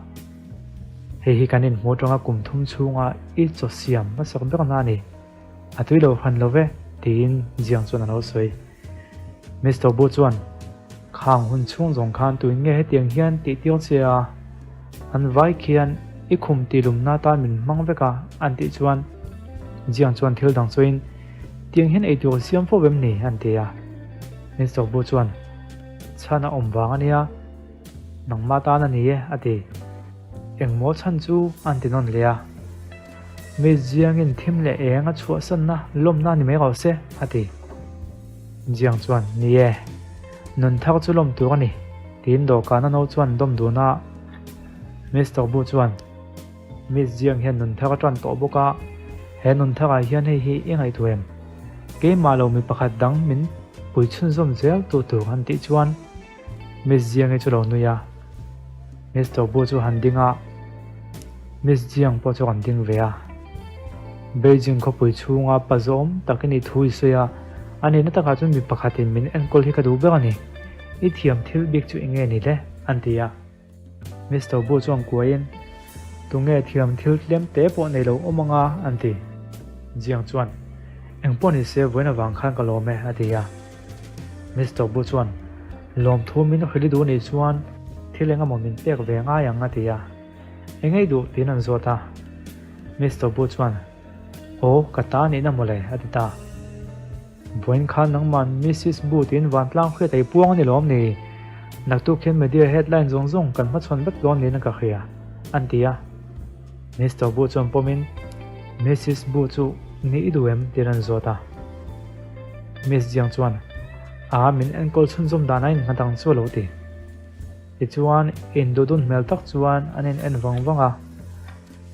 Hei hi kan inhmuh atanga kum thum chhunga i chaw siam hmasak berna a ni. A tui lo hran lo ve, tiin Jiang chuan a lo sawi. Mister Bu chuan, Khang hun chhung zawng khan tuin nge hetiang hian tih tir che a? An vai khian i khum tih lumna atan min hmang vek a, an tih chuan Jiang chuan thil dang sawiin, Tiang hian eitur siam fo vem ni? an ti a. Mister Bu chuan, Chhan a awm vang a nia, nangmah tan a ni e, a ti. Engmaw chhan chu an ti nawn leh a. Mi Jiangin thim leh eng a chhuahsanna lawmna a ni mai rawh se, a ti. Jiang chuan, Ni e, nun thar chu lawm tur a ni, tiin dawhkana no chuan dawm dun a. Mister Bu chuan, Miss Jiang hian nun thar a tan tawh bawk a, he nun tharah hian hei hi i ngaihtuah em? Keimah lo mi pakhat dang min pui chhunzawm zel tu tur an tih chuan Miss Jiang-i chu lo nui a, Mister Bu chu han ding a, Miss Jiang pawh chu rawn ding ve a. Beijing khawpui chhunga pa zawm takin i thu i sawi a, a nihna takah chuan mi pakhatin min enkawl hi ka duh ber a ni. I thiam thil bik chu eng nge ni le? an ti a. Mister Bu chuan kuaiin, Tunge thiam thil tlem te pawh nei lo awm anga? an ti. Jiang chuan, Eng pawh ni se vawiin avang khan ka lawm e, a ti a. Mister Bu chuan, Lawmthu min hrilh i duh nih chuan thil eng emaw min pek ve ngai ang, a ti a. Eng ei duh? tiin an zawt a. Mister Bu chuan, Aw, ka ta nihna mawle, a ti ta. Vawiin khan nangman Missis Bu tiin vantlang hriat ei puang a ni lawm ni? Naktuk hian media headline zawng zawng kan hmachhawn vek dawn niin ka hria, an ti a. Mister Bu chuan pawmin, Missis Bu chu ni i duh em? tiin an zawt a. Miss Jiang chuan, A, min enkawl chhunzawm dan a innghat ang chu a lo ti. Tichuan, induhdun hmel tak chuan an in en vang vang a.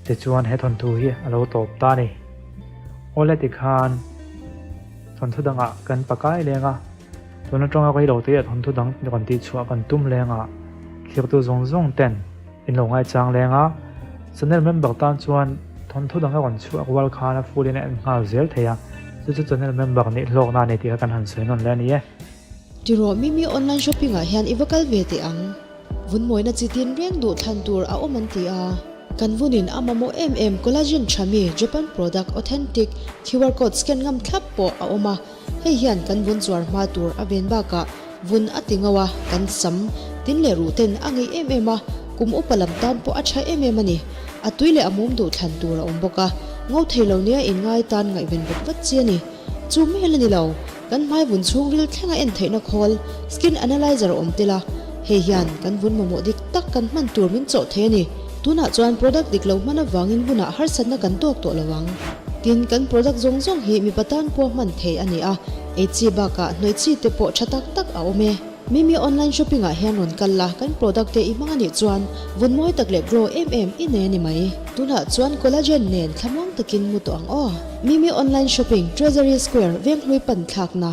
Tichuan he thawnthu hi a lo tawp ta a ni. Awle tikhan thawnthu dangah kan pakai leng a, tun atanga rei lo te ah thawnthu dang rawn tihchhuah kan tum leng a, thlirtu zawng zawng ten in lo ngaichang leng a, channel member tan chuan thawnthu dang a rawn chhuak rual khan a full in a en nghal zel thei a, chu chu channel member nih hlawkna a ni tih kha kan han sawi nawn leh a ni e. Tirawh Mimi online shopping ah hian i va kal ve teh ang. Vun mawina chi tin reng duh thlan tur a awm an ti a. Kan vunin a mamawh em em collagen tha mi Japan product authentic QR code scan ngam thlap pawh a awm a, hei hian kan vun chuar hma tur a ven bakah vun a ti ngau a, kan sam tin leh ruh ten a ngeih em em a, kum upa lam tan pawh a tha em em a ni. A tui leh a mum duh thlan tur a awm bawk a, ngo thei lo nia inngai tan ngaihven vat vat chi a ni. Chu mel a ni lo. Kan hmai vun chhungril thlenga en theihna khawl, skin analyzer a awm tel a, hei hian kan vun mamawh dik tak kan hman tur min chawh thei a ni. Tunah chuan product dik lo hman avangin vunah harsatna kan tawk tawh lo ang. Tin, kan product zawng zawng hi mipa tan pawh hman theih a ni a, ei chi bakah hnawih chi te pawh tha tak tak a awm e. Mimi online shopping ah hian rawn kal la, kan product te i hmang a nih chuan vun mawi tak leh glow em em i nei a ni mai. Tunah chuan collagen nen thlamuang takin mu tawh ang aw. Mimi online shopping, Treasury Square, Venghlui pan thlakna.